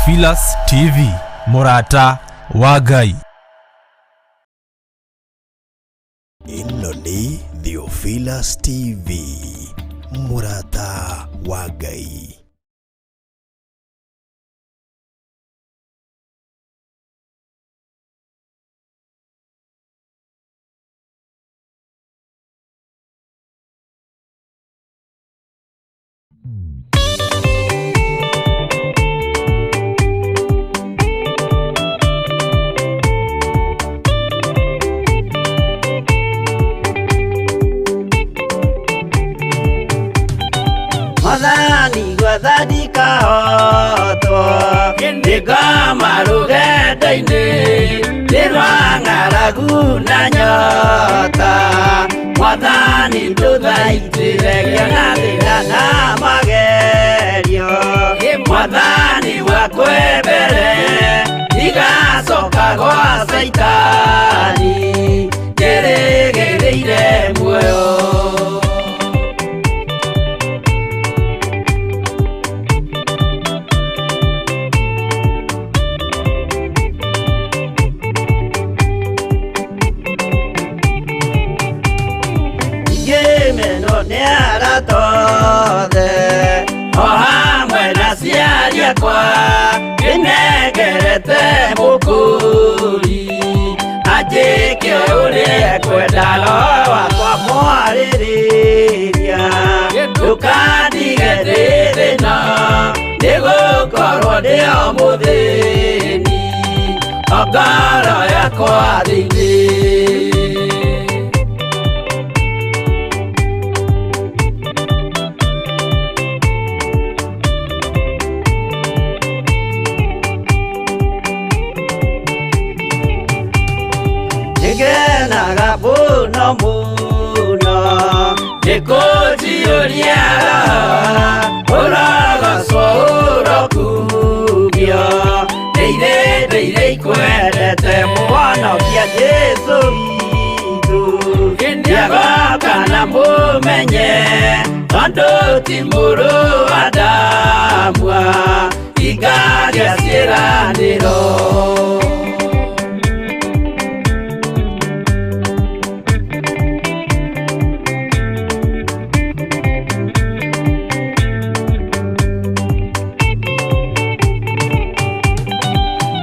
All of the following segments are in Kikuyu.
Theophilus TV, mũrata wa Ngai. Ĩno nĩ Theophilus TV, mũrata wa Ngai. Mwathani gwathandika hotwo nĩngoma rũgendo-inĩ nĩ rwa ng'aragu na nyota. Mwathani ndũthaitĩre ngĩona thĩna na magerio. Mwathani wakwe mbere ndigacoka gwa Caitani njĩrĩgĩrĩire muoyo. Ngĩmenwo nĩ arata othe o hamwe na aciari akwa ndĩnengerete mũkũri anjĩke ũrĩa ekwenda roho wakwa mwarĩrĩria ndũkandige ndĩ thĩna nĩgũkorwo ndĩ o mũthĩni o ngoro yakwa thĩinĩ. Nĩngenaga mũno mũno nĩkũnjiyũria roho ũrogocwo ũrokugio ndĩire ndĩire ikwendete mũhonokia Jesũ witũ nĩagoka na mũmenye tondũ ti mũrũ wa Adamu ingagĩa ciĩranĩro.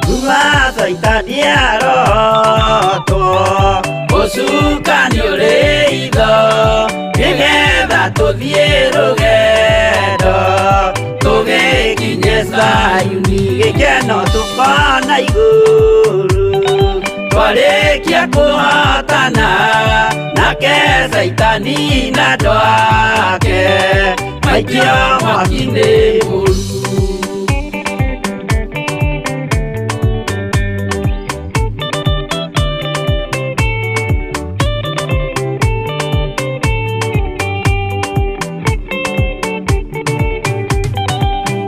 Kuma Caitani arotwo ũcukani ũrĩ itho nĩgetha tũthiĩ rũgendo tũgĩkinye Zayuni gĩkeno tũkona igũrũ twarĩkia kũhotana nake Caitani na andũ ake maikio mwaki-inĩ mũru.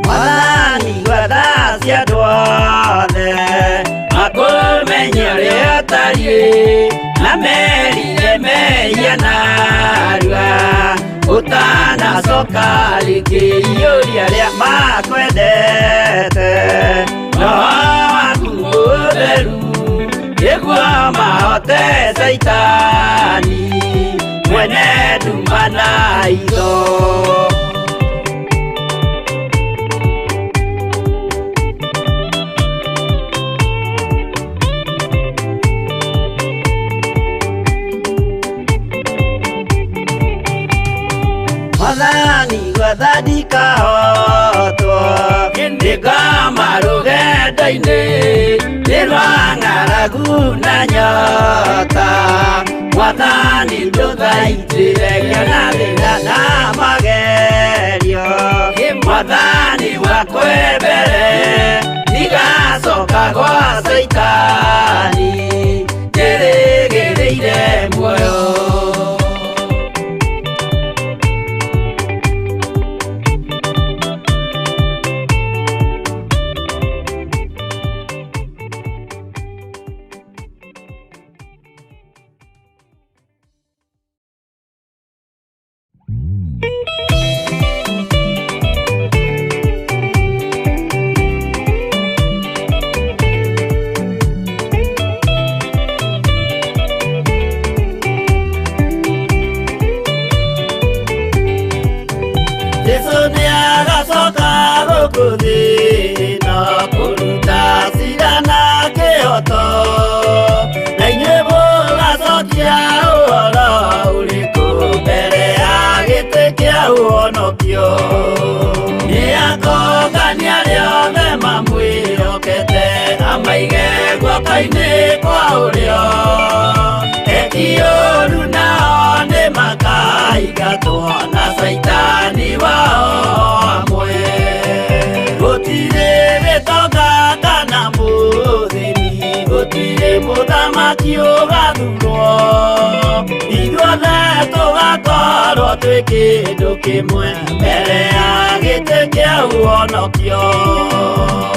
Mwathani gwatha cia andũ othe makũmenye ũrĩa ũtariĩ na merire mehia narua ũtanacoka rĩngĩ iyũria arĩa makwendete roho waku mũtheru nĩguo mahote Caitani mwene nduma na itho. Mwathani gwathandika hotwo nĩngoma rũgendo-inĩ nĩ rwa ng'aragu na nyota. Mwathani ndũthaitĩre ngĩona thĩna na magerio. Mwathani wakwe mbere ndigacoka gwa Caitani njĩrĩgĩrĩire muoyo. Nĩagacoka gũkũ thĩ ĩno kũruta cira na kĩhoto, na inyuĩ mũgacokia ũhoro ũrĩkũ mbere ya gĩtĩ kĩa ũhonokio? Nĩakongania arĩa othe mamwĩhokete, amaige guoko-inĩ kwa ũrĩo. Eki ũũru nao nĩmakaingatwo na caitani wao hamwe. Gũtirĩ gĩtonga kana mũthĩni, gũtirĩ mũthamaki ũgathurwo, ithuothe tũgakorwo twĩ kĩndũ kĩmwe mbere ya gĩtĩ kĩa ũhonokio.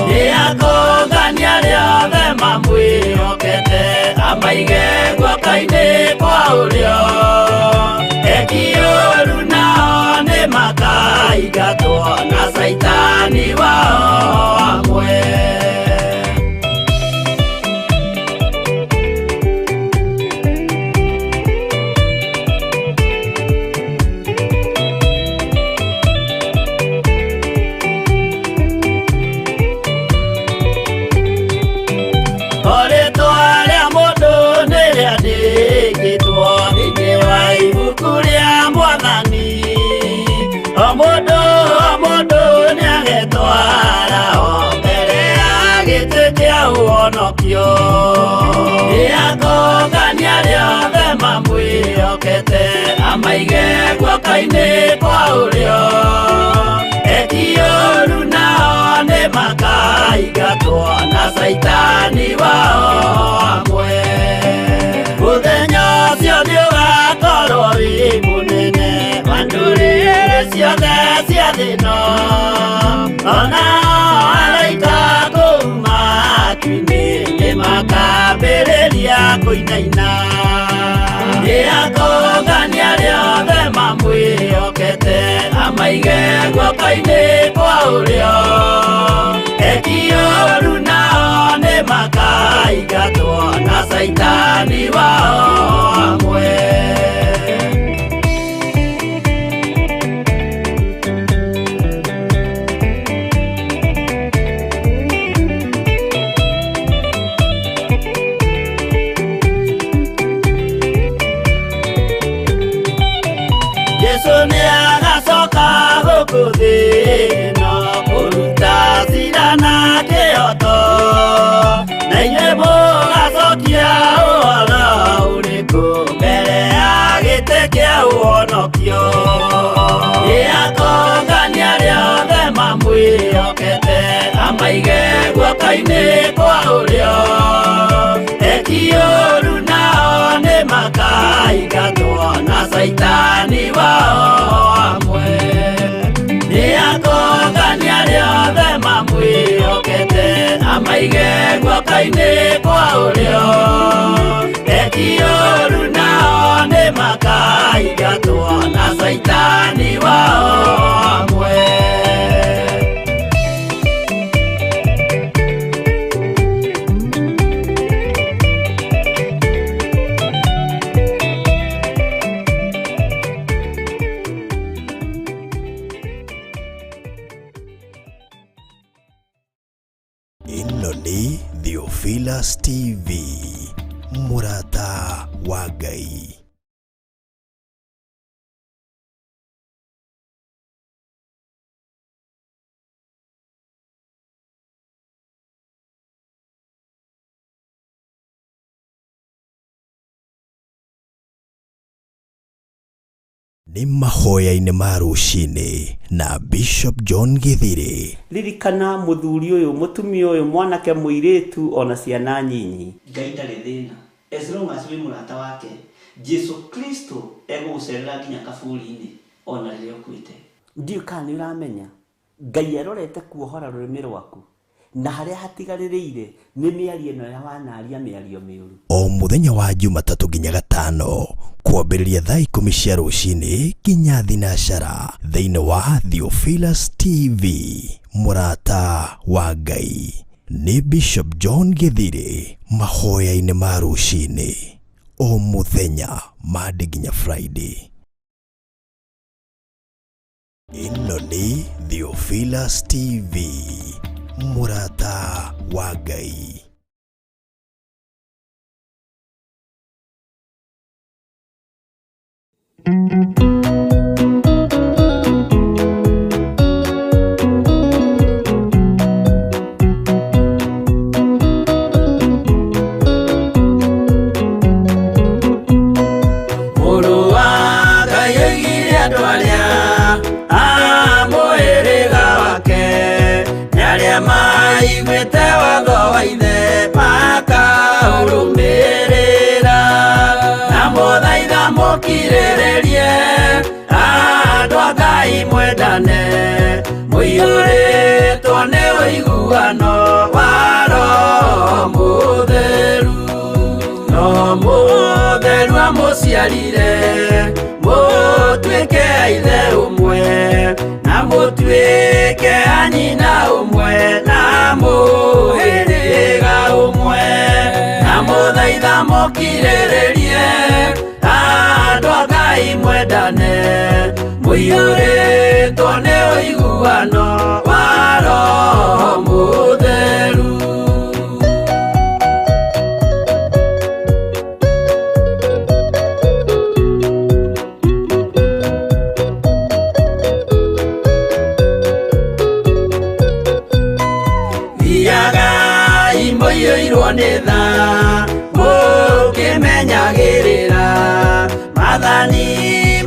Nĩakongania arĩa othe mamwĩhokete, amaige guoko-inĩ kwa ũrĩo. Eki ũũru nao nĩmakaingatwo na caitani wao hamwe. O rĩtwa rĩa mũndũ nĩrĩandĩkĩtwo thĩinĩ wa ibuku rĩa Mwathani, o mũndũ o mũndũ nĩagetwara o mbere ya gĩtĩ kĩa ũhonokio. Nĩakongania arĩa othe mamwĩhokete, amaige guoko-inĩ kwa ũrĩo. Eki ũũru nao nĩmakaingatwo na caitani wao hamwe. Mũthenya ũcio nĩũgakorwo wĩ mũnene wa ndũrĩrĩ ciothe cia thĩ ĩno, ona araika kũu matu-inĩ nĩmakambĩrĩria kũinaina. Nĩakongania arĩa othe mamwĩhokete, amaige guoko-inĩ kwa ũrĩo. Eki ũũru nao nĩmakaingatwo na caitani wao hamwe. Jesu nĩagacoka gũkũ thĩ ĩno kũruta cira na kĩhoto, na inyuĩ mũgacokia ũhoro ũrĩkũ mbere ya gĩtĩ kĩa ũhonokio? Nĩakongania arĩa othe mamwĩhokete, amaige guoko-inĩ kwa ũrĩo. Eki ũũru nao nĩmakaingatwo na caitani wao hamwe. Nĩakongania arĩa othe mamwĩhokete, amaige guoko-inĩ kwa ũrĩo. Eki ũũru nao nĩmakaingatwo na caitani wao hamwe. Ĩno nĩ Theophilus TV, mũrata wa Ngai. Nĩ mahoya-inĩ ma rũcinĩ na Bishop John Githiri. Ririkana mũthuri ũyũ, mũtumia ũyũ, mwanake, mũirĩtu, ona ciana nyinyi. Ngai ndarĩ thĩna as long as wĩ mũrata wake. Jesu Kristo egũgũcerera nginya kaburi-inĩ ona rĩrĩa ũkuĩte. Ndiũĩ kana nĩ ũramenya Ngai arorete kuohora rũrĩmĩ rwaku, na harĩa hatigarĩrĩire nĩ mĩario ĩno ya wanaria mĩario mĩũru. O mũthenya wa Jumatatũ nginya Gatano kwambĩrĩria thaa 10 cia rũcinĩ nginya thinacara thĩinĩ wa Theophilus TV, mũrata wa Ngai. Nĩ Bishop John Githiri mahoya-inĩ ma rũcinĩ o mũthenya Monday nginya Friday. Ĩno nĩ Theophilus TV, mũrata wa Ngai. Mũrũ wa Ngai oigire andũ arĩa a mũhĩrĩga wake nĩ arĩa maiguĩte watho wa ithe makaũrũmĩrĩra na mũthaitha mũkirĩrĩrie andũ a Ngai mwendane mũiyũrĩtwo nĩ ũiguano wa Roho Mũtheru. No mũtheru amũciarire mũtuĩke a ithe ũmwe na mũtuĩke a nyina ũmwe na mũhĩrĩga ũmwe na mũthaitha mũkirĩrĩrie andũ a Ngai mwendane mũiyũrĩtwo nĩ ũiguano wa Roho Mũtheru. Thiagai mũiyũirwo nĩ tha mũkĩmenyagĩrĩra maathani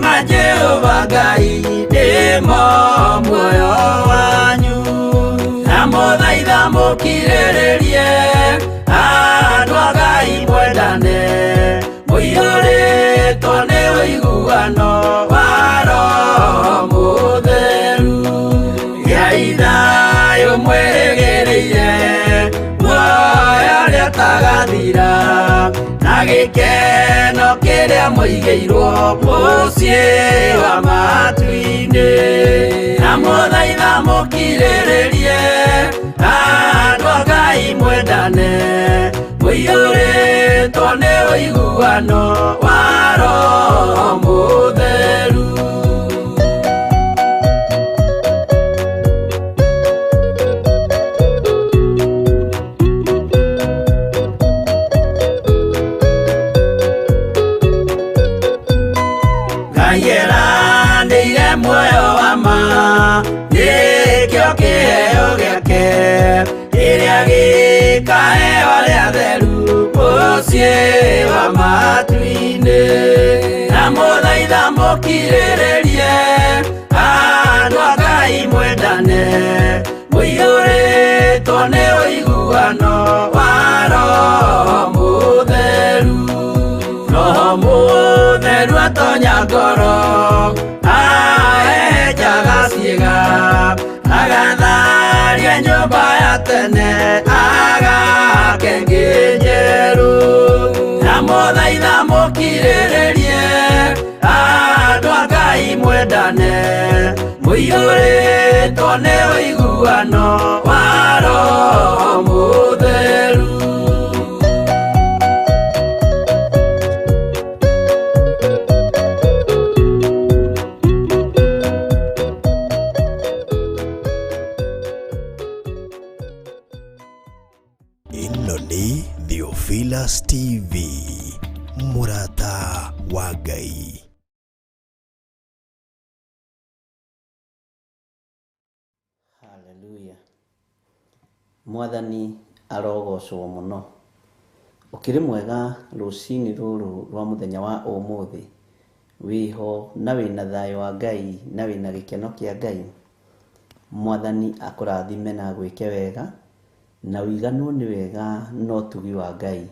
ma Jehova Ngai nĩmo muoyo wanyu na mũthaitha mũkirĩrĩrie andũ a Ngai mwendane mũiyũrĩtwo nĩ ũiguano wa Roho Mũtheru. Gĩai thayũ mwĩrĩgĩrĩire muoyo ũrĩa ũtagathira na gĩkeno kĩrĩa mũigĩirwo mũciĩ wa matu-inĩ na mũthaitha mũkirĩrĩrie andũ a Ngai mwendane mũiyũrĩtwo nĩ ũiguano wa Roho Mũtheru. Ngai eranĩire muoyo wa ma nĩkĩo kĩheo gĩake kĩrĩa gĩkaheo arĩa atheru mũciĩ wa matu-inĩ na mũthaitha mũkirĩrĩrie andũ a Ngai mwendane mũiyũrĩtwo nĩ ũiguano wa Roho Mũtheru. Roho Mũtheru atonya ngoro ahehenjaga ciĩga agatharia nyũmba ya tene agake ĩngĩ njerũ na mũthaitha mũkirĩrĩrie andũ a Ngai mwendane mũiyũrĩtwo nĩ ũiguano wa Roho Mũtheru. Ĩno nĩ Theophilus TV, mũrata wa Ngai. Haleluya. Mwathani arogocwo mũno. Ũkĩrĩ mwega rũcinĩ rũrũ rwa mũthenya wa ũmũthĩ, wĩho na wĩna thayũ wa Ngai na wĩna gĩkeno kĩa Ngai. Mwathani akũrathime na agwĩke wega na ũiganwo nĩ wega na ũtugi wa Ngai.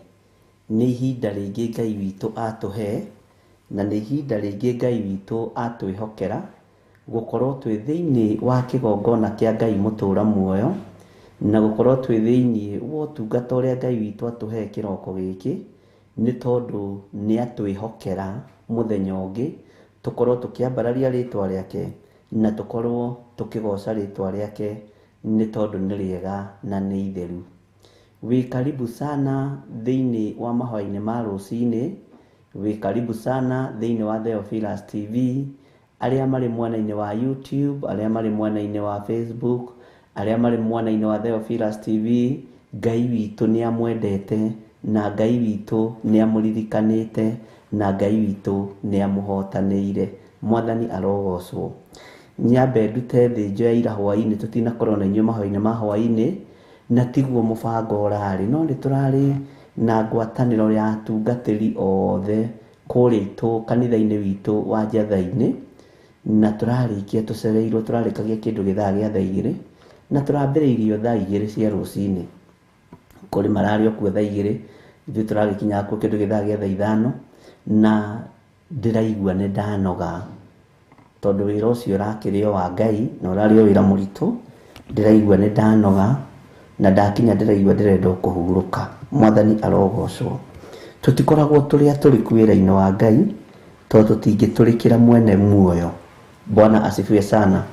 Nĩ ihinda rĩngĩ Ngai witũ atũhe na nĩ ihinda rĩngĩ Ngai witũ atwĩhokera gũkorwo twĩ thĩinĩ wa kĩgongona kĩa Ngai mũtũra muoyo na gũkorwo twĩ thĩinĩ wa ũtungata ũrĩa Ngai witũ atũhe kĩroko gĩkĩ, nĩ tondũ nĩ atwĩhokera mũthenya ũngĩ tũkorwo tũkĩambararia rĩtwa rĩake na tũkorwo tũkĩgoca rĩtwa rĩake nĩ tondũ nĩ rĩega na nĩ itheru. Wĩ karibu sana thĩinĩ wa mahoya-inĩ ma rũcinĩ, wĩ karibu sana thĩinĩ wa Theophilus TV. Arĩa marĩ mwena-inĩ wa YouTube, arĩa marĩ mwena-inĩ wa Facebook, arĩa marĩ mwena-inĩ wa Theophilus TV, Ngai witũ nĩ amwendete na Ngai witũ nĩ amũririkanĩte na Ngai witũ nĩ amũhotanĩire. Mwathani arogocwo. Nyambe ndute thĩnjo ya ira hwaĩ-inĩ, tũtinakorwo na inyuĩ mahoya-inĩ ma hwaĩ-inĩ, na tiguo mũbango ũrarĩ, no nĩ tũrarĩ na ngwatanĩro ya atungatĩri othe kũrĩa itũ kanitha-inĩ witũ wa Njatha-inĩ, na tũrarĩkia tũcereirwo, tũrarĩkagia kĩndũ gĩthaa gĩa thaa igĩrĩ, na tũrambĩrĩirio thaa igĩrĩ cia rũcinĩ. Kũrĩ mararĩ o kuo thaa igĩrĩ, ithuĩ tũragĩkinya kuo kĩndũ gĩthaa gĩa thaa ithano, na ndĩraigua nĩ ndanoga, tondũ wĩra ũcio ũrakĩrĩ o wa Ngai na ũrarĩ o wĩra mũritũ. Ndĩraigua nĩ ndanoga, na ndakinya ndĩraigua ndĩrenda o kũhurũka. Mwathani arogocwo. Tũtikoragwo tũrĩ atũrĩku wĩra-inĩ wa Ngai, tondũ tũtingĩtũrĩkĩra mwene muoyo. Bwana asifiwe sana.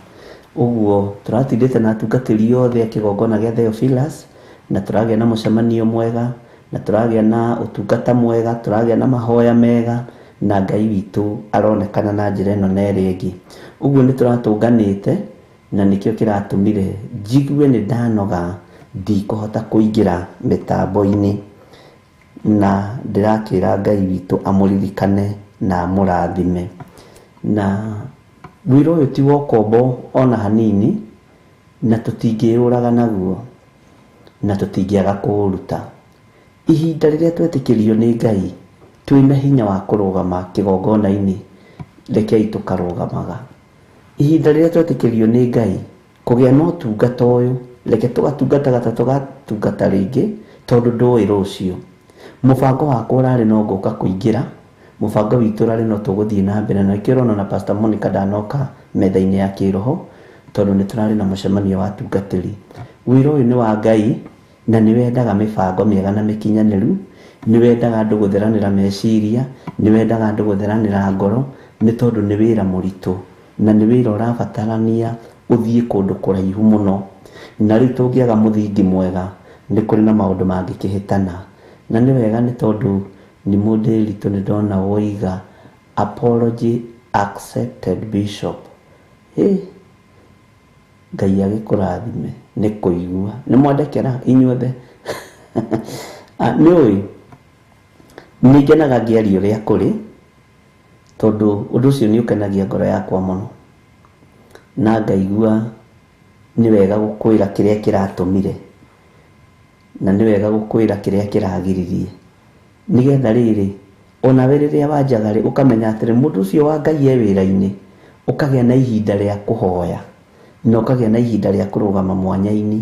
Ũguo tũratindĩte na atungatĩri othe a kĩgongona gĩa Theophilus, na tũragĩa na mũcemanio mwega, na tũragĩa na ũtungata mwega, tũragĩa na mahoya mega, na Ngai witũ aronekana na njĩra ĩno na ĩrĩa ĩngĩ. Ũguo nĩ tũratũnganĩte, na nĩkĩo kĩratũmire njigue nĩ ndanoga, ndikũhota kũingĩra mĩtambo-inĩ, na ndĩrakĩra Ngai witũ amũririkane na amũrathime. Na wĩra ũyũ ti wa ũkombo ona hanini, na tũtingĩũraga naguo, na tũtingĩaga kũũruta. Ihinda rĩrĩa twetĩkĩrio nĩ Ngai twĩna hinya wa kũrũgama kĩgongona-inĩ, rekei tũkarũgamaga. Ihinda rĩrĩa twetĩkĩrio nĩ Ngai kũgĩa na ũtungata ũyũ, reke tũgatungataga ta tũgatungata rĩngĩ, tondũ ndũĩ rũciũ. Mũbango wakwa ũrarĩ no ngũka kũingĩra, mũbango witũ ũrarĩ no tũgũthiĩ na mbere, na nĩkĩo ũrona na Pastor Monica ndanoka metha-inĩ ya kĩroho, tondũ nĩ tũrarĩ na mũcemanio wa atungatĩri. Wĩra ũyũ nĩ wa Ngai, na nĩ wendaga mĩbango mĩega na mĩkinyanĩru, nĩ wendaga andũ gũtheranĩra meciria, nĩ wendaga andũ gũtheranĩra ngoro, nĩ tondũ nĩ wĩra mũritũ, na nĩ wĩra ũrabatarania ũthiĩ kũndũ kũraihu mũno. Na rĩu tũngĩaga mũthingi mwega, nĩ kũrĩ na maũndũ mangĩkĩhĩtana. Na nĩ wega nĩ tondũ nĩ mũndĩritũ nĩ ndona woiga apology accepted bishop. Hĩ, Ngai agĩkũrathime nĩ kũigua. Nĩ mwandekera inyuothe. Nĩ ũĩ, nĩ ngenaga ngĩaria ũrĩa kũrĩ, tondũ ũndũ ũcio nĩ ũkenagia ngoro yakwa mũno, na ngaigua nĩ wega gũkwĩra kĩrĩa kĩratũmire, na nĩ wega gũkwĩra kĩrĩa kĩragiririe, nĩgetha rĩrĩ onawe rĩrĩa wanjaga rĩ, ũkamenya atĩrĩ mũndũ ũcio wa Ngai e wĩra-inĩ, ũkagĩa na ihinda rĩa kũhoya, na ũkagĩa na ihinda rĩa kũrũgama mwanya-inĩ,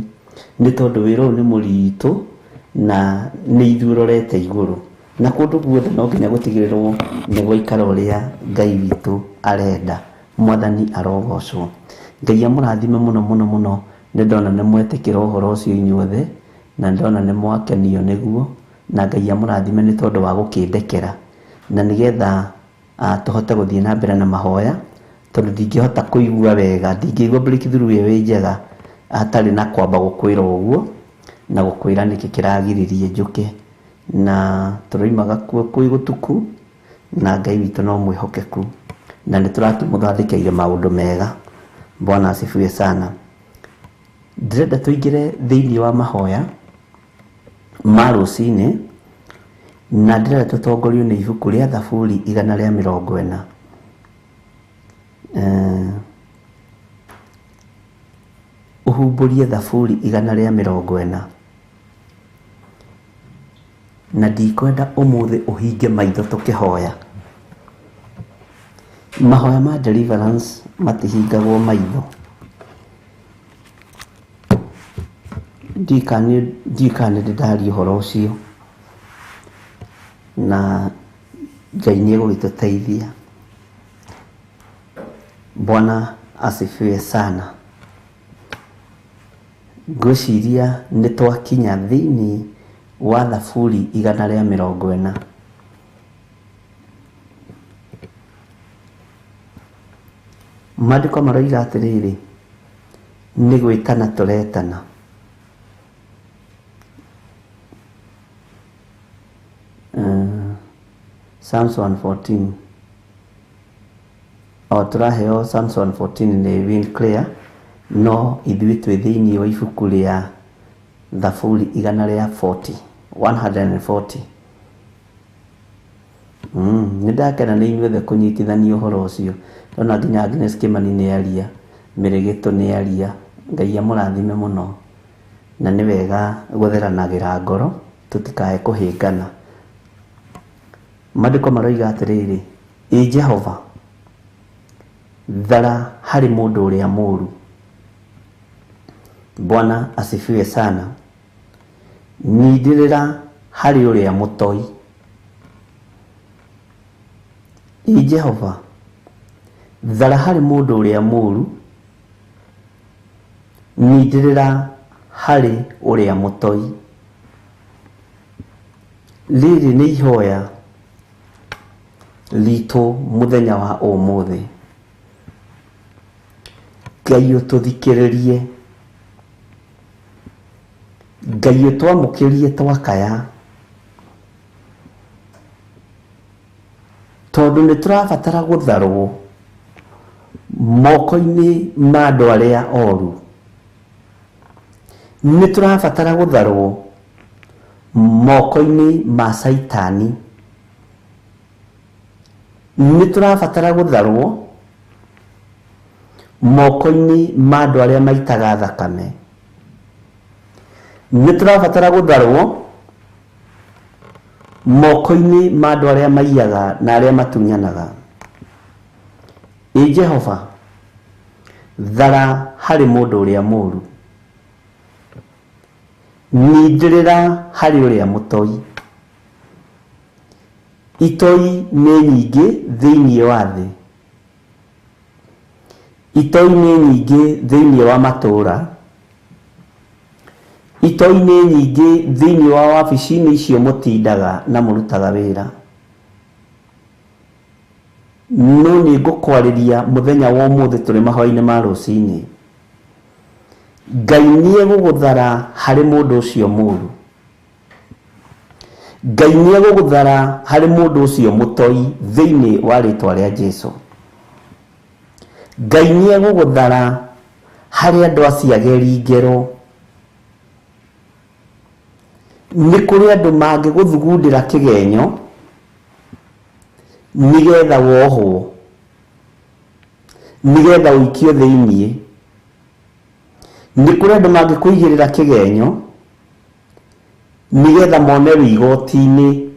nĩ tondũ wĩra ũyũ nĩ mũritũ na nĩ ithuĩ ũrorete igũrũ, na kũndũ guothe no nginya gũtigĩrĩrwo nĩ gwaikara ũrĩa Ngai witũ arenda. Mwathani arogocwo. Ngai amũrathime mũno mũno mũno. Nĩ ndona nĩ mwetĩkĩra ũhoro ũcio inyuothe, na ndona nĩ mwakenio nĩguo, na Ngai amũrathime nĩ tondũ wa gũkĩndekera, na nĩgetha tũhote gũthiĩ na mbere na mahoya, tondũ ndingĩhota kũigua wega, ndingĩigua breakthrough ĩyo ĩ njega hatarĩ na kwamba gũkwĩra ũguo, na gũkwĩra nĩkĩ kĩragiririe njũke. Na tũroimaga kuo kwĩ gũtuku, na Ngai witũ no mwĩhokeku, na nĩ tũrakĩmũthondekeire maũndũ mega. Bwana asifiwe sana. Ndĩrenda tũingĩre thĩinĩ wa mahoya ma rũcinĩ, na ndĩrenda tũtongorio nĩ ibuku rĩa Thaburi 140. Ũhumbũrie Thaburi 140. Na ndikwenda ũmũthĩ ũhinge maitho tũkĩhoya. Mahoya ma deliverance matihingagwo maitho. Ndikani ndĩndaria ũhoro ũcio, na Ngai nĩ egũgĩtũteithia. Bwana asifiwe sana. Ngwĩciria nĩ twakinya thĩinĩ wa Thaburi 140. Maandĩko maroiga atĩrĩrĩ, nĩ gwĩtana tũretana. Psalms 114. O tũraheo Psalms 114 nĩ Win Clear, no ithuĩ twĩ thĩinĩ wa ibuku rĩa Thaburi igana rĩa 40, 140. Nĩ ndakena nĩ inyuothe kũnyitithania ũhoro ũcio. Ndona nginya Agnes Kimani nĩ aria, Mĩrĩgĩtũ nĩ aria. Ngai amũrathime mũno. Na nĩ wega gũtheranagĩra ngoro tũtikae kũhĩngana. Maandĩko maroiga atĩrĩrĩ, ĩ Jehova, thara harĩ mũndũ ũrĩa mũũru. Bwana asifiwe sana. Nindĩrĩra harĩ ũrĩa mũtoi. Ĩ Jehova, thara harĩ mũndũ ũrĩa mũũru, nindĩrĩra harĩ ũrĩa mũtoi. Rĩrĩ nĩ ihoya ritũ mũthenya wa ũmũthĩ. Ngai ũtũthikĩrĩrie, Ngai ũtwamũkĩrie twakaya, tondũ nĩ tũrabatara gũtharwo moko-inĩ ma andũ arĩa oru. Nĩ tũrabatara gũtharwo moko-inĩ ma Caitani. Nĩ tũrabatara gũtharwo moko-inĩ ma andũ arĩa maitaga thakame. Nĩ tũrabatara gũtharwo moko-inĩ ma andũ arĩa maiyaga na arĩa matunyanaga. Ĩ Jehova, thara harĩ mũndũ ũrĩa mũũru, nindĩrĩra harĩ ũrĩa mũtoi. Itoi nĩ nyingĩ thĩinĩ wa thĩ, itoi nĩ nyingĩ thĩinĩ wa matũũra, itoi nĩ nyingĩ thĩinĩ wa wabici-inĩ icio mũtindaga na mũrutaga wĩra. No nĩ ngũkwarĩria mũthenya wa ũmũthĩ tũrĩ mahoya-inĩ ma rũcinĩ. Ngai nĩ egũgũthara harĩ mũndũ ũcio mũũru. Ngai nĩ egũgũthara harĩ mũndũ ũcio mũtoi thĩinĩ wa rĩtwa rĩa Jesu. Ngai nĩ egũgũthara harĩ andũ acio ageri ngero. Nĩ kũrĩ andũ mangĩgũthugundĩra kĩgenyo nĩgetha wohwo, nĩgetha ũikio thĩinĩ. Nĩ kũrĩ andũ mangĩkũigĩrĩra kĩgenyo nĩgetha mone wĩ igoti-inĩ.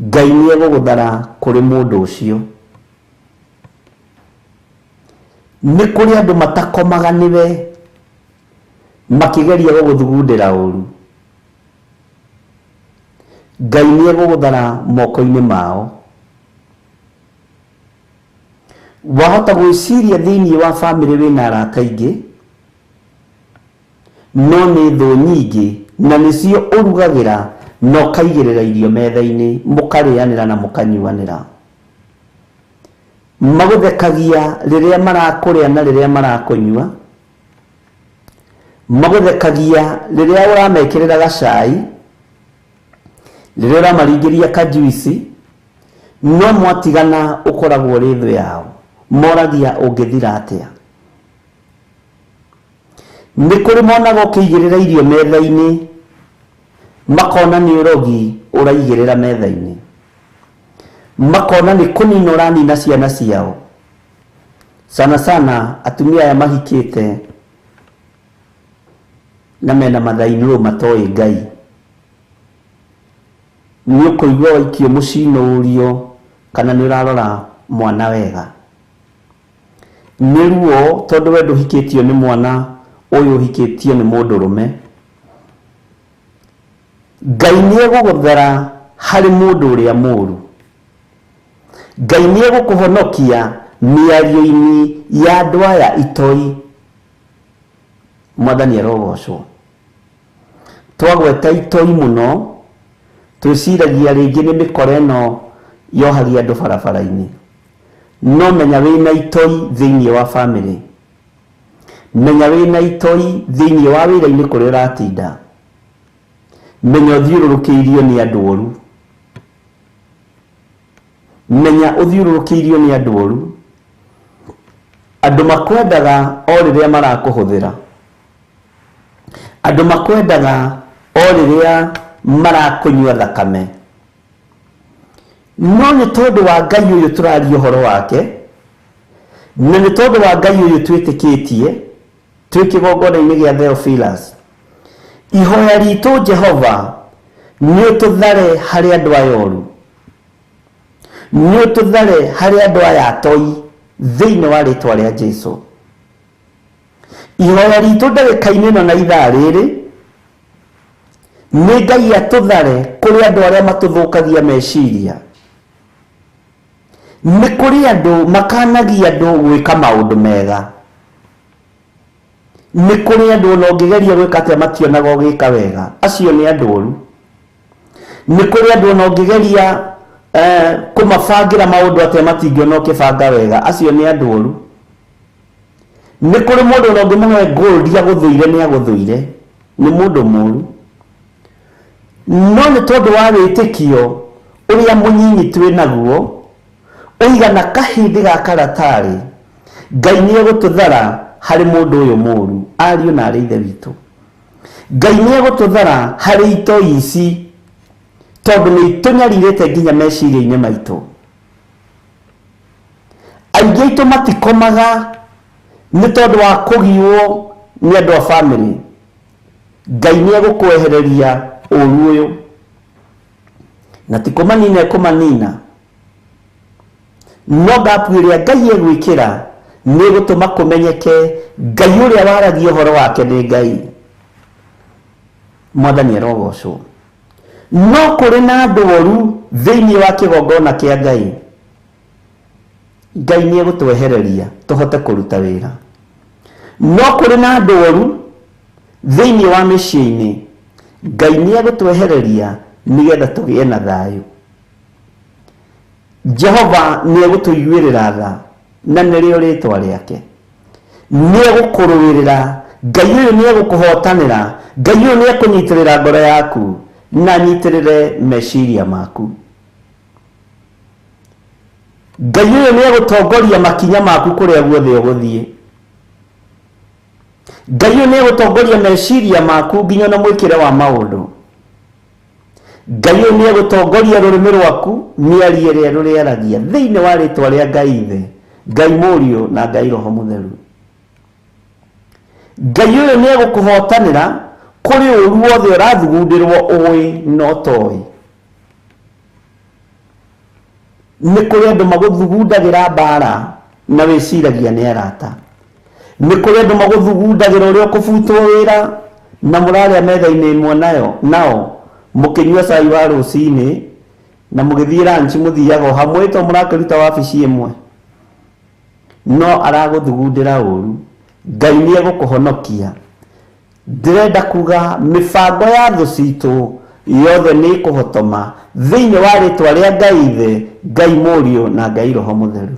Ngai nĩ egũgũthara kũrĩ mũndũ ũcio. Nĩ kũrĩ andũ matakomaga nĩwe makĩgeria gũgũthugundĩra ũru. Ngai nĩ egũgũthara moko-inĩ mao. Wahota gwĩciria thĩinĩ wa bamĩrĩ wĩna arata aingĩ, no nĩ thũ nyingĩ na nĩcio ũrugagĩra na ũkaigĩrĩra irio metha-inĩ, mũkarĩanĩra na mũkanyuanĩra. Magũthekagia rĩrĩa marakũrĩa na rĩrĩa marakũnyua. Magũthekagia rĩrĩa ũramekĩrĩra gacai, rĩrĩa ũramaringĩria kajuici, no mwatigana ũkoragwo ũrĩ thũ yao. Moragia ũngĩthira atĩa. Nĩ kũrĩ monaga ũkĩigĩrĩra irio metha-inĩ, makona nĩ ũrogi ũraigĩrĩra metha-inĩ, makona nĩ kũnina ũranina ciana ciao. Sana sana atumia aya mahikĩte na mena mathainĩ matoĩ Ngai. Nĩ ũkũigua waikio mũciĩ ũrio kana nĩ ũrarora mwana wega. Nĩ ruo tondũ we ndũhikĩtio nĩ mwana ũyũ ũhikĩtio nĩ mũndũrũme. Ngai nĩ egũgũthara harĩ mũndũ ũrĩa mũũru. Ngai nĩ egũkũhonokia mĩario-inĩ ya andũ aya itoi. Mwathani arogocwo. Twagweta itoi mũno twĩciragia rĩngĩ nĩ mĩkora ĩno yohagia andũ barabara-inĩ. No menya wĩna itoi thĩinĩ wa bamĩrĩ, menya wĩna itoi thĩinĩ wa wĩra-inĩ kũrĩa ũratinda, menya ũthiũrũrũkĩirio nĩ andũ oru. Menya ũthiũrũrũkĩirio nĩ andũ oru, andũ makwendaga o rĩrĩa marakũhũthĩra, andũ makwendaga o rĩrĩa marakũnyua thakame. No nĩ tondũ wa Ngai ũyũ tũraria ũhoro wake, na nĩ tondũ wa Ngai ũyũ twĩtĩkĩtie twĩ kĩgongona-inĩ gĩa Theophilus, ihoya ritũ Jehova nĩ ũtũthare harĩ andũ aya oru, nĩ ũtũthare harĩ andũ aya atoi thĩinĩ wa rĩtwa rĩa Jesu. Ihoya ritũ ndagĩka-inĩ ĩno na ithaa rĩrĩ nĩ Ngai atũthare kũrĩ andũ arĩa matũthũkagia meciria. Nĩ kũrĩ andũ makanagia andũ gwĩka maũndũ mega. Nĩ kũrĩ andũ ona ũngĩgeria gwĩka atĩa mationaga ũgĩka wega, acio nĩ andũ oru. Nĩ kũrĩ andũ ona ũngĩgeria kũmabangĩra maũndũ atĩa matingĩona ũkĩbanga wega, acio nĩ andũ oru. Nĩ kũrĩ mũndũ ona ũngĩmũhe gold agũthũire nĩ agũthũire, nĩ mũndũ mũru. No nĩ tondũ wa wĩtĩkio ũrĩa mũnyinyi twĩ naguo, ũigana kahĩndĩ ga karatarĩ, Ngai nĩ egũtũthara harĩ mũndũ ũyũ mũru, ariũ na arĩ ithe witũ. Ngai nĩ egũtũthara harĩ itoi ici, tondũ nĩ itũnyarirĩte nginya meciria-inĩ maitũ. Aingĩ aitũ matikomaga nĩ tondũ wa kũgiwo nĩ andũ a bamĩrĩ. Ngai nĩ egũkwehereria ũru ũyũ, na ti kũmanina ekũmanina, no ngapu ĩrĩa Ngai egwĩkĩra nĩ ĩgũtũma kũmenyeke Ngai ũrĩa waragia ũhoro wake nĩ Ngai. Mwathani arogocwo. No kũrĩ na andũ oru thĩinĩ wa kĩgongona kĩa Ngai. Ngai nĩ egũtwehereria tũhote kũruta wĩra. No kũrĩ na andũ oru thĩinĩ wa mĩciĩ-inĩ. Ngai nĩ egũtwehereria nĩgetha tũgĩe na thayũ. Jehova nĩ egũtũiguĩrĩra tha, na nĩrĩo rĩtwa rĩake. Nĩ egũkũrũĩrĩra. Ngai ũyũ nĩ egũkũhotanĩra. Ngai ũyũ nĩ ekũnyitĩrĩra ngoro yaku na anyitĩrĩre meciria maku. Ngai ũyũ nĩ egũtongoria makinya maku kũrĩa guothe ũgũthiĩ. Ngai ũyũ nĩ egũtongoria meciria maku nginya na mwĩkĩre wa maũndũ. Ngai ũyũ nĩ egũtongoria rũrĩmĩ rwaku mĩario ĩrĩa rũrĩaragia thĩinĩ wa rĩtwa rĩa Ngai Ithe, Ngai Mũriũ na Ngai Roho Mũtheru. Ngai ũyũ nĩ egũkũhotanĩra kũrĩ ũru wothe ũrathugundĩrwo ũĩ na ũtoĩ. Nĩ kũrĩ andũ magũthugundagĩra mbara na wĩciragia nĩ arata. Nĩ kũrĩ andũ magũthugundagĩra ũrĩa ũkũbutwo wĩra na mũrarĩa metha-inĩ ĩmwe nayo nao mũkĩnyua cai wa rũcinĩ na mũgĩthiĩ lunch mũthiaga o hamwe to mũrakĩruta wabici ĩmwe. No aragũthugundĩra ũru. Ngai nĩ egũkũhonokia. Ndĩrenda kuga mĩbango ya thũ citũ yothe nĩ ĩkũhotoma thĩinĩ wa rĩtwa rĩa Ngai Ithe, Ngai Mũriũ na Ngai Roho Mũtheru.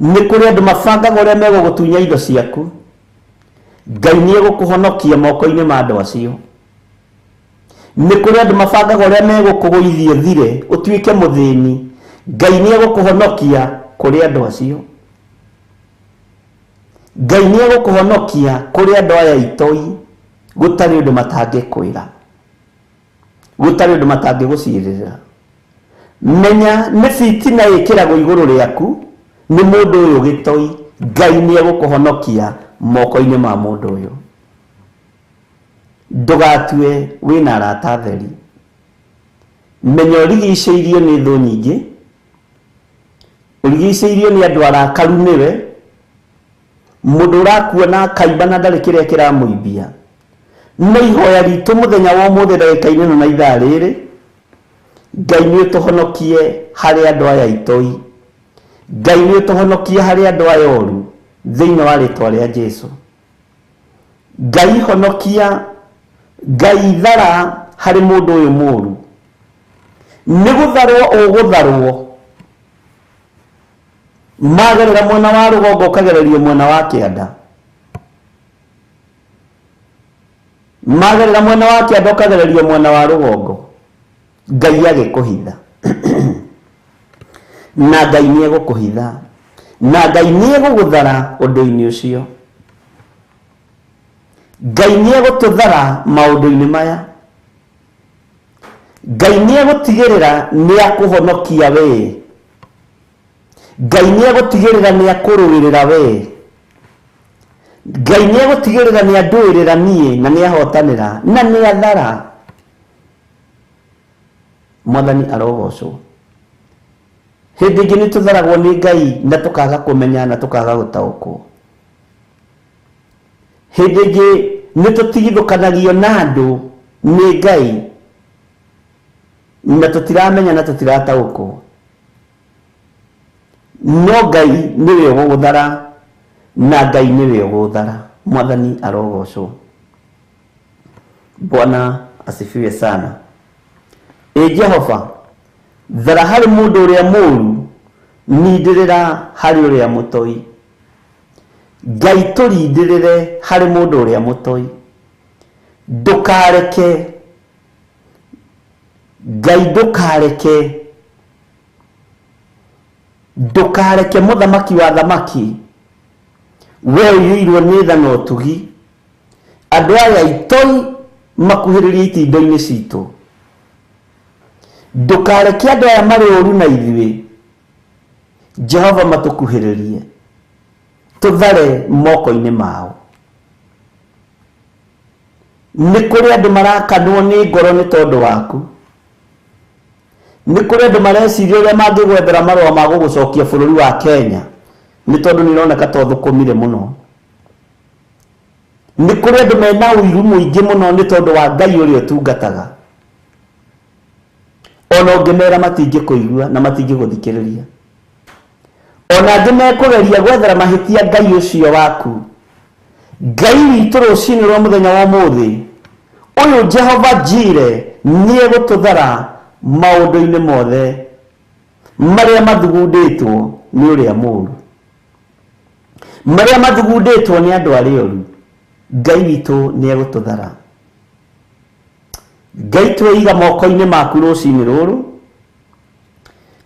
Nĩ kũrĩ andũ mabangaga ũrĩa megũgũtunya indo ciaku. Ngai nĩ egũkũhonokia moko-inĩ ma andũ acio. Nĩ kũrĩ andũ mabangaga ũrĩa megũkũgũithia ũthire ũtuĩke mũthĩni. Ngai nĩ egũkũhonokia kũrĩ andũ acio. Ngai nĩ egũkũhonokia kũrĩ andũ aya itoi, gũtarĩ ũndũ matangĩkwĩra, gũtarĩ ũndũ matangĩgũcirĩrĩra. Menya nĩ bitina ĩkĩragwo igũrũ rĩaku nĩ mũndũ ũyũ gĩtoi. Ngai nĩ egũkũhonokia moko-inĩ ma mũndũ ũyũ. Ndũgatue wĩna arata atheri. Menya ũrigicĩirio nĩ thũ nyingĩ, ũrigicĩirio nĩ andũ arakaru nĩwe, mũndũ ũrakuona akaimba na ndarĩ kĩrĩa kĩramũimbia. No ihoya ritũ mũthenya wa ũmũthĩ ndagĩka-inĩ ĩno na ithaa rĩrĩ, Ngai nĩ ũtũhonokie harĩ andũ aya itoi. Ngai nĩ ũtũhonokie harĩ andũ aya oru thĩinĩ wa rĩtwa rĩa Jesu. Ngai honokia, Ngai thara harĩ mũndũ ũyũ mũru. Nĩ gũtharwo ũgũtharwo. Magerera mwena wa rũgongo ũkagererio mwena wa kĩanda. Magerera mwena wa kĩanda ũkagererio mwena wa rũgongo. Ngai agĩkũhitha. Na Ngai nĩ egũkũhitha, na Ngai nĩ egũgũthara ũndũ-inĩ ũcio. Ngai nĩ egũtũthara maũndũ-inĩ maya. Ngai nĩ egũtigĩrĩra nĩ akũhonokia wee. Ngai nĩ egũtigĩrĩra nĩ akũrũĩrĩra wee. Ngai nĩ egũtigĩrĩra nĩ andũĩrĩra niĩ na nĩ ahotanĩra na nĩ athara. Mwathani arogocwo. Hĩndĩ ĩngĩ nĩ tũtharagwo nĩ Ngai na tũkaga kũmenya na tũkaga gũtaũkwo. Hĩndĩ ĩngĩ nĩ tũtigithũkanagio na andũ nĩ Ngai na tũtiramenya na tũtirataũkwo. No Ngai nĩwe ũgũgũthara na Ngai nĩwe ũgũthara. Mwathani arogocwo. Bwana asifiwe sana. Ĩ Jehova, thara harĩ mũndũ ũrĩa mũũru, nindĩrĩra harĩ ũrĩa mũtoi. Ngai tũrindĩrĩre harĩ mũndũ ũrĩa mũtoi. Ndũkareke, Ngai ndũkareke, ndũkareke mũthamaki wa thamaki, we ũiyũirwo nĩ tha na ũtugi, andũ aya itoi makuhĩrĩrie itindo-inĩ citũ. Ndũkareke andũ aya marĩ ũru na ithuĩ, Jehova matũkuhĩrĩrie, tũthare moko-inĩ mao. Nĩ kũrĩ andũ marakanwo nĩ ngoro nĩ tondũ waku. Nĩ kũrĩ andũ mareciria ũrĩa mangĩgwethera marũa ma gũgũcokia bũrũri wa Kenya nĩ tondũ nĩ ũroneka ta ũthũkũmire mũno. Nĩ kũrĩ andũ mena ũiru mũingĩ mũno nĩ tondũ wa Ngai ũrĩa ũtungataga. Ona ũngĩmera matingĩkũigua na matingĩgũthikĩrĩria. Ona angĩ mekũgeria gwethera mahĩtia Ngai ũcio waku. Ngai witũ rũcinĩ rwa mũthenya wa ũmũthĩ, ũyũ Jehova Jire nĩ egũtũthara maũndũ-inĩ mothe marĩa mathugundĩtwo nĩ ũrĩa mũũru, marĩa mathugundĩtwo nĩ andũ arĩa oru. Ngai witũ nĩ egũtũthara. Ngai tweiga moko-inĩ maku rũcinĩ rũrũ.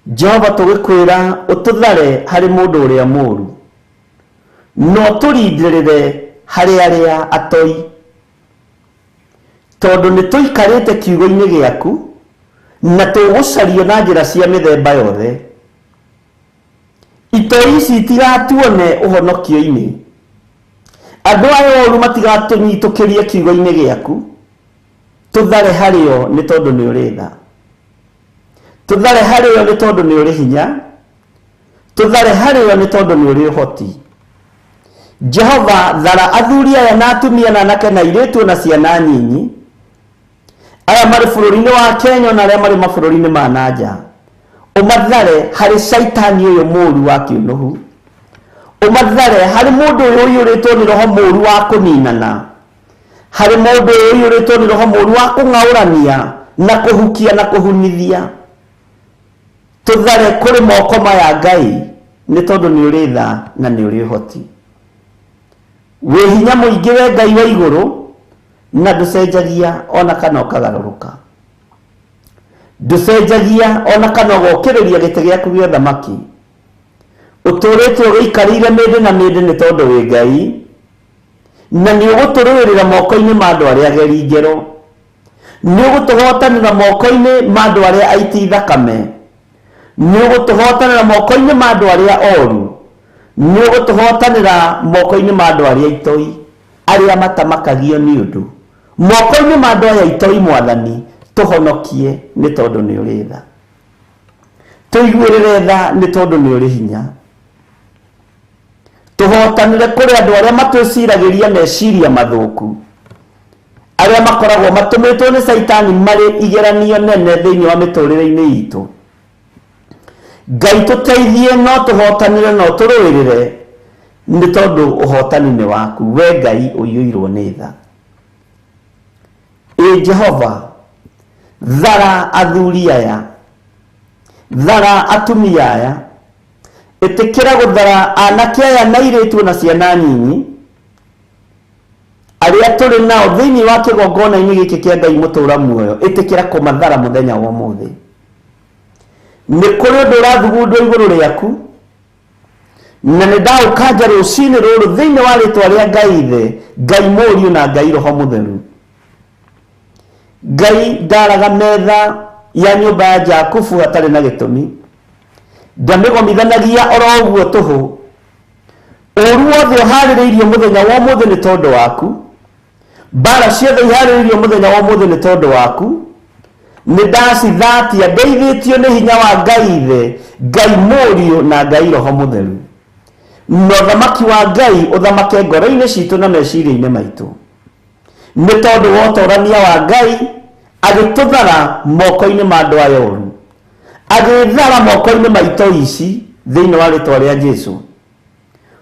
Jehova tũgĩkwĩra ũtũthare harĩ mũndũ ũrĩa mũũru, na ũtũrindĩrĩre harĩ arĩa atoi, tondũ nĩ tũikarĩte kiugo-inĩ gĩaku na tũgũcario na njĩra cia mĩthemba yothe. Itoi ici itigatuone ũhonokio-inĩ, andũ aya oru matigatũnyitũkĩrie kiugo-inĩ gĩaku, tũthare harĩo nĩ tondũ nĩ ũrĩ tha. Tũthare harĩo nĩ tondũ nĩ ũrĩ hinya, tũthare harĩo nĩ tondũ nĩ ũrĩ ũhoti. Jehova, thara athuri aya na atumia na anake na airĩtu na ciana nyinyi, aya marĩ bũrũri-inĩ wa Kenya na arĩa marĩ mabũrũri-inĩ ma na nja, ũmathare harĩ caitani ũyũ mũũru wa kĩũnũhu, ũmathare harĩ mũndũ ũyũ ũiyũrĩtwo nĩ roho mũũru wa kũninana, harĩ mũndũ ũyũ ũiyũrĩtwo nĩ roho mũũru wa kũng'aũrania na kũhukia na kũhunithia. Tũthare kũrĩ moko maya Ngai, nĩ tondũ nĩ ũrĩ tha na nĩ ũrĩ ũhoti. Wĩ hinya mũingĩ we Ngai wa igũrũ, na ndũcenjagia ona kana ũkagarũrũka. Ndũcenjagia ona kana ũgokĩrĩria gĩtĩ gĩaku gĩa ũthamaki. Ũtũũrĩte ũgĩikarĩire mĩndĩ na mĩndĩ nĩ tondũ wĩ Ngai, na nĩ ũgũtũrũĩrĩra moko-inĩ ma andũ arĩa ageri ngero. Nĩ ũgũtũhotanĩra moko-inĩ ma andũ arĩa aiti thakame. Nĩ ũgũtũhotanĩra moko-inĩ ma andũ arĩa oru. Nĩ ũgũtũhotanĩra moko-inĩ ma andũ arĩa itoi, arĩa matamakagio nĩ ũndũ. Moko-inĩ ma andũ aya itoi, Mwathani, tũhonokie nĩ tondũ nĩ ũrĩ tha. Tũiguĩrĩre tha nĩ tondũ nĩ ũrĩ hinya. Tũhotanĩre kũrĩ andũ arĩa matwĩciragĩria meciria mathũku, arĩa makoragwo matũmĩtwo nĩ Caitani marĩ igeranio nene thĩinĩ wa mĩtũrĩre-inĩ itũ. Ngai tũteithie no tũhotanĩre no tũrũĩrĩre, nĩ tondũ ũhotani nĩ waku, we Ngai ũiyũirwo nĩ tha. Ĩ Jehova, thara athuri aya, thara atumia aya, ĩtĩkĩra gũthara anake aya na airĩtu na ciana nyinyi, arĩa tũrĩ nao thĩinĩ wa kĩgongona-inĩ gĩkĩ kĩa Ngai mũtũũra muoyo, ĩtĩkĩra kũmathara mũthenya wa ũmũthĩ. Nĩ kũrĩ ũndũ ũrathugundwo igũrũ rĩaku, na nĩ ndaũkanja rũcinĩ rũrũ thĩinĩ wa rĩtwa rĩa Ngai Ithe, Ngai Mũriũ na Ngai Roho Mũtheru. Ngai ndaraga metha ya nyũmba ya Jakubu hatarĩ na gĩtũmi, ndamĩgomithanagia oro ũguo tũhũ. Ũru wothe ũharĩrĩirio mũthenya wa ũmũthĩ nĩ tondũ waku, mbara ciothe iharĩrĩirio mũthenya wa ũmũthĩ nĩ tondũ waku, nĩ ndacithatia ndeithĩtio nĩ hinya wa Ngai Ithe, Ngai Mũriũ na Ngai Roho Mũtheru. Na ũthamaki wa Ngai ũthamake ngoro-inĩ citũ na meciria-inĩ maitũ, nĩ tondũ wa ũtorania wa Ngai agĩtũthara moko-inĩ ma andũ aya oru, agĩthara moko-inĩ ma itoi ici thĩinĩ wa rĩtwa rĩa Jesu.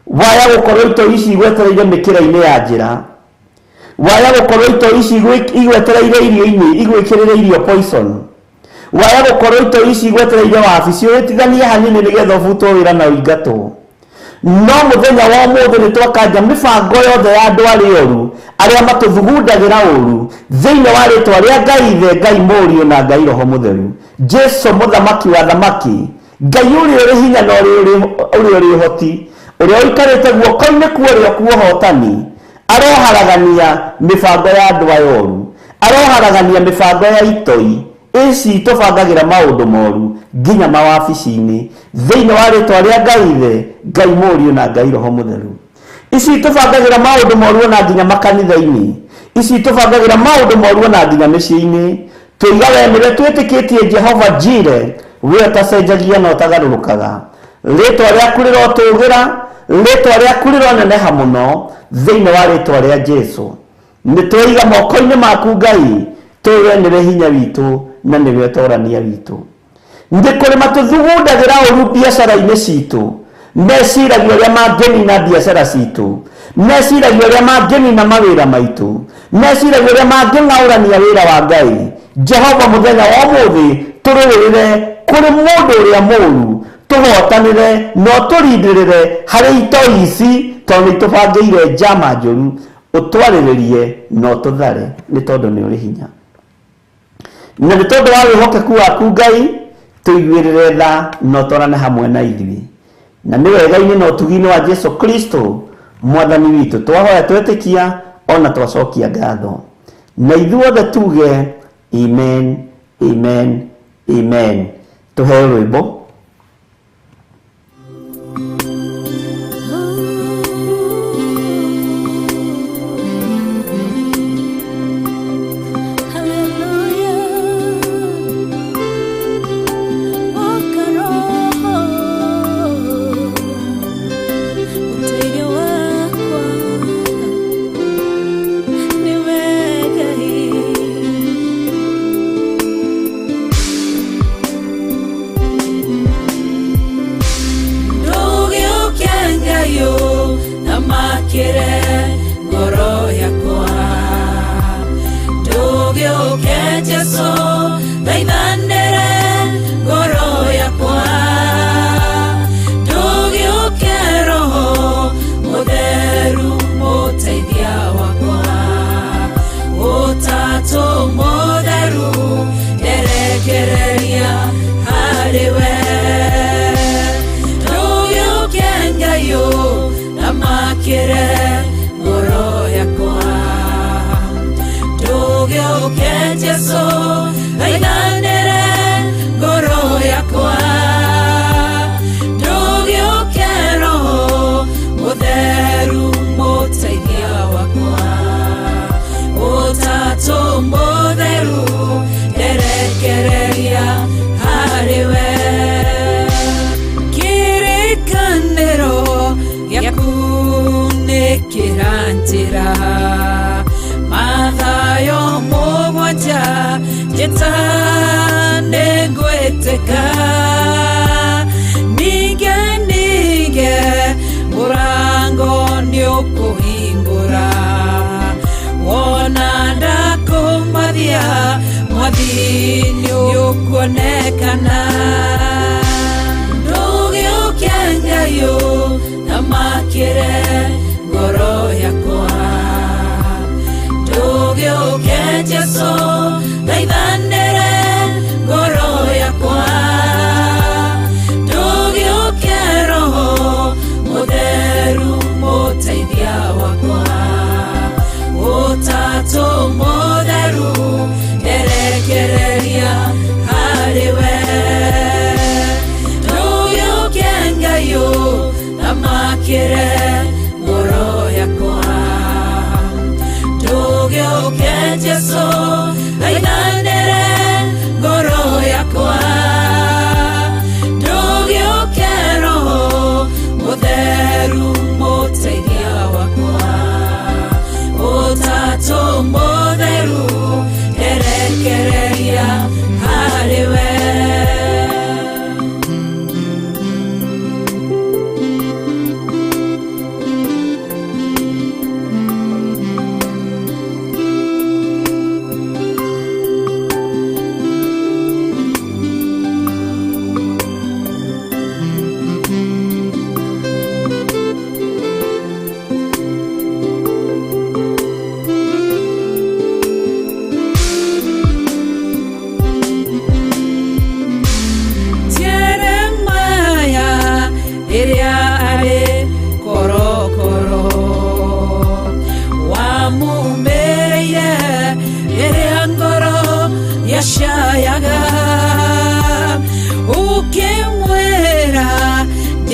Waya gũkorwo itoi ici igwetereire mĩkĩra-inĩ ya njĩra, waya gũkorwo itoi ici igwetereire irio-inĩ, igwĩkĩrĩre irio poison, waya gũkorwo itoi ici igwetereire wabici ũhĩtithanie hanini nĩgetha ũbutwo wĩra na ũingatwo. No mũthenya wa ũmũthĩ nĩ twakanja mĩbango yothe ya andũ arĩa oru, arĩa matũthugundagĩra ũru, thĩinĩ wa rĩtwa rĩa Ngai Ithe, Ngai Mũriũ na Ngai Roho Mũtheru. Jesu mũthamaki wa thamaki, Ngai ũrĩa ũrĩ hinya na ũrĩa ũrĩ ũhoti, ũrĩa ũikarĩte guoko-inĩ kwa ũrĩo kwa ũhotani, aroharagania mĩbango ya andũ aya oru, aroharagania mĩbango ya itoi ici itũbangagĩra maũndũ moru nginya mawabici-inĩ, thĩinĩ wa rĩtwa rĩa Ngai Ithe, Ngai Mũriũ na Ngai Roho Mũtheru. Ici itũbangagĩra maũndũ moru ona nginya makanitha-inĩ, ici itũbangagĩra maũndũ moru ona nginya mĩciĩ-inĩ. Tũiga we nĩwe twĩtĩkĩtie Jehova Jire, we ũtacenjagia na ũtagarũrũkaga. Rĩtwa rĩaku rĩrotũgĩra, rĩtwa rĩaku rĩroneneha mũno thĩinĩ wa rĩtwa rĩa Jesu. Nĩ twaiga moko-inĩ maku Ngai, tũĩ we nĩwe hinya witũ na nĩwe ũtorania witũ. Nĩ kũrĩ matũthugundagĩra ũru biacara-inĩ citũ, meciragia ũrĩa mangĩnina biacara citũ, meciragia ũrĩa mangĩnina mawĩra maitũ, meciragia ũrĩa mangĩng'aũrania wĩra wa Ngai. Jehova mũthenya wa ũmũthĩ tũrũĩrĩre kũrĩ mũndũ ũrĩa mũru, tũhotanĩre na ũtũrindĩrĩre harĩ itoi ici, tondũ nĩ itũbangĩire njama njũru. Ũtwarĩrĩrie na ũtũthare, nĩ tondũ nĩ ũrĩ hinya. Na nĩ tondũ wa wĩhokeku waku Ngai, tũiguĩrĩre tha na ũtwarane hamwe na ithuĩ. Na nĩ wega-inĩ na ũtugi-inĩ wa Jesu Kristo Mwathani witũ twahoya twetĩkia ona twacokia ngatho. Na ithuothe tuge amen, amen, amen. Tũheo rwĩmbo. Jesu, thaithanĩre ngoro yakwa.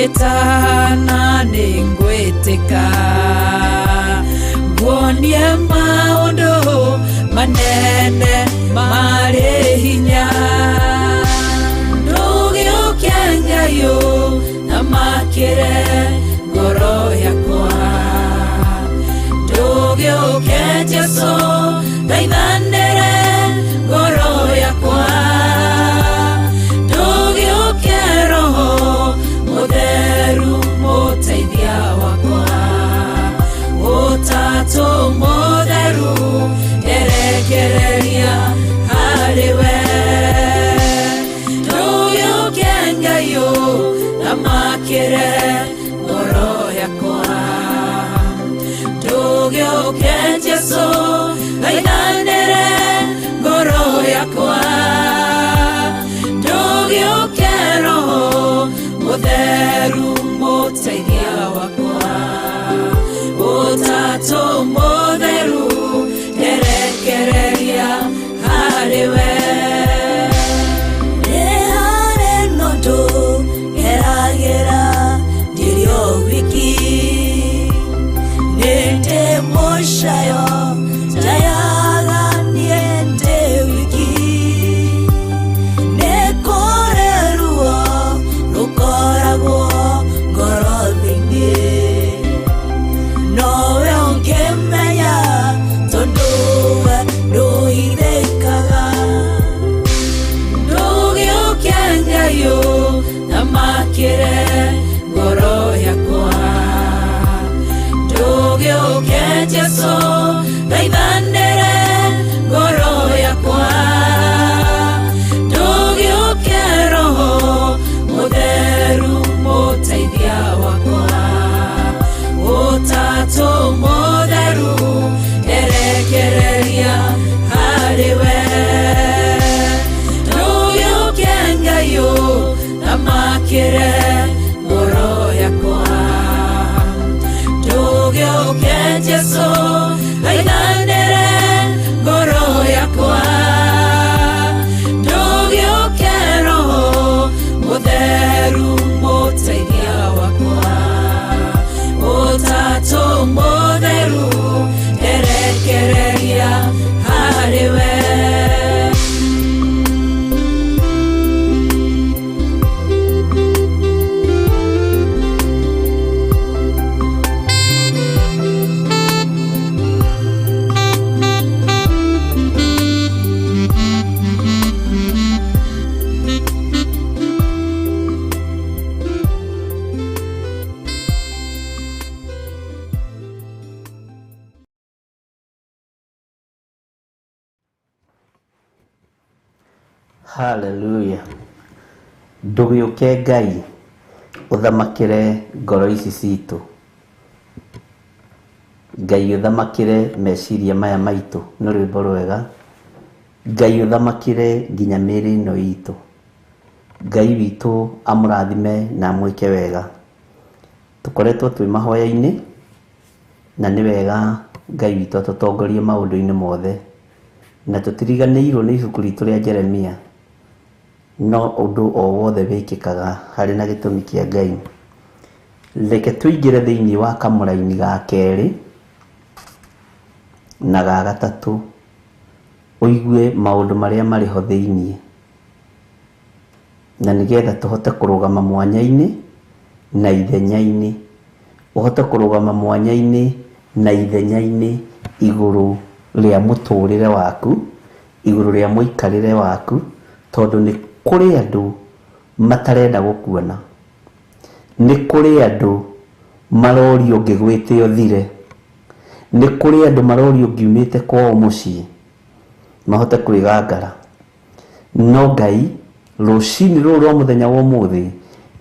Njĩtana nĩngwĩtĩka nguonie maũndũ manene marĩ hinya ndũgĩũke Ngai ũthamakĩre ngoro yakwa ndũgĩũke Jesũ thaithanĩre ngoro yakwa ndũgĩũke Roho Mũtheru mũteithia wakwa Ũtatũ Mũtheru nderekereria harĩ we ndũgĩũke Ngai ũthamakĩre ngoro yakwa ndũgĩũke Jesũ thaithanĩre ngoro yakwa ndũgĩũke Roho Mũtheru mũteithia wakwa Ũtatũ Mũtheru nderekereria harĩ we Nĩ harĩ na ũndũ ngeragĩra ndĩrĩ o wiki nĩ ndĩ mũcayo njayaga niĩ ndĩ wiki nĩ kũrĩ ruo rũkoragwo ngoro thĩinĩ nowe ũngĩmenya tondũ we ndũhithĩkaga ndũgĩũke Ngai ũthamakĩre ngoro yakwa ndũgĩũke Jesũ thaithanĩre ngoro yakwa ndũgĩũke Roho Mũtheru mũteithia wakwa Ũtatũ Mũtheru nderekereria harĩ we ndũgĩũke Ngai ũthamakĩre ngoro yakwa ndũgĩũke Jesũ thaithanĩre ngoro yakwa ndũgĩũke Roho Mũtheru mũteithia wakwa Ũtatũ Mũtheru nderekereria harĩ we Haleluya. Ndũgĩũke Ngai ũthamakĩre ngoro ici citũ. Ngai ũthamakĩre meciria maya maitũ nĩ rwĩmbo rwega. Ngai ũthamakĩre nginya mĩĩrĩ ĩno itũ. Ngai witũ amũrathime na amwĩke wega. Tũkoretwo twĩ mahoya-inĩ na nĩ wega Ngai witũ atũtongorie maũndũ-inĩ mothe. Na tũtiriganĩirwo nĩ ibuku ritũ rĩa Jeremia. No ũndũ o wothe wĩkĩkaga harĩ na gĩtũmi kĩa Ngai. Reke tũingĩre thĩinĩ wa kamũraini ga kerĩ na ga gatatũ ũigue maũndũ marĩa marĩ ho thĩinĩ na nĩgetha tũhote kũrũgama mwanya-inĩ na ithenya-inĩ ũhote kũrũgama mwanya-inĩ na ithenya-inĩ igũrũ rĩa mũtũrĩre waku igũrũ rĩa mũikarĩre waku tondũ nĩ kũrĩ andũ matarenda gũkuona nĩ kũrĩ andũ marorio ngĩgwĩte ũthire nĩ kũrĩ andũ marorio ngiumĩte kwao mũciĩ mahote kwĩgangara no Ngai rũcinĩ rũrũ rwa mũthenya wa ũmũthĩ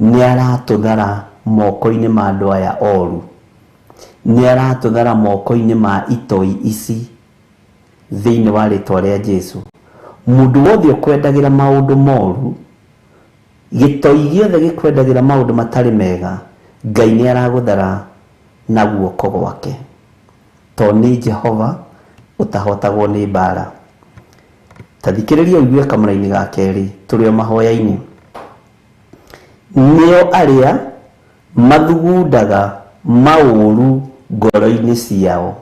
nĩ aratũthara moko-inĩ ma andũ aya oru nĩ aratũthara moko-inĩ ma itoi ici thĩinĩ wa rĩtwa rĩa Jesũ. Mũndũ wothe ũkwendagĩra maũndũ moru gĩtoi gĩothe gĩkwendagĩra maũndũ matarĩ mega Ngai nĩ aragũthara na guoko gwake to nĩ Jehova ũtahotagwo nĩ mbara. Ta thikĩrĩria ũigue kamũraini ga kerĩ tũrĩ o mahoya-inĩ. Nĩo arĩa Mathugundaga maũru ngoro-inĩ ciao.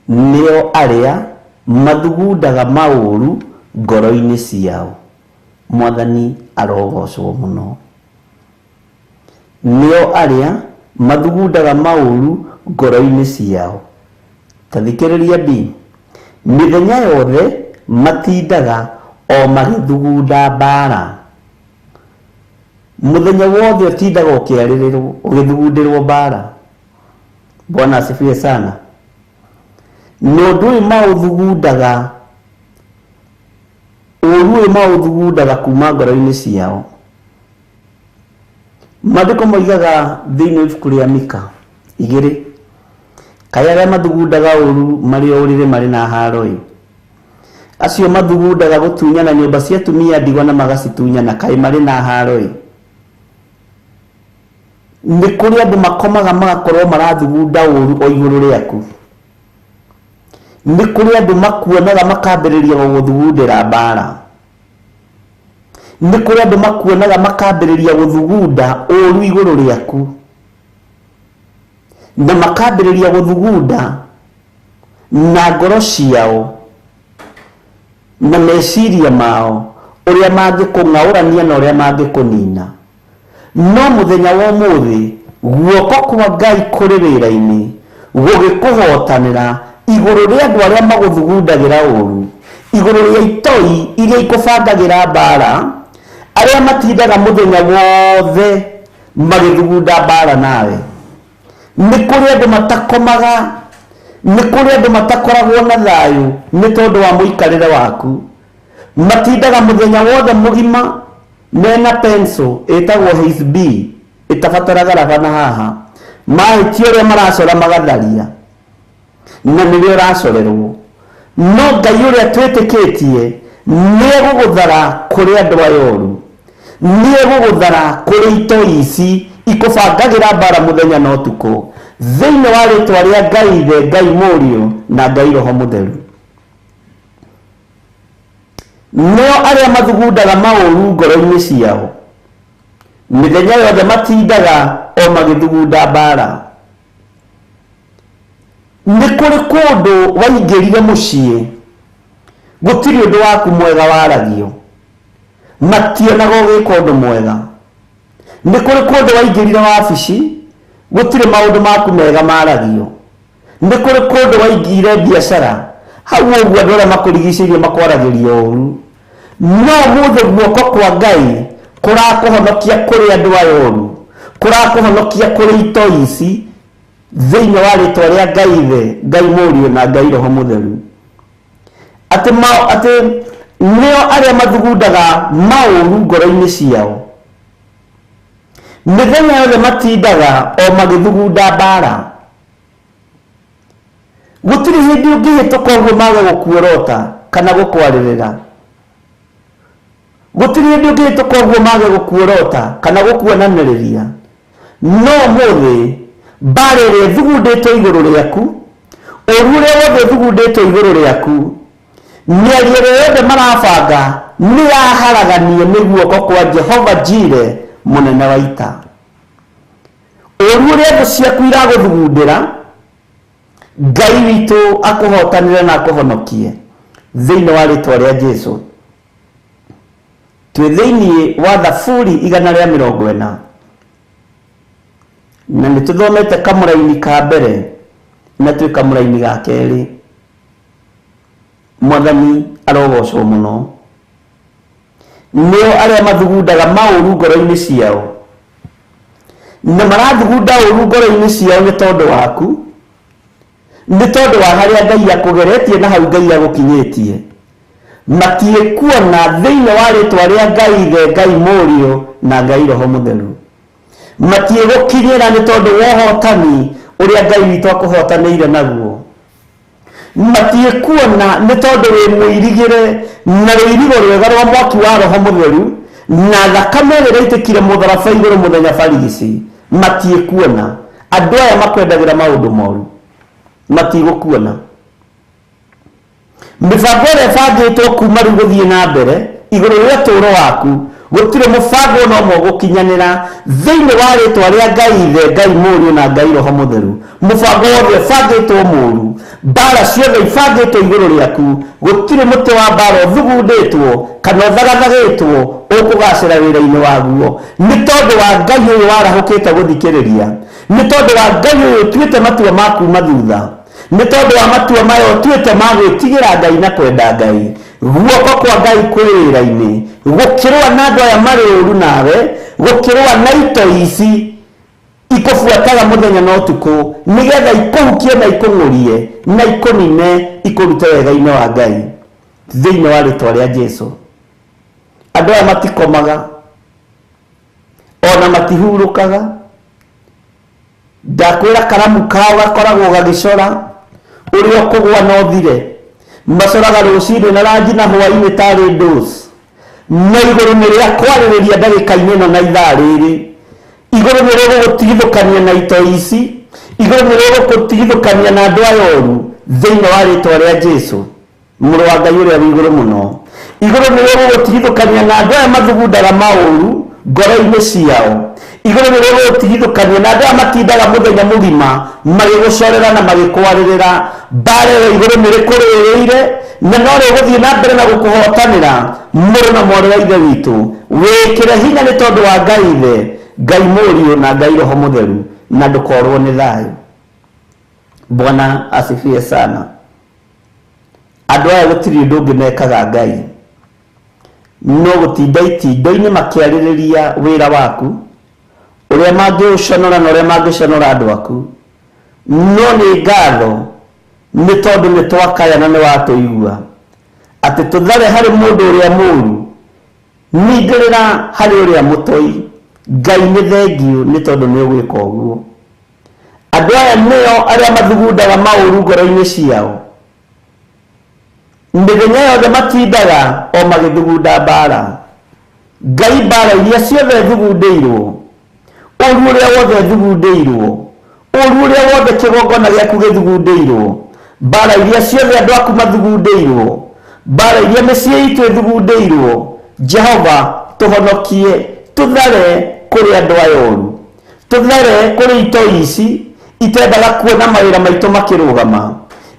Nĩo arĩa mathugundaga maũru ngoro-inĩ ciao. Mwathani arogocwo mũno. Nĩo arĩa mathugundaga maũru ngoro-inĩ ciao. Ta thikĩrĩria B. Mĩthenya yothe matindaga o magĩthugunda mbaara. Mũthenya wothe ũtindaga ũkĩarĩrĩrwo, ũgĩthugundĩrwo mbaara. Bwana asifiwe sana. Na ũndũ ũyũ maũthugundaga, ũũru ũyũ maũthugundaga kuma ngoro-inĩ ciao. Maandĩko moigaga thĩinĩ wa ibuku rĩa Mika 2, kaĩ arĩa mathugundaga ũũru marĩ o ũrĩrĩ marĩ na haro-ĩ. Acio mathugundaga gũtunyana nyũmba cia atumia ndigwa na magacitunyana, kaĩ marĩ na haro-ĩ. Nĩ kũrĩ andũ makomaga magakorwo marathugunda ũũru o igũrũ rĩaku. Nĩ kũrĩ andũ makuonaga makambĩrĩria gũgũthugundĩra mbara. Nĩ kũrĩ andũ makuonaga makambĩrĩria gũthugunda ũũru igũrũ rĩaku. Na makambĩrĩria gũthugunda na ngoro ciao na meciria mao ũrĩa mangĩkũng'aũrania na ũrĩa mangĩkũnina. No mũthenya wa ũmũthĩ guoko kwa Ngai kũrĩ wĩra-inĩ gũgĩkũhotanĩra igũrũ rĩa andũ arĩa magũthugundagĩra ũũru, igũrũ rĩa itoi iria ikũbangagĩra mbara, arĩa matindaga mũthenya wothe magĩthugunda mbara nawe. Nĩ kũrĩ andũ matakomaga, nĩ kũrĩ andũ matakoragwo na thayũ nĩ tondũ wa mũikarĩre waku. Matindaga mũthenya wothe mũgima mena pencil ĩtagwo HB ĩtabataraga raba na haha, mahĩtia ũrĩa maracora magatharia, na nĩrĩo ũracorerwo. No Ngai ũrĩa twĩtĩkĩtie nĩ egũgũthara kũrĩ andũ aya oru, nĩ egũgũthara kũrĩ itoi ici ikũbangagĩra mbara mũthenya na ũtukũ, thĩinĩ wa rĩtwa rĩa Ngai Ithe, Ngai Mũriũ na Ngai Roho Mũtheru. Nĩo arĩa mathugundaga maũru ngoro-inĩ ciao, mĩthenya yothe matindaga o magĩthugunda mbara. Nĩ kũrĩ kũndũ waingĩrire mũciĩ, gũtirĩ ũndũ waku mwega waragio, mationaga ũgĩka ũndũ mwega. Nĩ kũrĩ kũndũ waingĩrire wabici, gũtirĩ maũndũ maku mega maragio. Nĩ kũrĩ kũndũ waingĩire biacara, hau ũguo andũ arĩa makũrigicĩirie makwaragĩria ũru. No ũmũthĩ guoko kwa Ngai kũrakũhonokia kũrĩ andũ aya oru, kũrakũhonokia kũrĩ itoi ici, thĩinĩ wa rĩtwa rĩa Ngai Ithe, Ngai Mũriũ na Ngai Roho Mũtheru. Atĩ atĩ nĩo arĩa mathugundaga maũru ngoro-inĩ ciao. Mĩthenya yothe matindaga o magĩthugunda mbara. Gũtirĩ hĩndĩ ũngĩhĩtũka ũguo mage gũkuorota kana gũkwarĩrĩra. Gũtirĩ hĩndĩ ũngĩhĩtũka ũguo mage gũkuorota kana gũkuonanĩrĩria. No ũmũthĩ mbara ĩrĩa ĩthugundĩtwo igũrũ rĩaku, ũru ũrĩa wothe ũthugundĩtwo igũrũ rĩaku, mĩario ĩrĩa yothe marabanga nĩ yaharaganio nĩ guoko kwa Jehova Jire mũnene wa ita. Ũru ũrĩa thũ ciaku iragũthugundĩra, Ngai witũ akũhotanĩre na akũhonokie thĩinĩ wa rĩtwa rĩa Jesu. Twĩ thĩinĩ wa Thaburi 140 na nĩ tũthomete kamũraini ka mbere na twĩ kamũraini ga kerĩ. Mwathani arogocwo mũno. Nĩo arĩa mathugundaga maũru ngoro-inĩ ciao, na marathugunda ũru ngoro-inĩ ciao nĩ tondũ waku, nĩ tondũ wa harĩa Ngai akũgeretie na hau Ngai agũkinyĩtie. Matiĩkuona thĩinĩ wa rĩtwa rĩa Ngai Ithe, Ngai Mũriũ na Ngai Roho Mũtheru. Matiĩgũkinyĩra nĩ tondũ wa ũhotani ũrĩa Ngai witũ akũhotanĩire naguo. Matiĩkuona nĩ tondũ wĩ mũirigĩre na rũirigo rwega rwa mwaki wa Roho Mũtheru na thakame ĩrĩa ĩraitĩkire mũtharaba igũrũ mũthenya barigici. Matiĩkuona. Andũ aya makwendagĩra maũndũ moru. Matigũkuona. Mĩbango ĩrĩa ĩbangĩtwo kuma rĩu gũthiĩ na mbere igũrũ rĩa ũtũũro waku, Gũtirĩ mũbango ona ũmwe ũgũkinyanĩra thĩinĩ wa rĩtwa rĩa Ngai Ithe, Ngai Mũriũ na Ngai Roho Mũtheru. Mũbango wothe ũbangĩtwo mũũru, mbara ciothe ibangĩtwo igũrũ rĩaku, gũtirĩ mũtĩ wa mbara ũthugundĩtwo kana ũthagathagĩtwo ũkũgacĩra wĩra-inĩ waguo, nĩ tondũ wa Ngai ũyũ warahũkĩte gũthikĩrĩria, nĩ tondũ wa Ngai ũyũ ũtuĩte matua ma kuma thutha, nĩ tondũ wa matua maya ũtuĩte ma gwĩtigĩra Ngai na kwenda Ngai. Guoko kwa Ngai kwĩ wĩra-inĩ, gũkĩrũa na andũ aya marĩ ũũru nawe, gũkĩrũa na itoi ici ikũbuataga mũthenya na ũtukũ, nĩgetha ikũhukie na ikũng'ũrie na ikũnine ikũrute wega-inĩ wa Ngai, thĩinĩ wa rĩtwa rĩa Jesu. Andũ aya matikomaga ona matihurũkaga. Ndakwĩra karamu kao gakoragwo gagĩcora ũrĩa ũkũgwa na ũthire. Macoraga rũcinĩ na ranji na hwaĩ-inĩ tarĩ dose. Na igũrũ nĩ rĩa kwarĩrĩria ndagĩka-inĩ ĩno na ithaa rĩrĩ. Igũrũ nĩ rĩgũgũtigithũkania na itoi ici. Igũrũ nĩ rĩgũgũtigithũkania na andũ aya oru thĩinĩ wa rĩtwa rĩa Jesu, Mũrũ wa Ngai ũrĩa wĩ igũrũ mũno. Igũrũ nĩ rĩgũgũtigithũkania na andũ aya mathugundaga maũru ngoro-inĩ ciao. Igũrũ nĩ rĩgũgũtigithũkania na andũ aya matindaga mũthenya mũgima magĩgũcorera na magĩkwarĩrĩra. Mbara ĩyo igũrũ nĩ rĩkũrũĩrĩire na no rĩgũthiĩ na mbere na gũkũhotanĩra, mũrũ na mwarĩ wa Ithe witũ. Wĩĩkĩre hinya nĩ tondũ wa Ngai Ithe, Ngai Mũriũ na Ngai Roho Mũtheru, na ndũkorwo nĩ thayũ. Bwana asifiwe sana. Andũ aya gũtirĩ ũndũ ũngĩ mekaga Ngai no gũtinda itindo-inĩ makĩarĩrĩria wĩra waku, ũrĩa mangĩũconora na ũrĩa mangĩconora andũ aku. No nĩ ngatho nĩ tondũ nĩ twakaya na nĩ watũigua, atĩ tũthare harĩ mũndũ ũrĩa mũũru, ningĩrĩra harĩ ũrĩa mũtoi. Ngai nĩ thengiũ nĩ tondũ nĩ ũgwĩka ũguo. Andũ aya nĩo arĩa mathugundaga maũru ngoro-inĩ ciao. Mĩthenya yothe matindaga o magĩthugunda mbara. Ngai, mbara iria ciothe thugundĩirwo, ũru ũrĩa wothe thugundĩirwo, ũru ũrĩa wothe kĩgongona gĩaku gĩthugundĩirwo, mbara iria ciothe andũ aku mathugundĩirwo, mbara iria mĩciĩ itũ ĩthugundĩirwo, Jehova, tũhonokie, tũthare kũrĩ andũ aya oru. Tũthere kũrĩ itoi ici itendaga kuona mawĩra maitũ makĩrũgama,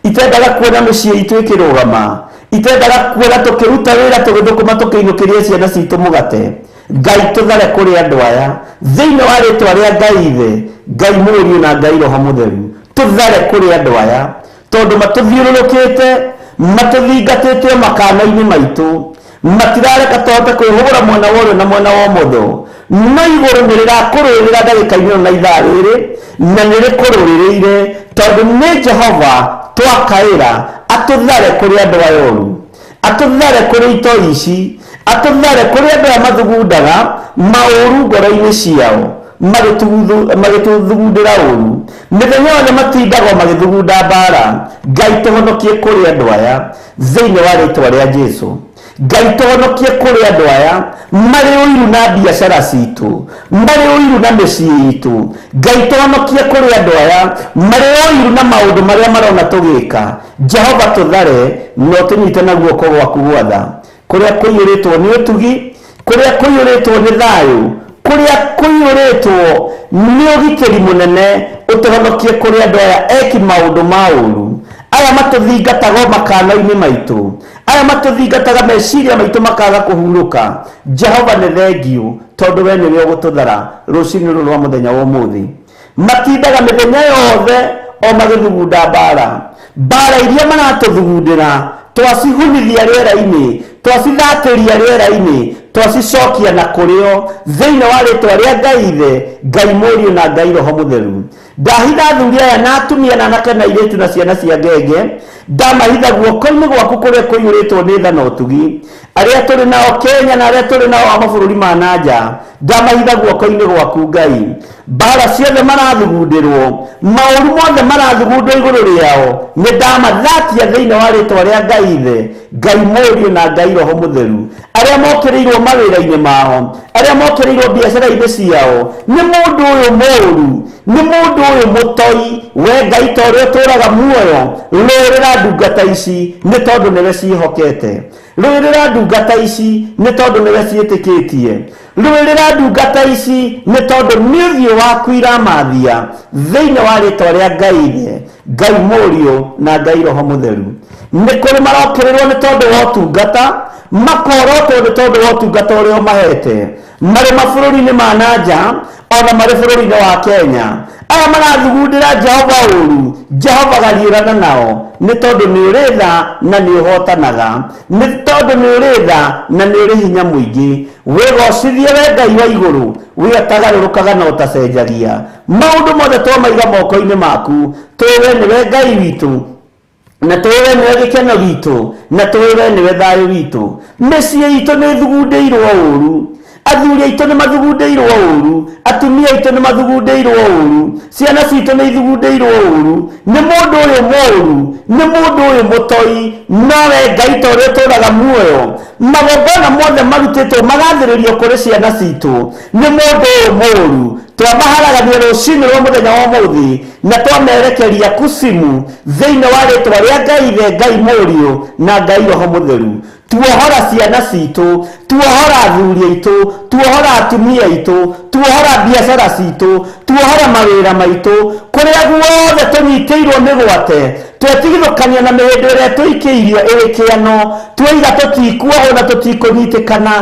itendaga kuona mĩciĩ itũ ĩkĩrũgama, itendaga kuona tũkĩruta wĩra tũgĩthũkũma tũkĩinũkĩria ciana citũ mũgate. Ngai, tũthare kũrĩ andũ aya thĩinĩ wa rĩtwa rĩa Ngai Ithe, Ngai Mũriũ na Ngai Roho Mũtheru. Tũthare kũrĩ andũ aya tondũ matũthiũrũrũkĩte, matũthingatĩte o makana-inĩ maitũ, matirareka tũhote kwĩhũgũra mwena wa ũrĩo na mwena wa ũmotho. No igũrũ nĩ rĩrakũrũĩrĩra ndagĩka-inĩ ĩno na ithaa rĩrĩ, na nĩ rĩkũrũĩrĩire, tondũ nĩ Jehova twakaĩra atũthare kũrĩ andũ aya oru, atũthare kũrĩ itoi ici, atũthare kũrĩ andũ aya mathugundaga maũru ngoro-inĩ ciao, magĩtũthugundĩra ũru. Mĩthenya yothe matindaga o magĩthugunda mbara. Ngai, tũhonokie kũrĩ andũ aya thĩinĩ wa rĩtwa rĩa Jesu. Ngai, tũhonokie kũrĩ andũ aya marĩ ũiru na biacara citũ, marĩ ũiru na mĩciĩ itũ. Ngai, tũhonokie kũrĩ andũ aya marĩ ũiru na maũndũ marĩa marona tũgĩka. Jehova, tũthare na ũtũnyite na guoko gwaku gwatha, kũrĩa kũiyũrĩtwo nĩ ũtugi, kũrĩa kũiyũrĩtwo nĩ thayũ, kũrĩa kũiyũrĩtwo nĩ ũgitĩri mũnene. Ũtũhonokie kũrĩ andũ aya eki maũndũ ma ũũru, aya matũthingataga o makana-inĩ maitũ, aya matũthingataga meciria maitũ makaga kũhurũka. Jehova, nĩ thengiũ tondũ we nĩwe ũgũtũthara rũcinĩ rũrũ rwa mũthenya wa ũmũthĩ. Matindaga mĩthenya yothe o magĩthugunda mbara. Mbara iria maratũthugundĩra twacihunithia rĩera-inĩ, twacithatĩria rĩera-inĩ, twacicokia na kũrĩ o thĩinĩ wa rĩtwa rĩa Ngai Ithe, Ngai Mũriũ na Ngai Roho Mũtheru. Ndahitha athuri aya na atumia na anake na airĩtu na ciana cia ngenge, ndamahitha guoko-inĩ gwaku kũrĩa kũiyũrĩtwo nĩ tha na ũtugi. Arĩa tũrĩ nao Kenya na arĩa tũrĩ nao a mabũrũri ma na nja, ndamahitha guoko-inĩ gwaku Ngai. Mbara ciothe marathugundĩrwo, maũru mothe marathugundwo igũrũ rĩao, nĩ ndamathatia thĩinĩ wa rĩtwa rĩa Ngai Ithe, Ngai Mũriũ na Ngai Roho Mũtheru. Arĩa mokĩrĩirwo mawĩra-inĩ mao, arĩa mokĩrĩirwo biacara-inĩ ciao nĩ mũndũ ũyũ mũũru, nĩ mũndũ ũyũ mũtoi. We Ngai ta ũrĩa ũtũũraga muoyo, rũĩrĩra ndungata ici nĩ tondũ nĩwe ciĩhokete. Rũĩrĩra ndungata ici nĩ tondũ nĩwe ciĩtĩkĩtie. Rũĩrĩra ndungata ici nĩ tondũ nĩ ũthiũ waku iramathia, thĩinĩ wa rĩtwa rĩa Ngai Ithe, Ngai Mũriũ na Ngai Roho Mũtheru. Nĩ kũrĩ marokĩrĩrwo nĩ tondũ wa ũtungata, makorotwo nĩ tondũ wa ũtungata ũrĩa ũmahete, marĩ mabũrũri-inĩ ma na nja ona marĩ bũrũri-inĩ wa Kenya. Aya marathugundĩra Jehova ũru, Jehova gariũrana nao, nĩ tondũ nĩ ũrĩ tha na nĩ ũhotanaga, nĩ tondũ nĩ ũrĩ tha na nĩ ũrĩ hinya mũingĩ. Wĩgocithie we Ngai wa igũrũ, we ũtagarũrũkaga na ũtacenjagia. Maũndũ mothe twamaiga moko-inĩ maku, tũĩ we nĩwe Ngai witũ, na tũĩ we nĩwe gĩkeno gitũ, na tũĩ we nĩwe thayũ witũ. Mĩciĩ itũ nĩ ĩthugundĩirwo ũru, athuri aitũ nĩ mathugundĩirwo ũru, atumia aitũ nĩ mathugundĩirwo ũru, ciana citũ nĩ ithugundĩirwo ũru nĩ mũndũ ũyũ mũũru, nĩ mũndũ ũyũ mũtoi. Nowe Ngai ta ũrĩa ũtũũraga muoyo, magongona mothe marutĩtwo magathĩrĩrio kũrĩ ciana citũ nĩ mũndũ ũyũ mũũru. Twamaharagania rũcinĩ rwa mũthenya wa ũmũthĩ na twamerekeria kusimu thĩinĩ wa rĩtwa rĩa Ngai Ithe, Ngai Mũriũ na Ngai Roho Mũtheru. Tuohora ciana citũ, tuohora athuri aitũ, tuohora atumia aitũ, tuohora biacara citũ, tuohora mawĩra maitũ, kũrĩa guothe tũnyitĩirwo mĩgwate, twetigithũkania na mĩhĩndĩ ĩrĩa tũikĩirio ĩrĩ kĩano, twaiga tũtikuohwo na tũtikũnyitĩkana,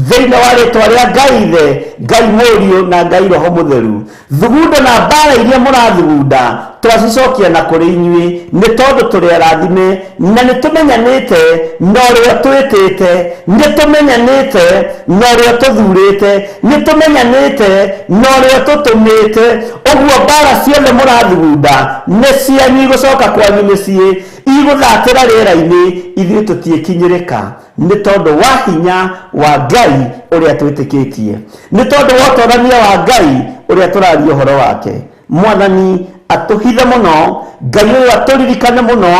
thĩinĩ wa rĩtwa rĩa Ngai Ithe, Ngai Mũriũ na Ngai Roho Mũtheru. Thugundo na mbara iria mũrathugunda twacicokia na kũrĩ inyuĩ, nĩ tondũ tũrĩ arathime na nĩ tũmenyanĩte na ũrĩa twĩtĩte, nĩ tũmenyanĩte na ũrĩa tũthurĩte, nĩ tũmenyanĩte na ũrĩa tũtũmĩte. Ũguo mbara ciothe mũrathugunda nĩ cianyu, igũcoka kwanyu mĩciĩ, igũthatĩra rĩera-inĩ, ithuĩ tũtiĩkinyĩrĩka nĩ tondũ wa hinya wa Ngai ũrĩa twĩtĩkĩtie, nĩ tondũ wa ũtorania wa Ngai ũrĩa tũraria ũhoro wake. Mwathani atũhithe mũno, Ngai ũyũ atũririkane mũno,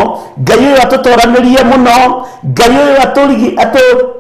Ngai ũyũ atũtoranĩrie mũno, Ngai ũyũ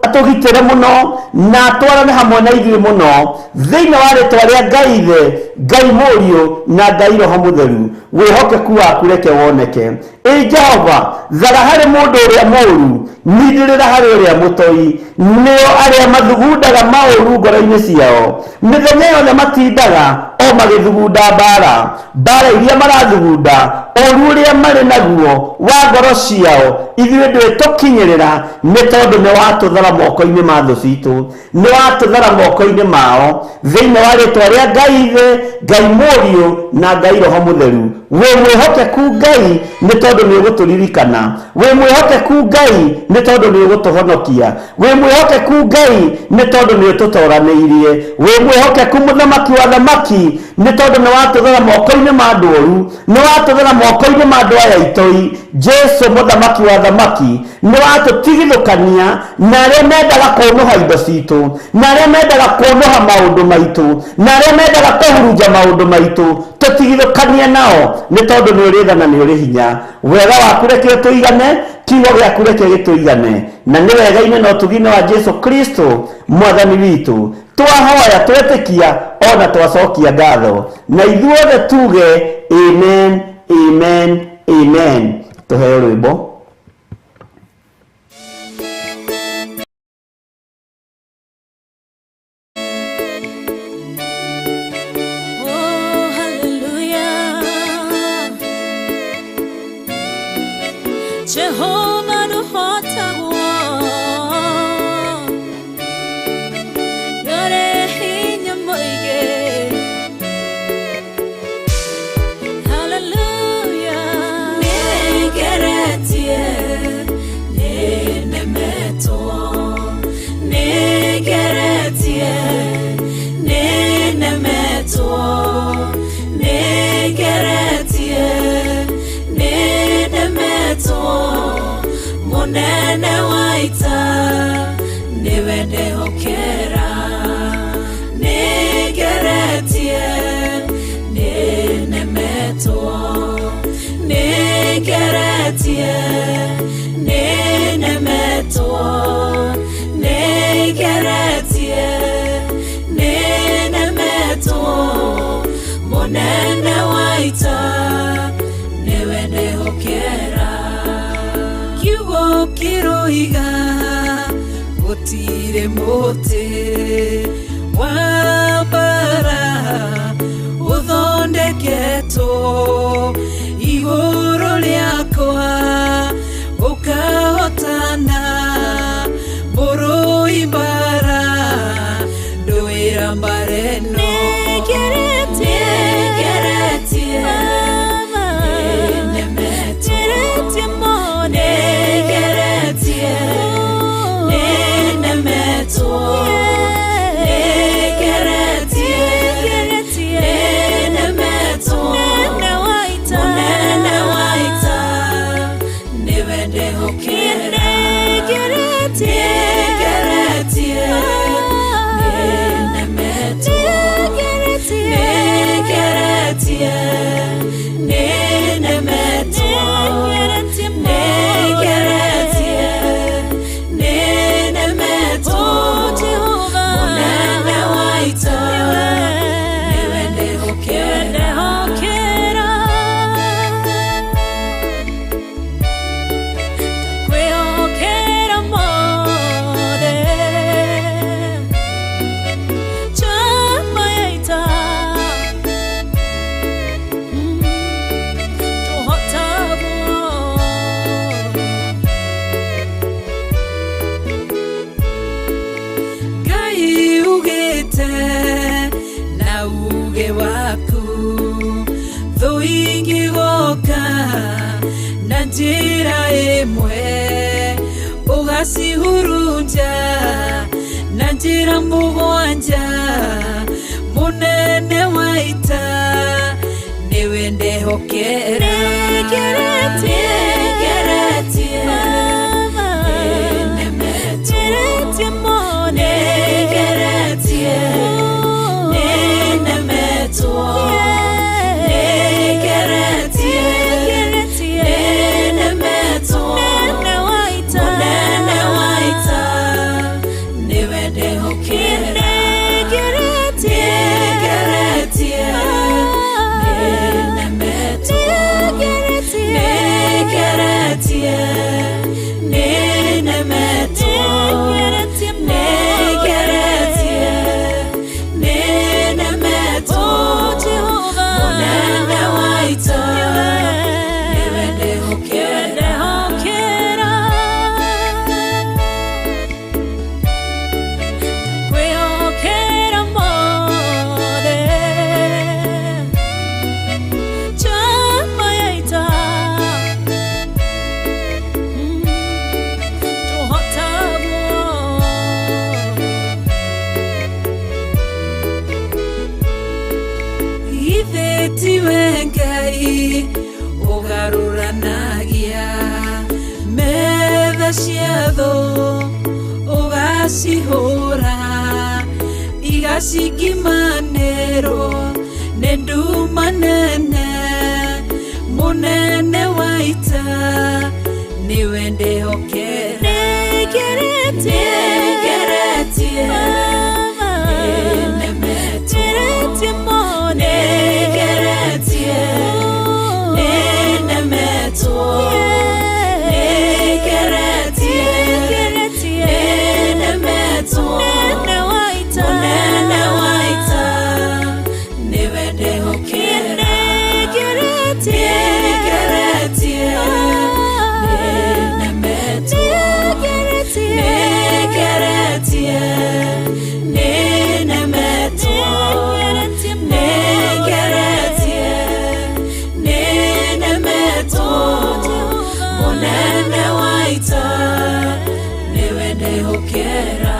atũgitĩre mũno na atwarane hamwe na ithuĩ mũno, thĩinĩ wa rĩtwa rĩa Ngai Ithe, Ngai Mũriũ na Ngai Roho Mũtheru. Wĩhokeku waku reke woneke. Ĩ Jehova, thara harĩ mũndũ ũrĩa mũũru, nindĩrĩra harĩ ũrĩa mũtoi. Nĩo arĩa mathugundaga maũru ngoro-inĩ ciao, mĩthenya yothe matindaga o magĩthugunda mbara. Mbara iria marathugunda, ũru ũrĩa marĩ naguo wa ngoro ciao, ithuĩ ndwĩtũkinyĩrĩra, nĩ tondũ nĩ watũthara moko-inĩ ma thũ citũ, nĩ watũthara moko-inĩ mao, thĩinĩ wa rĩtwa rĩa Ngai Ithe, Ngai Mũriũ na Ngai Roho Mũtheru. Wĩ mwĩhokeku Ngai nĩ tondũ nĩ ũgũtũririkana, wĩ mwĩhokeku Ngai nĩ tondũ nĩ ũgũtũhonokia, wĩ mwĩhokeku Ngai nĩ tondũ nĩ ũtũtoranĩirie, wĩ mwĩhokeku Mũthamaki wa thamaki nĩ tondũ nĩ watũthara moko-inĩ ma andũ oru, nĩ watũthara moko-inĩ ma andũ aya itoi. Jesu Mũthamaki wa thamaki, nĩ watũtigithũkania na arĩa mendaga kũnũha indo citũ, na arĩa mendaga kũnũha maũndũ maitũ, na arĩa mendaga kũhurunja maũndũ maitũ, tũtigithũkanie nao nĩ tondũ nĩ ũrĩ tha na nĩ ũrĩ hinya. Wega waku reke ũtũigane, kiugo gĩaku reke gĩtũigane, na nĩ wega-inĩ na ũtugi-inĩ wa Jesu Kristo Mwathani witũ twahoya, twetĩkia ona twacokia ngatho, na ithuothe tuge amen, amen, amen. Tũheo rwĩmbo. Oh, hallelujah. Jehovah nũhotagwo, ndũrĩ hinya mũingĩ. Hallelujah. Nĩngeretie, nĩnemetwo, nĩngeretie, nĩnemetwo, nĩngeretie, nĩnemetwo. Mũnene wa ita nĩwe ndehokera. Nĩngeretie, nĩnemetwo, nĩngeretie, nĩnemetwo, nĩngeretie, Gũtirĩ mũtĩ wa mbara ũthondeketwo igũrũ rĩakwa ũkahotana mũrũi mbara ndũĩra mbara ĩno. Nĩngeretie, nĩnemetwo, nĩngeretie, nĩnemetwo, nĩngeretie, nĩnemetwo, mũnene wa ita nĩwe ndehokera. Nĩngeretie, nĩnemetwo, nĩngeretie, nĩnemetwo, nĩngeretie, nĩnemetwo, mũnene wa ita nĩwe ndehokera. Kwĩhokera mothe chama ya ita tũhotagwo. Ngai ugĩte na uge waku thũ ingĩgoka na njĩra ĩmwe ũgacihurunja na njĩra mũgwanja mũnene wa ita nĩwe ndehokera. Nĩngeretie, Nĩngeretie, nĩnemetwo, nĩngeretie, nĩnemetwo, nĩngeretie, nĩnemetwo, mũnene wa ita nĩwe ndehokera. Nĩngeretie, nĩnemetwo, nĩngeretie, nĩnemetwo, nĩngeretie, nĩnemetwo, mũnene wa ita nĩwe ndehokera. Kwĩhokera mothe chama ya ita tũhotagwo. Ithe tiwe Ngai ũgarũranagia metha cia thũ ũgacihũra igacingimanĩrwo nĩ nduma nene mũnene wa ita nĩwe ndehokera. Nĩngeretie, Nĩngeretie, nĩnemetwo, nĩngeretie, nĩnemetwo, nĩngeretie, nĩnemetwo, mũnene wa ita nĩwe ndehokera. Nĩngeretie, nĩnemetwo, nĩngeretie, nĩnemetwo, nĩngeretie, nĩnemetwo, mũnene wa ita nĩwe ndehokera.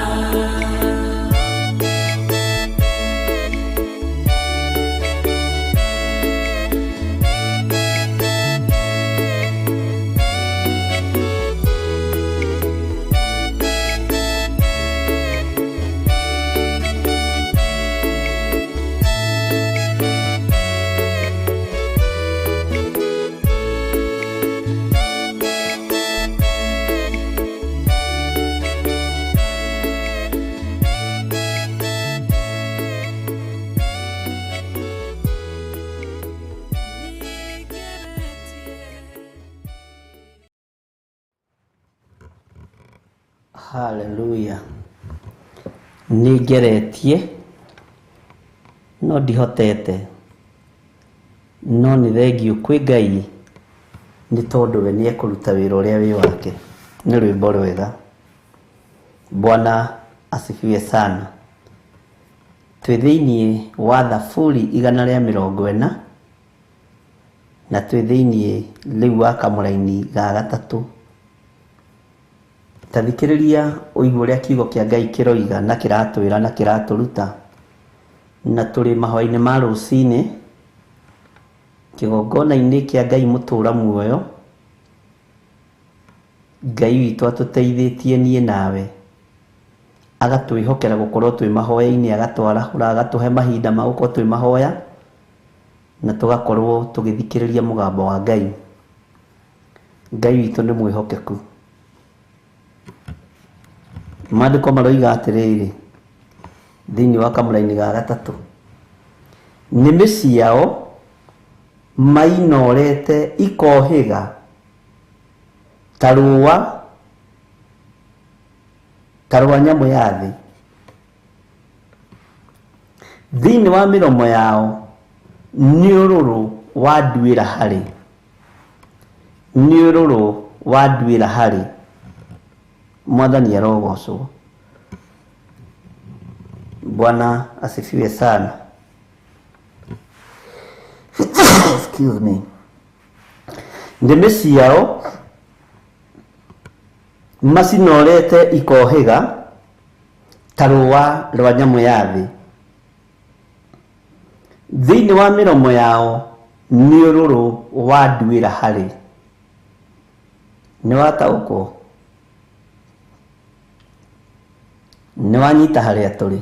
Haleluya. Nĩ ngeretie no ndihotete, no nĩ thengiũ kwĩ Ngai nĩ tondũ we nĩ ekũruta wĩra ũrĩa wĩ wake. Nĩ rwĩmbo rwega. Bwana asifiwe sana. Twĩ thĩiniĩ wa Thaburi 140 na twĩ thĩiniĩ rĩu wa kamũraini ga gatatũ. Ta thikĩrĩria ũigue ũrĩa kiugo kĩa Ngai kĩroiga na kĩratwĩra na kĩratũruta. Na tũrĩ mahoya-inĩ ma rũcinĩ, kĩgongona-inĩ kĩa Ngai mũtũra muoyo, Ngai witũ atũteithĩtie niĩ nawe, agatwĩhokera gũkorwo twĩ mahoya-inĩ, agatwarahũra, agatũhe mahinda ma gũkorwo twĩ mahoya, na tũgakorwo tũgĩthikĩrĩria mũgambo wa Ngai. Ngai witũ nĩ mwĩhokeku. Maandĩko maroiga atĩrĩrĩ, thĩinĩ wa kamũraini ga gatatũ, nĩmĩ ciao mainorete ikohĩga ta rũa ta rwa nyamũ ya thĩ. Thĩinĩ wa mĩromo yao nĩ ũrũrũ wa nduĩra harĩ, nĩ ũrũrũ wa nduĩra harĩ. Mwathani arogocwo. Bwana asifiwe sana. Excuse me. Nĩmĩ ciao macinorete ikohĩga ta rũa rwa nyamũ ya thĩ. Thĩinĩ wa mĩromo yao nĩ ũrũrũ wa nduĩra harĩ. Nĩ wataũkwo? Nĩ wanyita harĩa tũrĩ?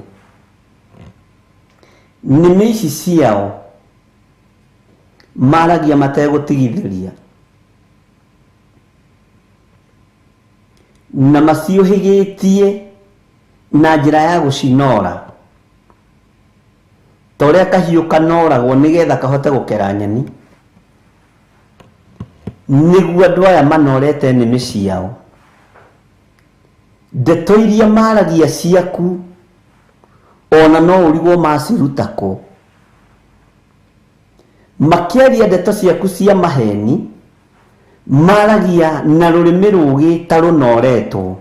Nĩmĩ ici ciao maragia mategũtigithĩria na maciũhĩgĩtie na njĩra ya gũcinora ta ũrĩa kahiũ kanoragwo nĩgetha kahote gũkera nyeni, nĩguo andũ aya manorete nĩmĩ ciao. Ndeto iria maragia ciaku ona no ũrigwo maciruta kũ. Makĩaria ndeto ciaku cia maheni, maragia na rũrĩmĩ rũũgĩ ta rũnoretwo,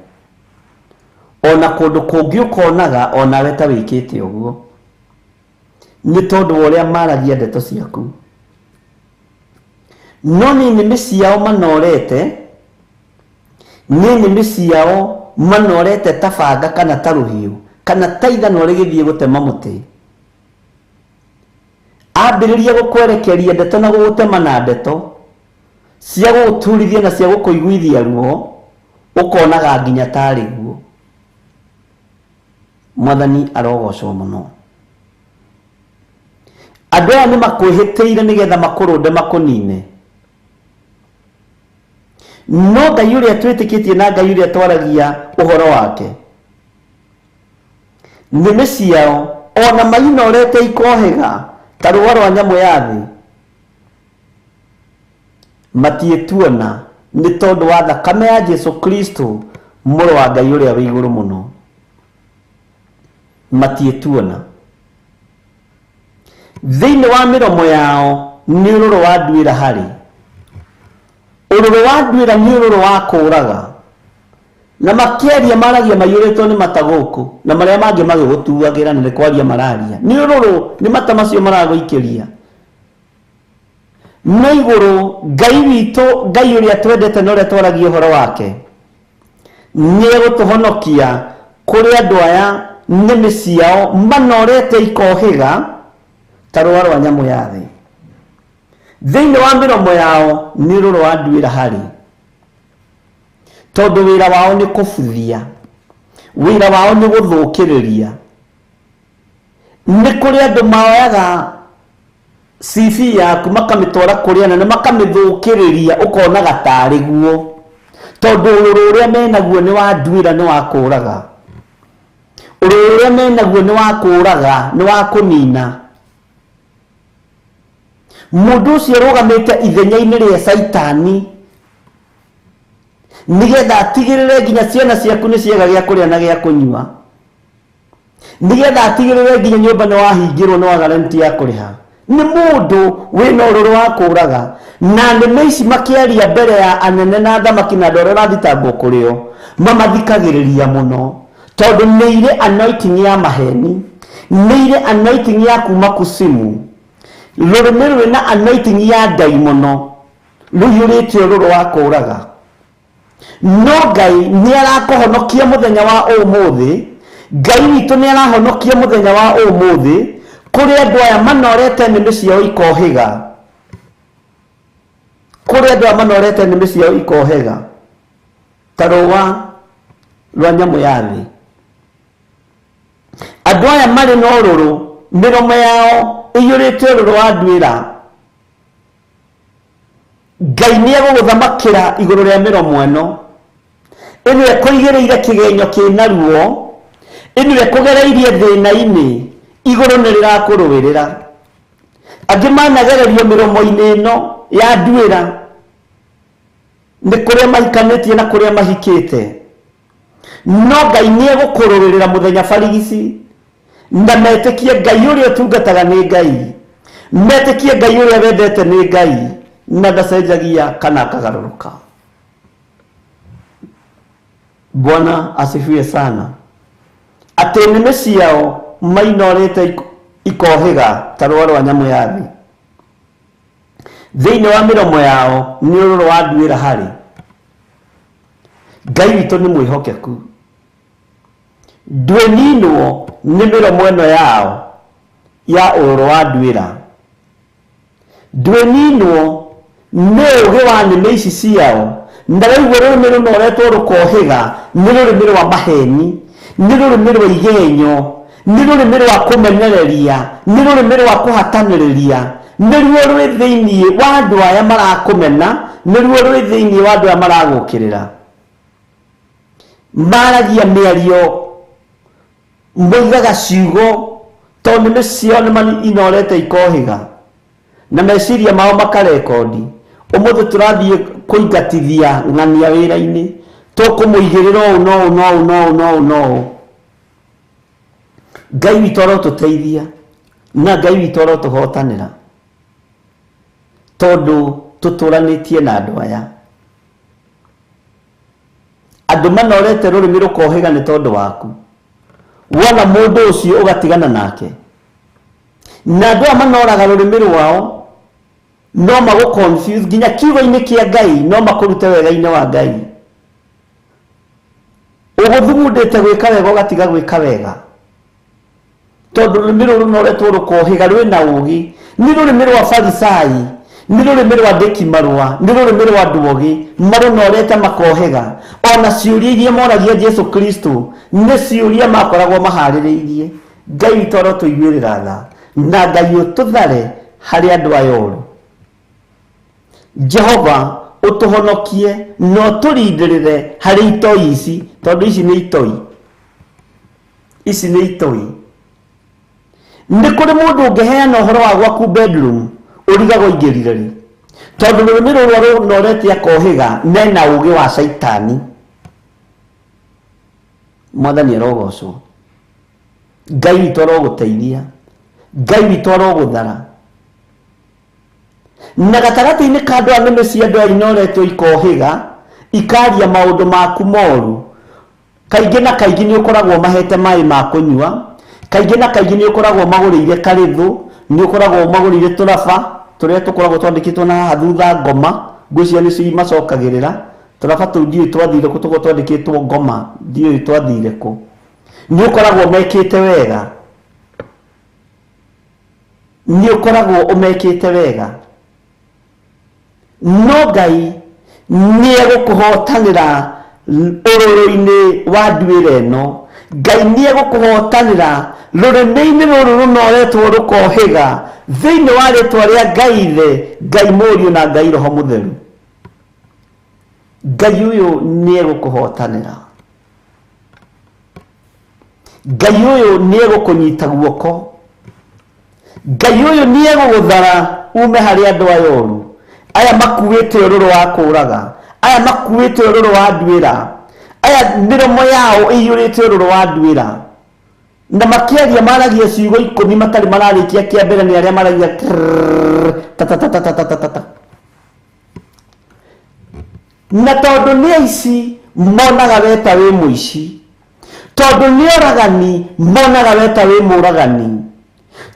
ona kũndũ kũngĩ ũkonaga onawe ta wĩkĩte ũguo, nĩ tondũ wa ũrĩa maragia ndeto ciaku. No nĩ nĩmĩ ciao manorete, nĩ nĩmĩ ciao manorete ta banga kana ta rũhiũ kana ta ithanwa rĩgĩthiĩ gũtema mũtĩ. Ambĩrĩria gũkwerekeria ndeto na gũgũtema na ndeto cia gũgũturithia na cia gũkũiguithia ruo, ũkonaga nginya tarĩ guo. Mwathani arogocwo mũno. Andũ aya nĩ makwĩhĩtĩire nĩgetha makũrũnde makũnine. No Ngai ũrĩa twĩtĩkĩtie na Ngai ũrĩa twaragia ũhoro wake, nĩmĩ ciao ona mainorete ikohĩga ta rũa rwa nyamũ ya thĩ, matiĩtuona nĩ tondũ wa thakame ya Jesu Kristo mũrũ wa Ngai ũrĩa wĩ igũrũ mũno. Matiĩtuona. Thĩinĩ wa mĩromo yao nĩ ũrũrũ wa nduĩra harĩ. Ũrũrũ wa nduĩra nĩ ũrũrũ wa kũũraga. Na makĩaria maragia maiyũrĩtwo nĩ mata gũkũ, na marĩa mangĩ magĩgũtuagĩra na nĩ kwaria mararia. Nĩ ũrũrũ, nĩ mata macio maragũikĩria. No igũrũ Ngai witũ, Ngai ũrĩa twendete na ũrĩa twaragia ũhoro wake, nĩ egũtũhonokia kũrĩ andũ aya nĩmĩ ciao manorete ikohĩga ta rũa rwa nyamũ ya thĩ. Thĩinĩ wa mĩromo yao nĩ ũrũrũ wa nduĩra harĩ, tondũ wĩra wao nĩ kũbuthia, wĩra wao nĩ gũthũkĩrĩria. Nĩ kũrĩ andũ maoyaga CV yaku makamĩtwara kũrĩ anene makamĩthũkĩrĩria, ũkonaga tarĩ guo, tondũ ũrũrũ ũrĩa menaguo nĩ wa nduĩra, nĩ wa kũũraga. Ũrũrũ ũrĩa menaguo nĩ wa kũũraga, nĩ wa kũnina. Mũndũ ũcio arũgamĩte ithenya-inĩ rĩa Caitani nĩgetha atigĩrĩre nginya ciana ciaku nĩ ciaga gĩa kũrĩa na gĩa kũnyua. Nĩgetha atigĩrĩre nginya nyũmba nĩ wahingĩrwo nĩ waga rent ya kũrĩha. Nĩ mũndũ wĩna ũrũrũ wa kũraga. Na nĩmĩ ici makĩaria mbere ya anene na athamaki na andũ arĩa ũrathitangwo kũrĩ o, mamathikagĩrĩria mũno. Tondũ nĩ irĩ anointing ya maheni, nĩ irĩ anointing ya kuma kusimu. Rũrĩmĩ rwĩna anointing ya ndaimono, rũiyũrĩte ũrũrũ wa kũraga. No Ngai nĩ arakũhonokia mũthenya wa ũmũthĩ. Ngai witũ nĩ arahonokia mũthenya wa ũmũthĩ kũrĩ andũ aya manorete nĩmĩ ciao ikohĩga. Kũrĩ andũ aya manorete nĩmĩ ciao ikohĩga ta rũa rwa nyamũ ya thĩ. Andũ aya marĩ na ũrũrũ, mĩromo yao ĩiyũrĩte ũrũrũ wa nduĩra. Ngai nĩ egũgũthamakĩra igũrũ rĩa mĩromo ĩno. Ĩno ĩkũigĩrĩire kĩgenyo kĩna ruo, ĩno ĩkũgereirie thĩna-inĩ, igũrũ nĩ rĩrakũrũĩrĩra. Angĩ managererio mĩromo-inĩ ĩno ya nduĩra nĩ kũrĩa mahikanĩtie na kũrĩa mahikĩte. No Ngai nĩ egũkũrũĩrĩra mũthenya barigici, na metĩkie Ngai ũrĩa ũtungataga nĩ Ngai, metĩkie Ngai ũrĩa wendete nĩ Ngai, na ndacenjagia kana akagarũrũka. Bwana asifiwe sana. Atĩ nĩmĩ ciao mainorĩte ikohĩga ta rũa rwa nyamũ ya thĩ. Thĩinĩ wa mĩromo yao nĩ ũrũrũ wa nduĩra harĩ. Ngai witũ nĩ mwĩhokeku. Ndwĩninwo nĩ mĩromo ĩno yao ya ũrũrũ wa nduĩra. Ndwĩninwo nĩ ũũgĩ wa nĩmĩ ici ciao. Na rĩu rũrĩmĩ rũnoretwo rũkohĩga nĩ rũrĩmĩ rwa maheni, nĩ rũrĩmĩ rwa igenyo, nĩ rũrĩmĩ rwa kũmenereria, nĩ rũrĩmĩ rwa kũhatanĩrĩria, nĩruo rwĩ thĩinĩ wa andũ aya marakũmena, nĩruo rwĩ thĩinĩ wa andũ aya maragũkĩrĩra. Maragia mĩario, moigaga ciugo, tondũ nĩmĩ ciao nĩ inorete ikohĩga, na meciria mao makarekondi. Ũmũthĩ tũrathiĩ kũingatithia ng'ania wĩra-inĩ, tũkũmũigĩrĩra ũũ na ũũ na ũũ na ũũ na ũũ na ũũ. Ngai witũ arotũteithia, na Ngai witũ arotũhotanĩra, tondũ tũtũranĩtie na andũ aya. Andũ manorete rũrĩmĩ rũkohĩga nĩ tondũ waku. Wona mũndũ ũcio ũgatigana nake. Na andũ aya manoraga rũrĩmĩ rwao no magũ confuse nginya kiugo-inĩ kĩa Ngai, no makũrute wega-inĩ wa Ngai. Ũgũthugundĩte gwĩka wega ũgatiga gwĩka wega, tondũ rũrĩmĩ rũrũ rũnoretwo rũkohĩga rwĩna ũũgĩ. Nĩ rũrĩmĩ rwa Farisai, nĩ rũrĩmĩ rwa andĩki marũa, nĩ rũrĩmĩ rwa andũ ogĩ, marũnorete makohĩga. Ona ciũria iria moragia Jesu Kristo nĩ ciũria makoragwo maharĩrĩirie. Ngai witũ arotũiguĩrĩra tha, na Ngai ũtũthare harĩ andũ aya oru. Jehova ũtũhonokie na ũtũrindĩrĩre harĩ itoi ici, tondũ ici nĩ itoi. Ici nĩ itoi. Nĩ kũrĩ mũndũ ũngĩheana ũhoro wa gwaku bedroom ũrigagwo aingĩrire rĩ, tondũ rũrĩmĩ rũrũ rũnorete akohĩga mena ũũgĩ wa caitani. Mwathani arogocwo. Ngai witũ arogũteithia, Ngai witũ arogũthara. Na gatagatĩ-inĩ ka andũ aya nĩmĩ cia andũ aya inoretwo ikohĩga, ikaria maũndũ maku moru. Kaingĩ na kaingĩ nĩ ũkoragwo mahete maĩ ma kũnyua, kaingĩ na kaingĩ nĩ ũkoragwo magũrĩire karĩthũ, nĩ ũkoragwo magũrĩire tũraba tũrĩa tũkoragwo twandĩkĩtwo na haha thutha ngoma, ngwĩciria nĩcio imacokagĩrĩra. Tũraba tũu ndiũĩ twathire kũ, tũkoragwo twandĩkĩtwo ngoma, ndiũĩ twathire kũ. Nĩ ũkoragwo mekĩte wega, nĩ ũkoragwo ũmekĩte wega, no Ngai nĩ egũkũhotanĩra ũrũrũ-inĩ wa nduĩra ĩno. Ngai nĩ egũkũhotanĩra rũrĩmĩ-inĩ rũrũ rũnoretwo rũkohĩga thĩinĩ wa rĩtwa rĩa Ngai Ithe, Ngai Mũriũ na Ngai Roho Mũtheru. Ngai ũyũ nĩ egũkũhotanĩra. Ngai ũyũ nĩ egũkũnyita guoko. Ngai ũyũ nĩ egũgũthara ume harĩ andũ aya oru, aya makuĩte ũrũrũ wa kũraga, aya makuĩte ũrũrũ wa nduĩra, aya mĩromo yao ĩiyũrĩte ũrũrũ wa nduĩra. Na makĩaria maragia ciugo 10 matarĩ mararĩkia kĩa mbere nĩ arĩa maragia trrrr, ta ta ta ta ta ta ta ta ta. Na tondũ nĩ aici monaga we ta wĩ mũici, tondũ nĩ oragani monaga we ta wĩ mũragani,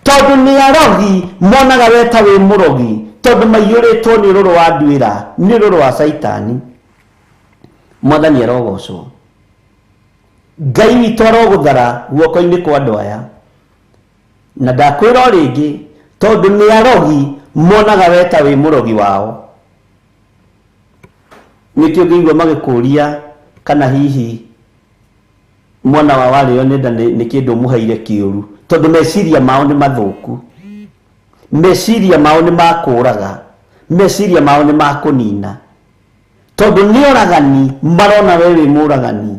tondũ nĩ arogi monaga we ta wĩ mũrogi, tondũ maiyũrĩtwo nĩ ũrũrũ wa nduĩra, nĩ ũrũrũ wa caitani. Mwathani arogocwo. Ngai witũ arogũthara guoko-inĩ kwa andũ aya. Na ndakwĩra o rĩngĩ, tondũ nĩ arogi monaga we ta wĩ mũrogi wao. Nĩkĩo ngĩigua magĩkũria kana hihi mwana wao arĩo nĩ nda nĩ kĩndũ ũmũheire kĩũru, tondũ meciria mao nĩ mathũku, meciria mao nĩ makũraga, meciria mao nĩ makũnina, tondũ nĩ oragani marona we wĩ mũragani,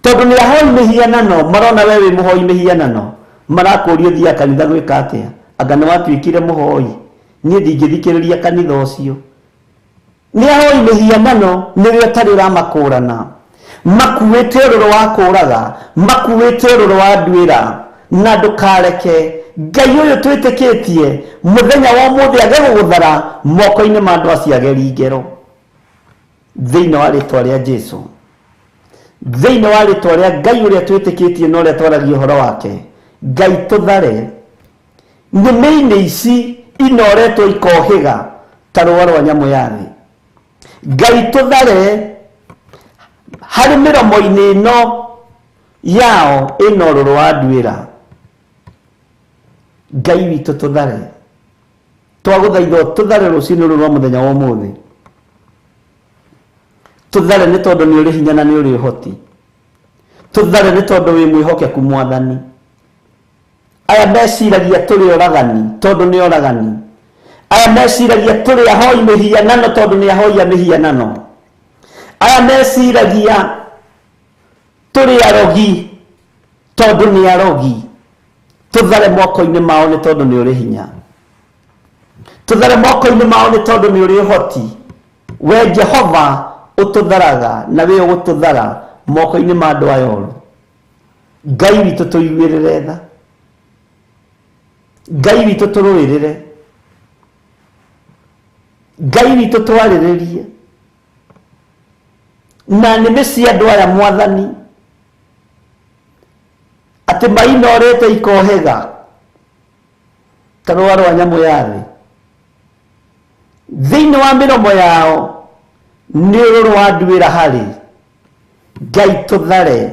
tondũ nĩ ahoi mĩhianano marona we wĩ mũhoi mĩhianano, marakũria ũthiaga kanitha gwĩka atĩa? Anga nĩ watuĩkire mũhoi? Niĩ ndingĩthikĩrĩria kanitha ũcio. Nĩ ahoi mĩhianano nĩwe ũtarĩ ũramakũrana, makuĩte ũrũrũ wa kũraga, makuĩte ũrũrũ wa nduĩra. Na ndũkareke Ngai ũyũ twĩtĩkĩtie mũthenya wa ũmũthĩ age gũgũthara moko-inĩ ma andũ acio ageri ngero. Thĩinĩ wa rĩtwa rĩa Jesu, thĩinĩ wa rĩtwa rĩa Ngai ũrĩa twĩtĩkĩtie na ũrĩa twaragia ũhoro wake, Ngai tũthare nĩmĩ-inĩ ici inoretwo ikohĩga ta rũa rwa nyamũ ya thĩ. Ngai tũthare harĩ mĩromo-inĩ ĩno yao ĩna ũrũrũ wa nduĩra. Ngai witũ tũthare, twagũthaitha tũthare rũcinĩ rũrũ rwa mũthenya wa ũmũthĩ. Tũthare nĩ tondũ nĩ ũrĩ hinya na nĩ ũrĩ ũhoti. Tũthare nĩ tondũ wĩ mwĩhokeku Mwathani. Aya meciragia tũrĩ oragani tondũ nĩ oragani. Aya meciragia tũrĩ ahoi mĩhianano tondũ nĩ ahoi a mĩhianano. Aya meciragia tũrĩ arogi tondũ nĩ arogi. Tũthare moko-inĩ mao nĩ tondũ nĩ ũrĩ hinya. Tũthare moko-inĩ mao nĩ tondũ nĩ ũrĩ ũhoti. We Jehova ũtũtharaga na wĩ ũgũtũthara moko-inĩ ma andũ aya oru. Ngai witũ tũiguĩrĩre tha. Ngai witũ tũrũĩrĩre. Ngai witũ twarĩrĩrie. Na nĩmĩ cia andũ aya Mwathani, atĩ mainorĩte ikohĩga ta rũa rwa nyamũ ya thĩ. Thĩinĩ wa mĩromo yao nĩ ũrũrũ wa nduĩra harĩ. Ngai tũthare.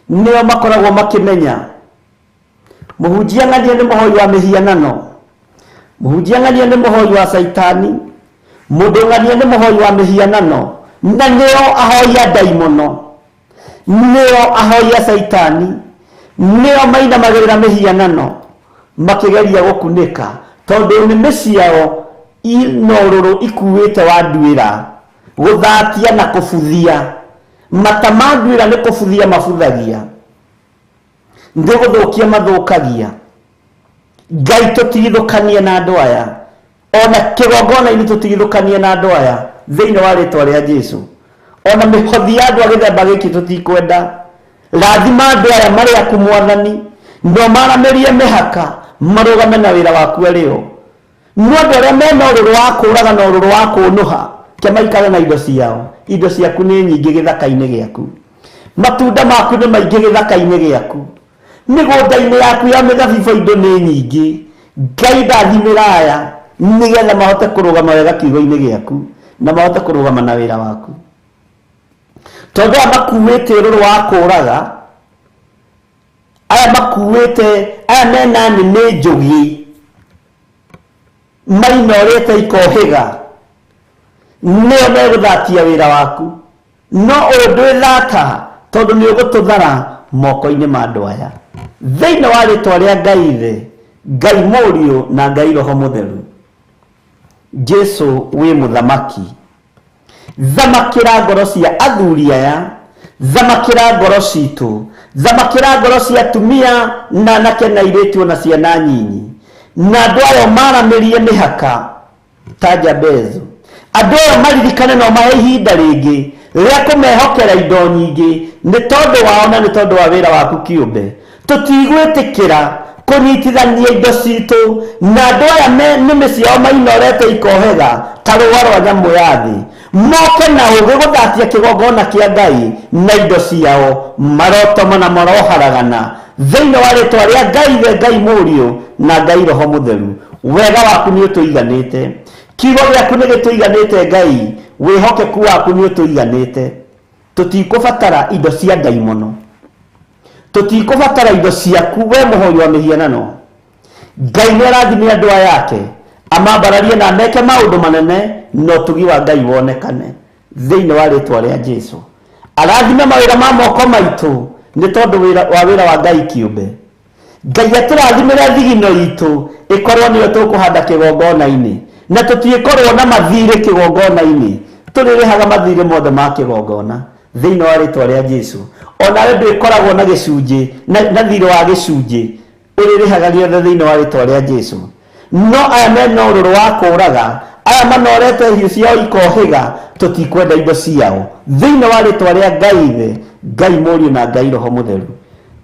Nĩo makoragwo makĩmenya mũhunjia ng'ania nĩ mũhoi wa mĩhianano, mũhunjia ng'ania nĩ mũhoi wa caitani, mũndũ ng'ania nĩ mũhoi wa mĩhianano, na nĩo ahoi a ndaimono, nĩo ahoi a caitani, nĩo mainamagĩrĩra mĩhianano makĩgeria gũkunĩka, tondũ nĩmĩ ciao ina ũrũrũ ikuĩte wa nduĩra, gũthatia na kũbuthia. Mata ma nduĩra nĩ kũbuthia mabuthagia, nĩ gũthũkia mathũkagia. Ngai tũtigithũkanie na andũ aya, ona kĩgongona-inĩ tũtigithũkanie na andũ aya thĩinĩ wa rĩtwa rĩa Jesu. Ona mĩhothi ya andũ a gĩthemba gĩkĩ tũtikwenda. Rathima andũ aya marĩ aku Mwathani, no maramĩrie mĩhaka marũgame na wĩra waku arĩo. No andũ arĩa mena ũrũrũ wa kũraga na ũrũrũ wa kũnũha, ke maikare na indo ciao. Indo ciaku nĩ nyingĩ gĩthaka-inĩ gĩaku, matunda maku nĩ maingĩ gĩthaka-inĩ gĩaku, mĩgũnda-inĩ yaku ya mĩthabibũ indo nĩ nyingĩ. Ngai ndathimĩra aya nĩgetha mahote kũrũgama wega kiugo-inĩ gĩaku na mahote kũrũgama na wĩra waku, tondũ aya makuĩte ũrũrũ wa kũraga, aya makuĩte, aya mena nĩmĩ njũgĩ mainorĩte ikohĩga, nĩo megũthatia wĩra waku. No ũyũ ndwĩthata, tondũ nĩ ũgũtũthara moko-inĩ ma andũ aya. Thĩinĩ wa rĩtwa rĩa Ngai Ithe, Ngai Mũriũ na Ngai Roho Mũtheru, Jesu wĩ mũthamaki. Thamakĩra ngoro cia athuri aya, thamakĩra ngoro citũ, thamakĩra ngoro cia atumia na anake na airĩtu ona ciana nyinyi, na andũ aya maramĩrie mĩhaka ta Jabezu. Andũ aya maririkane no mahe ihinda rĩngĩ rĩa kũmehokera indo nyingĩ Nĩ tondũ wao na nĩ tondũ wa wĩra waku kĩũmbe, tũtigwĩtĩkĩra kũnyitithania indo citũ na andũ aya me nĩmĩ ciao mainorete ikohega ta rũa rwa nyamũ ya thĩ, moke na ũgĩ gũthatia kĩgongona kĩa Ngai na indo ciao, marotoma na maroharagana thĩinĩ wa rĩtwa rĩa Ngai Ithe, Ngai Mũriũ na Ngai Roho Mũtheru. Wega waku nĩ ũtũiganĩte, kiugo gĩaku nĩ gĩtũiganĩte Ngai, wĩhokeku waku nĩ ũtũiganĩte. Tũtikũbatara indo cia ndaimono, tũtikũbatara indo ciaku we mũhoi wa mĩhianano. Ngai nĩ arathime andũ aya ake, amambararie na meke maũndũ manene, na ũtugi wa Ngai wonekane thĩinĩ wa rĩtwa rĩa Jesu. Arathime mawĩra ma moko maitũ nĩ tondũ wa wĩra wa Ngai kĩũmbe. Ngai atũrathimĩre thigino itũ ĩkorwo nĩyo tũkũhanda kĩgongona-inĩ, na tũtiĩkorwo na mathirĩ kĩgongona-inĩ, tũrĩrĩhaga mathirĩ mothe ma kĩgongona thĩinĩ wa rĩtwa rĩa Jesu. Onawe ndwĩkoragwo na gĩcunjĩ na thirĩ wa gĩcunjĩ, ũrĩrĩhaga gĩothe thĩinĩ wa rĩtwa rĩa Jesu. No aya mena ũrũrũ wa kũraga, aya manorete hiũ ciao ikohĩga, tũtikwenda indo ciao thĩinĩ wa rĩtwa rĩa Ngai Ithe, Ngai Mũriũ na Ngai Roho Mũtheru.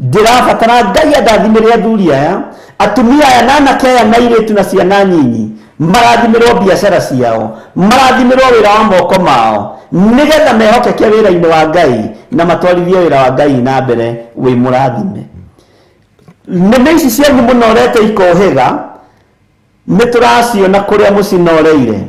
Ndĩrabatara Ngai andathimĩre athuri aya, atumia aya na anake aya na airĩtu na ciana nyinyi, marathimĩrwo biacara ciao, marathimĩrwo wĩra wa moko mao, nĩgetha mehokeke wĩra-inĩ wa Ngai na matwarithie wĩra wa Ngai na mbere wĩ mũrathime. Nĩmĩ ici cianyu mũnorete ikohĩga, nĩ tũraciona kũrĩa mũcinoreire,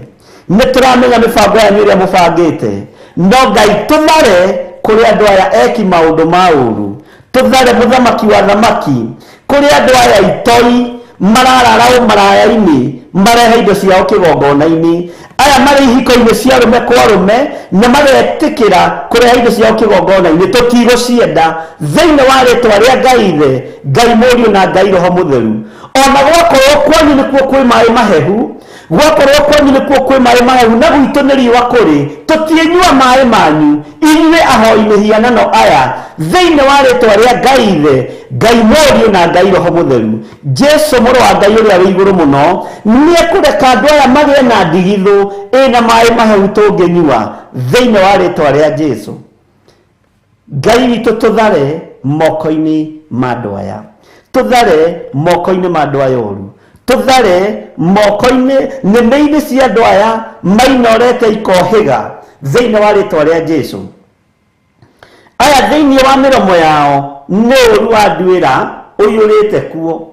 nĩ tũramenya mĩbango yanyu ĩrĩa mũbangĩte. No Ngai tũthare kũrĩ andũ aya eki maũndũ ma ũru, tũthare mũthamaki wa thamaki kũrĩ andũ aya itoi mararara ũmaraya-inĩ, marehe indo ciao kĩgongona-inĩ, aya marĩ ihiko-inĩ cia arũme kwa arũme na magetĩkĩra kũrehe indo ciao kĩgongona-inĩ, tũtigũcienda thĩinĩ wa rĩtwa rĩa Ngai Ithe, Ngai Mũriũ na Ngai Roho Mũtheru. Ona gwakorwo kwanyu nĩkuo kwĩ maĩ mahehu, gwakorwo kwanyu nĩkuo kwĩ maĩ mahehu na gwitũ nĩ riũa kũrĩ, tũtiĩnyua maĩ manyu inyuĩ ahoi mĩhianano aya thĩinĩ wa rĩtwa rĩa Ngai Ithe, Ngai Mũriũ na Ngai Roho Mũtheru. Jesu mũrũ wa Ngai ũrĩa wĩ igũrũ mũno nĩekũreka andũ aya magĩe na ndigithũ ĩna maĩ mahehu tũngĩnyua thĩinĩ wa rĩtwa rĩa Jesu. Ngai witũ tũthare moko-inĩ ma andũ aya, tũthare moko-inĩ ma andũ aya ũru, tũthare moko-inĩ nĩmĩ-inĩ cia andũ aya mainorete ikohĩga thĩinĩ wa rĩtwa rĩa Jesu. Aya thĩinĩ wa mĩromo yao nĩ ũru wa nduĩra ũiyũrĩte kuo.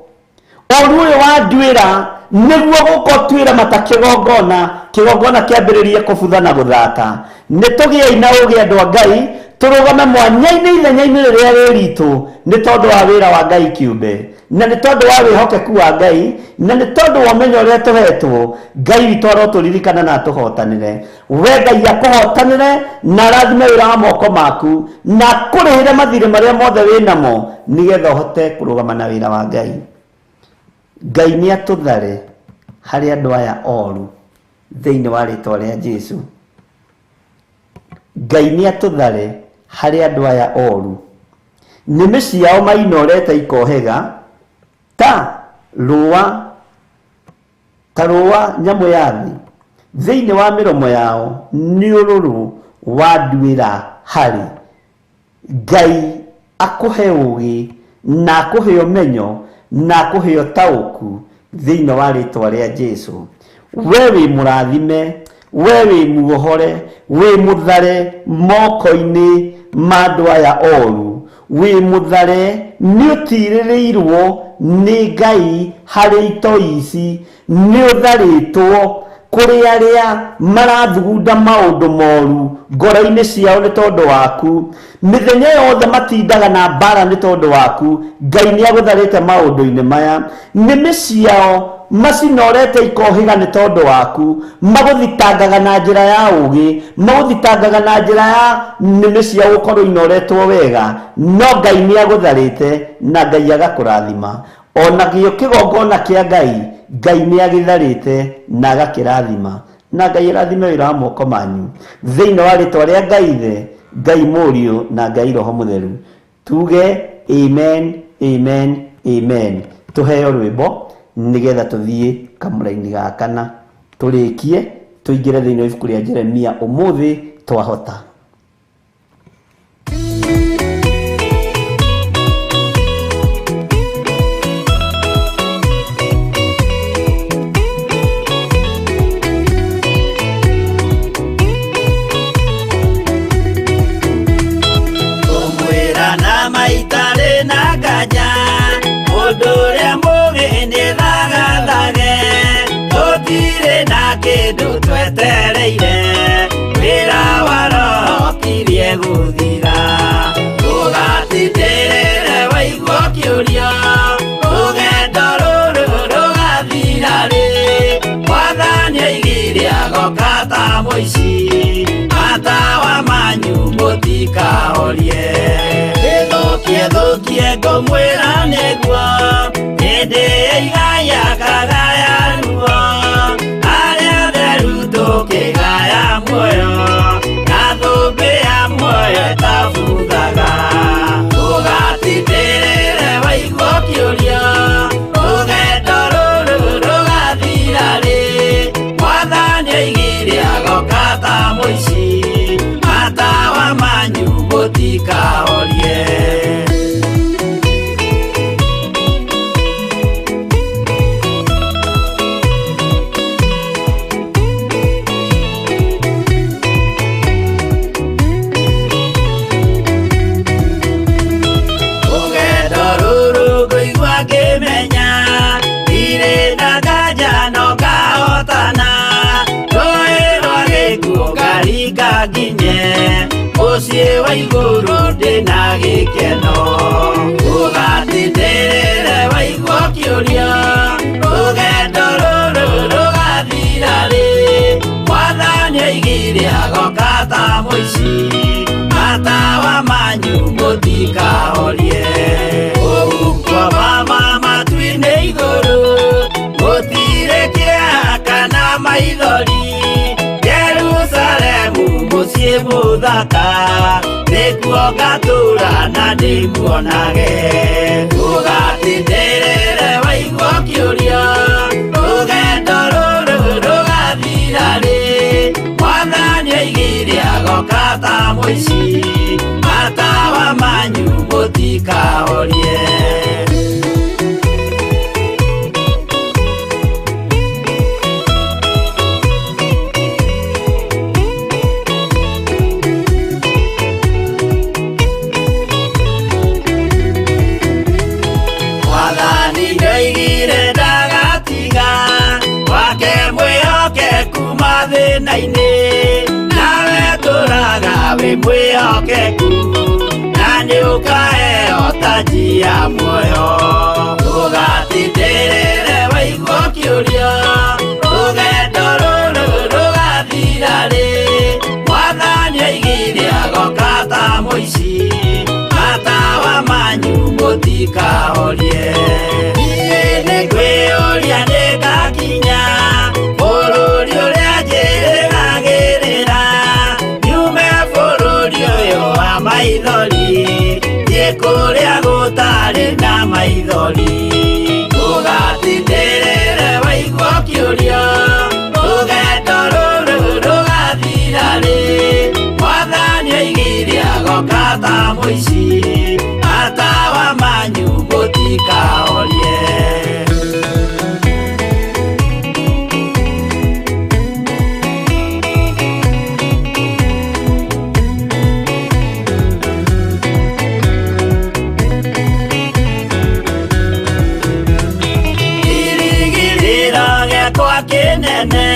Ũru ũyũ wa nduĩra nĩguo gũkotuĩra mata kĩgongona, kĩgongona kĩambĩrĩrie kũbutha na gũthata. Nĩ tũgĩei na ũũgĩ andũ a Ngai, tũrũgame mwanya-inĩ ithenya-inĩ rĩrĩa rĩ ritũ nĩ tondũ wa wĩra wa Ngai kĩũmbe, na nĩ tondũ wa wĩhokeku wa Ngai, na nĩ tondũ wa ũmenyo ũrĩa tũhetwo. Ngai witũ arotũririkana na atũhotanĩre. We Ngai akũhotanĩre na arathime wĩra wa moko maku na akũrĩhĩre mathirĩ marĩa mothe wĩ namo, nĩgetha ũhote kũrũgama na wĩra wa Ngai. Ngai nĩ atũthare harĩ andũ aya oru thĩinĩ wa rĩtwa rĩa Jesu. Ngai nĩ atũthare harĩ andũ aya oru. Nĩmĩ ciao mainorete ikohega ta rũa, ta rũa nyamũ ya thĩ. Thĩinĩ wa mĩromo yao nĩ ũrũrũ wa nduĩra harĩ. Ngai akũhe ũũgĩ na akũhe ũmenyo na akũhe ũtaũku thĩinĩ wa rĩtwa rĩa Jesu. We wĩ mũrathime, we wĩ muohore, wĩ mũthare moko-inĩ ma andũ aya oru, wĩ mũthare nĩ ũtirĩrĩirwo nĩ Ngai harĩ itoi ici, nĩ ũtharĩtwo kũrĩ arĩa marathugunda maũndũ moru ngoro-inĩ ciao nĩ tondũ waku. Mĩthenya yothe matindaga na mbara nĩ tondũ waku. Ngai nĩ agũtharĩte maũndũ-inĩ maya. Nĩmĩ ciao macinorete ikohĩga nĩ tondũ waku, magũthitangaga na njĩra ya ũũgĩ, magũthitangaga na njĩra ya nĩmĩ ciao gũkorwo inoretwo wega. No Ngai nĩ agũtharĩte na Ngai agakũrathima. Ona gĩo kĩgongona kĩa Ngai, Ngai nĩ agĩtharĩte na agakĩrathima. Na Ngai arathime wĩra wa moko manyu thĩinĩ wa rĩtwa rĩa Ngai Ithe, Ngai Mũriũ na Ngai Roho Mũtheru. Tuge amen, amen, amen. Tũheo rwĩmbo nĩgetha tũthiĩ kamũraini ga kana tũrĩkie tũingĩre thĩinĩ wa ibuku rĩa Jeremia ũmũthĩ twahota. kĩndũ twetereire wĩra wa roho kirie gũthira ũgatindĩrĩre waigua kĩũria rũgendo rũrũ rũgathira rĩ mwathani aigire agoka ta mũici matawa manyu mũtikahorie ĩthũkie thũkie ngũmwĩra nĩguo hĩndĩ ĩigaya kagaya ruo arĩa atheru tũkĩgaya muoyo na thũmbĩ ya muoyo ĩtabuthaga ũgatindĩrĩre waigua kĩũria rũgendo rũrũ rũgathira rĩ mwathani aigire agoka ta mũici matawa manyu mũtikahorie. Rũgendo rũrũ ngũigua ngĩmenya ndirĩ na nganja no ngahotana rũĩ rwa gĩkuũ ngaringa nginye mũciĩ wa igũrũ ndĩna gĩkeno ũgatindĩrĩre waigua kĩũria rũgendo rũrũ rũgathira rĩ mwathani aigire agoka ta mũici matawa manyu mũtikahorie ũhuko mama matu-inĩ igũrũ gũtirĩ kĩeha kana maithori Jerusalemu mũciĩ mũthaka nĩkuo ngatũũra na ndĩmuonage ũgatindĩrĩre waigua kĩũria rũgendo rũrũ rũgathira rĩ mwathani aigire agoka ta mũici matawa manyu mũtikahorie. Mwathani nĩoigire ndagatiga wake mwĩhokeku mathĩna-inĩ nawe tũraga wĩ mwĩhokeku na nĩũkaheo taji ya muoyo ũgatindĩrĩre waigua kĩũria rũgendo rũrũ rũgathira rĩ mwathani aigire agoka ta mũici matawa manyu mũtikahorie niĩ nĩngwĩyũria nĩngakinya bũrũri ũrĩa njĩrĩgagĩrĩra nyume bũrũri ũyũ wa maithori thiĩ kũrĩa gũtarĩ na maithori ũgatindĩrĩre waigua kĩũria rũgendo rũrũ rũgathira rĩ mwathani aigire agoka ta mũici matawa manyu mũtikahorie. Kĩrigĩrĩro gĩakwa kĩnene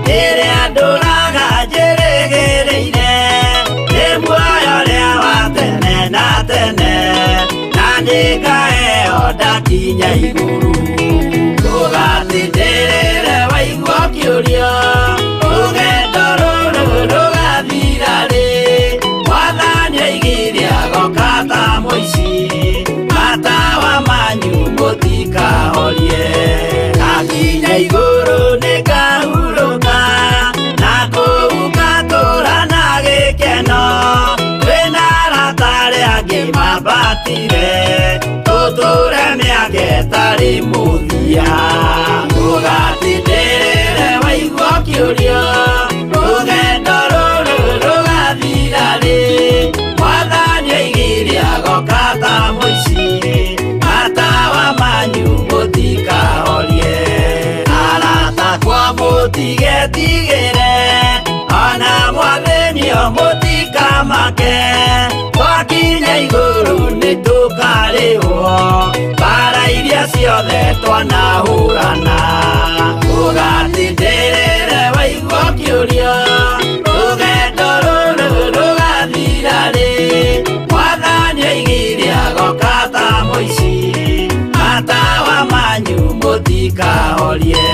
kĩrĩa ndũraga njĩrĩgĩrĩire nĩ muoyo ũrĩa wa tene na tene na nĩngaheo ndakinya igũrũ ũgatindĩrĩre waigua kĩũria rũgendo rũrũ rũgathira rĩ mwathani aigire agoka ta mũici matawa manyu mũtikahorie ndakinya igũrũ nĩngahurũka na kũu ngatũũra na gĩkeno twĩna arata arĩa angĩ mambatire tũtũũre mĩaka ĩtarĩ mũthia ũgatindĩrĩre waigua kĩũria rũgendo rũrũ rũgathira rĩ mwathani aigire agoka ta mũici matawa manyu mũtikahorie arata kwa mũtigetigĩre ona mwathĩnio mũtikamake twakinya igũrũ nĩtũkarĩhwo mbara iria ciothe twanahũrana ũgatindĩrĩre Mũtikeyũria rũgendo rũrũ rũgathira rĩ. Mwathani oigire agoka ta mũici, matawa manyu mũtikahorie.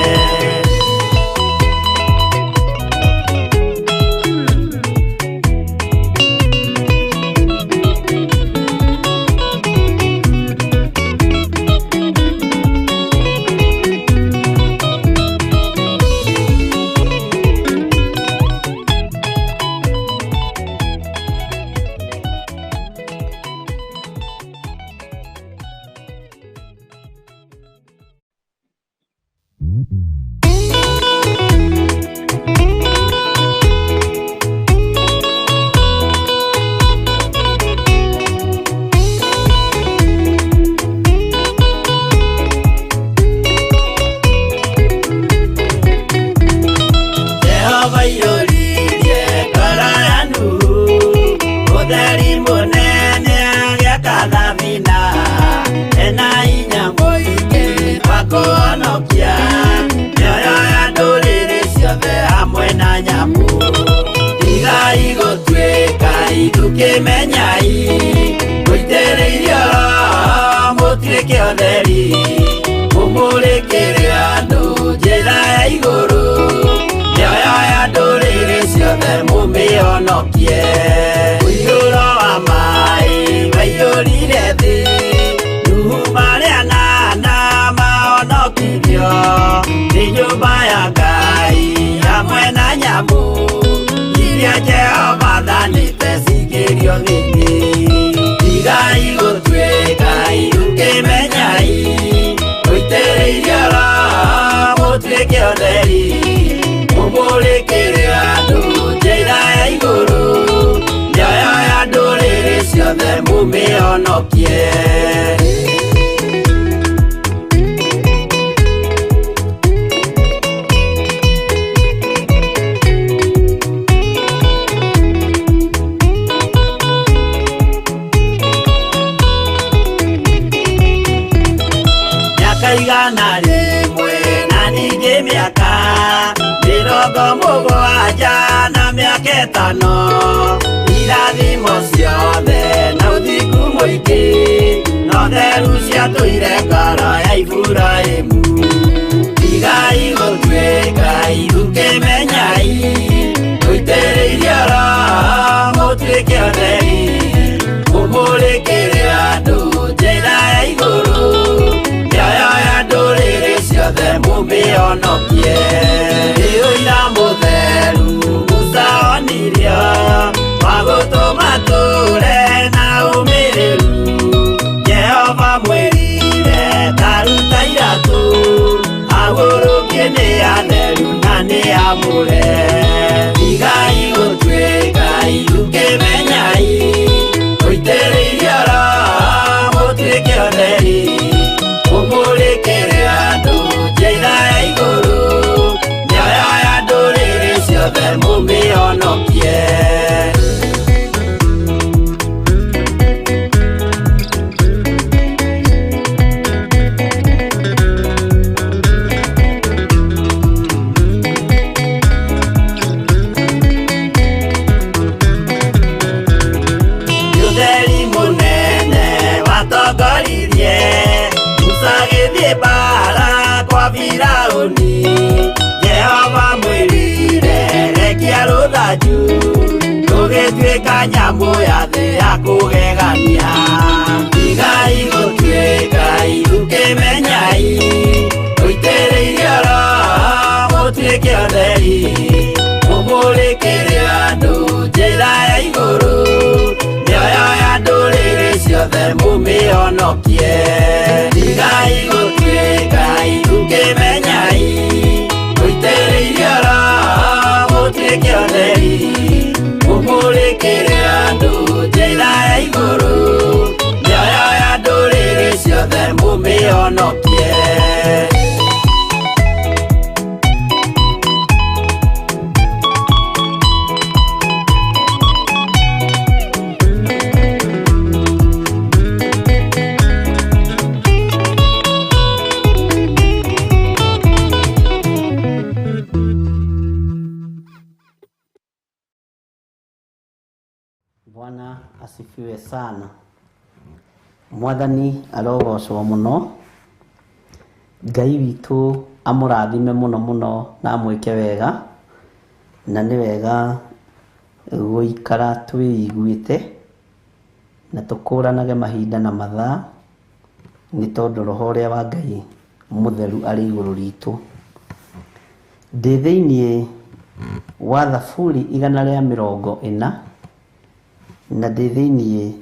Jehova iyũririe ngoro ya Nuhu ũtheri mũnene agĩaka thabina, ena hinya mũingĩ wa kũhonokia mĩoyo ya ndũrĩrĩ ciothe hamwe na nyamũ. Tigai gũtuĩka ithukĩmenyai, mũitĩrĩirio Roho mũtuĩke ũtheri, mũmũrĩkĩre andũ njĩra ya igũrũ, mĩoyo ya ndũrĩrĩ ciothe mũmĩhonokie. Mũiyũro wa maĩ waiyũrire thĩ, Nuhu marĩ anana mahonokirio nĩ nyũmba ya Ngai hamwe na nyamũ iria Jehova athanĩte cingĩrio thĩinĩ. Tigai gũtuĩka ithukĩmenyai, mũitĩrĩirio Roho mũtuĩke ũtheri, mũmũrĩkĩre andũ njĩra ya igũrũ, mĩoyo ya ndũrĩrĩ ciothe mũmĩhonokie. Mĩaka 100 na ningĩ mĩaka 70 na mĩaka 5, irathimo ciothe na ũthingu mũingĩ no theru ciatũire ngoro ya Iburahĩmu. Tigai gũtuĩka ithukĩmenyai, mũitĩrĩirio Roho mũtuĩke ũtheri, mũmũrĩkĩre andũ njĩra ya igũrũ, mĩoyo ya ndũrĩrĩ ciothe mũmĩhonokie. Nĩ ũira mũtheru Musa onirio wa gũtũma tũre na ũmĩrĩru. Jehova mwĩrire ta ruta iratũ, agũrũkie nĩ atheru na nĩ amũre. Tigai gũtuĩka ithukĩmenyai, mũitĩrĩirio Roho mũtuĩke ũtheri, mũmũrĩkĩre andũ njĩra ya igũrũ, mĩoyo ya ndũrĩrĩ ciothe mũmĩhonokie. Ũtheri mũnene watongoririe Musa agĩthiĩ mbaara kwa Firaũni. Jehova mwĩrire rekia rũthanju rũgĩtuĩka nyamũ ya thĩ ya kũgegania. Tigai gũtuĩka ithukĩmenyai, mũitĩrĩirio Roho mũtuĩke ũtheri, mũmũrĩkĩre andũ njĩra ya igũrũ, mĩoyo ya ndũrĩrĩ ciothe mũmĩhonokie. Tigai gũtuĩka ithukĩmenyai, mũitĩrĩirio Roho mũtuĩke ũtheri, mũmũrĩkĩre andũ njĩra ya igũrũ, mĩoyo ya ndũrĩrĩ ciothe mũmĩhonokie. Asifiwe sana. Mwathani arogocwo mũno. Ngai witũ amũrathime mũno mũno na amwĩke wega. Na nĩ wega gũikara twĩiguĩte na tũkũranage mahinda na mathaa, nĩ tondũ roho ũrĩa wa Ngai mũtheru arĩ igũrũ ritũ. Ndĩ thĩiniĩ wa Thaburi 140 na ndĩ thĩiniĩ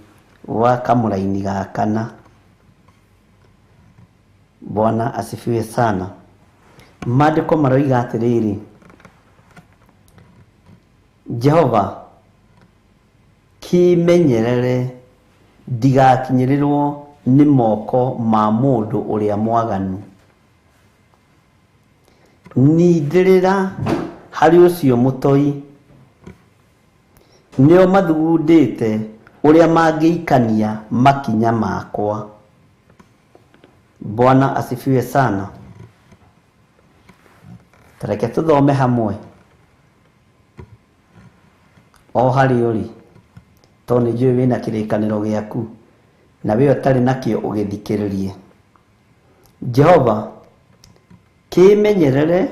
wa kamũraini ga kana. Bwana asifiwe sana. Maandĩko maroiga atĩrĩrĩ, Jehova kĩmenyerere ndigakinyĩrĩrwo nĩ moko ma mũndũ ũrĩa mwaganu. Nindĩrĩra harĩ ũcio mũtoi, nĩo mathugundĩte ũrĩa mangĩikania makinya makwa. Bwana asifiwe sana. Tareke tũthome hamwe o harĩ ũrĩ, tondũ nĩ njũĩ wĩna kĩrĩkanĩro gĩaku na we ũtarĩ nakĩo ũgĩthikĩrĩrie. Jehova kĩmenyerere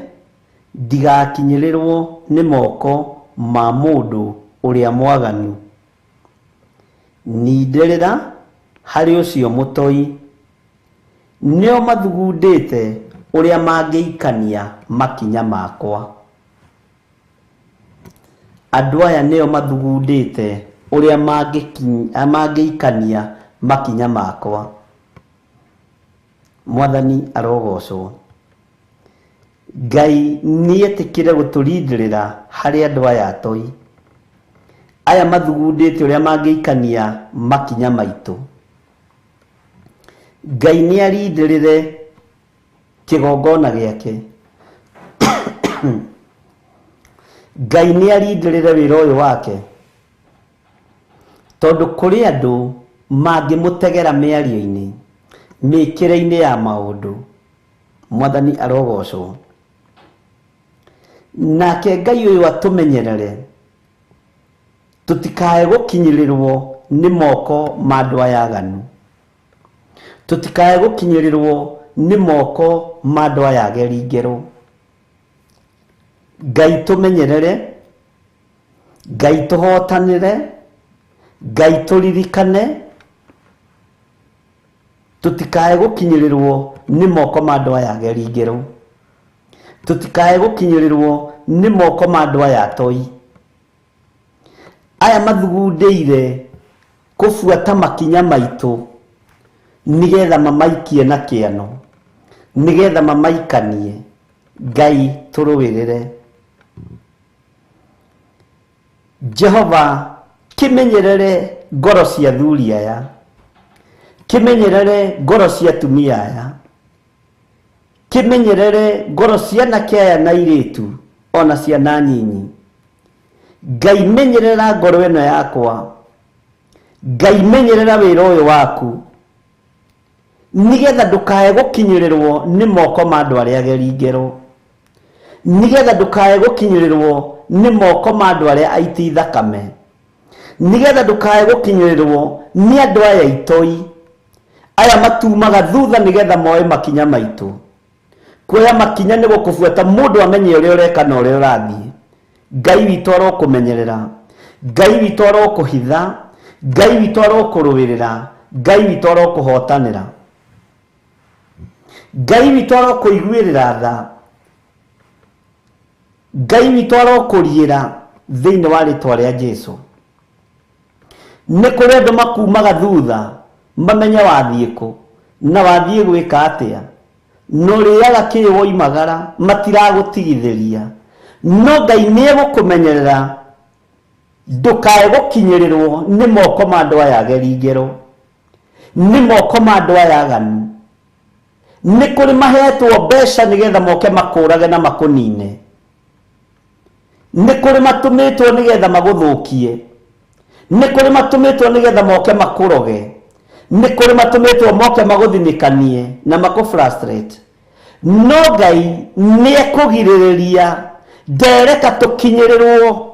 ndigakinyĩrĩrwo nĩ moko ma mũndũ ũrĩa mwaganu. Nindĩrĩra harĩ ũcio mũtoi, nĩo mathugundĩte ũrĩa mangĩikania makinya makwa. Andũ aya nĩo mathugundĩte ũrĩa mangĩikania makinya makwa. Mwathani arogocwo. Ngai nĩetĩkĩre gũtũrindĩrĩra harĩ andũ aya atoi, aya mathugundĩte ũrĩa mangĩikania makinya maitũ. Ngai nĩarindĩrĩre kĩgongona gĩake. Ngai nĩarindĩrĩre wĩra ũyũ wake, tondũ kũrĩ andũ mangĩmũtegera mĩario-inĩ, mĩkĩre-inĩ ya maũndũ. Mwathani arogocwo. Nake Ngai ũyũ atũmenyerere tũtikae gũkinyĩrĩrwo nĩ moko ma andũ aya aganu, tũtikae gũkinyĩrĩrwo nĩ moko ma andũ aya ageri ngero. Ngai tũmenyerere, Ngai tũhotanĩre, Ngai tũririkane, tũtikae gũkinyĩrĩrwo nĩ moko ma andũ aya ageri ngero, tũtikae gũkinyĩrĩrwo nĩ moko ma andũ aya atoi, aya mathugundĩire kũbuata makinya maitũ nĩgetha mamaikie na kĩano, nĩgetha mamaikanie. Ngai tũrũĩrĩre. Jehova kĩmenyerere ngoro cia athuri aya, kĩmenyerere ngoro cia atumia aya, kĩmenyerere ngoro cia anake aya na airĩtu ona ciana nyinyi. Ngai menyerera ngoro ĩno yakwa, Ngai menyerera wĩra ũyũ waku, nĩgetha ndũkae gũkinyĩrĩrwo nĩ moko ma andũ arĩa ageri ngero, nĩgetha ndũkae gũkinyĩrĩrwo nĩ moko ma andũ arĩa aiti thakame, nĩgetha ndũkae gũkinyĩrĩrwo nĩ andũ aya itoi, aya matumaga thutha nĩgetha moe makinya maitũ. Kuoya makinya nĩ gũkũbuata mũndũ amenye ũrĩa ũreka na ũrĩa ũrathiĩ. Ngai witũ arokũmenyerera, Ngai witũ arokũhitha, Ngai witũ arokũrũĩrĩra, Ngai witũ arokũhotanĩra, Ngai witũ arokũiguĩrĩra tha, Ngai witũ arokũriĩra thĩinĩ wa rĩtwa rĩa Jesũ. Nĩ kũrĩ andũ makumaga thutha mamenye wathiĩ kũ na wathiĩ gwĩka atĩa, na ũrĩaga kĩ woimagara matiragũtigithĩria. No Ngai nĩegũkũmenyerera ndũkae gũkinyĩrĩrwo nĩ moko ma andũ aya ageri ngero, nĩ moko ma andũ aya aganu. Nĩ kũrĩ mahetwo mbeca nĩgetha moke makũrage na makũnine, nĩ kũrĩ matũmĩtwo nĩgetha magũthũkie, nĩ kũrĩ matũmĩtwo nĩgetha moke makũroge, nĩ kũrĩ matũmĩtwo moke magũthinĩkanie na makũ frustrate. No Ngai nĩekũgirĩrĩria ndereka tũkinyĩrĩrwo,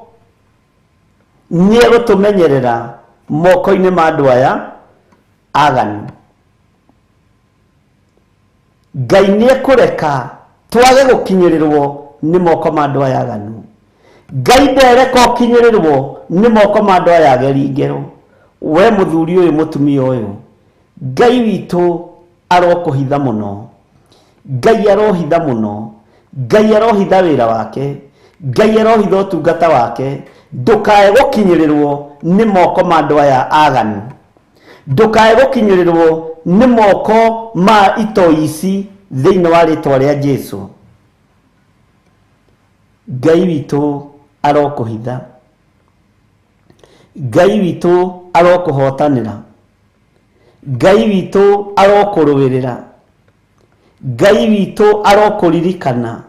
nĩegũtũmenyerera moko-inĩ ma andũ aya aganu. Ngai nĩ ekũreka twage gũkinyĩrĩrwo nĩ moko ma andũ aya aganu. Ngai ndereka ũkinyĩrĩrwo nĩ moko ma andũ aya ageri ngero. We mũthuri ũyũ, mũtumia ũyũ, Ngai witũ arokũhitha mũno, Ngai arohitha mũno, Ngai arohitha wĩra wake, Ngai arohitha ũtungata wake, ndũkae gũkinyĩrĩrwo nĩ moko ma andũ aya aganu, ndũkae gũkinyĩrĩrwo nĩ moko ma itoi ici thĩinĩ wa rĩtwa rĩa Jesu. Ngai witũ arokũhitha, Ngai witũ arokũhotanĩra, Ngai witũ arokũrũĩrĩra, Ngai witũ arokũririkana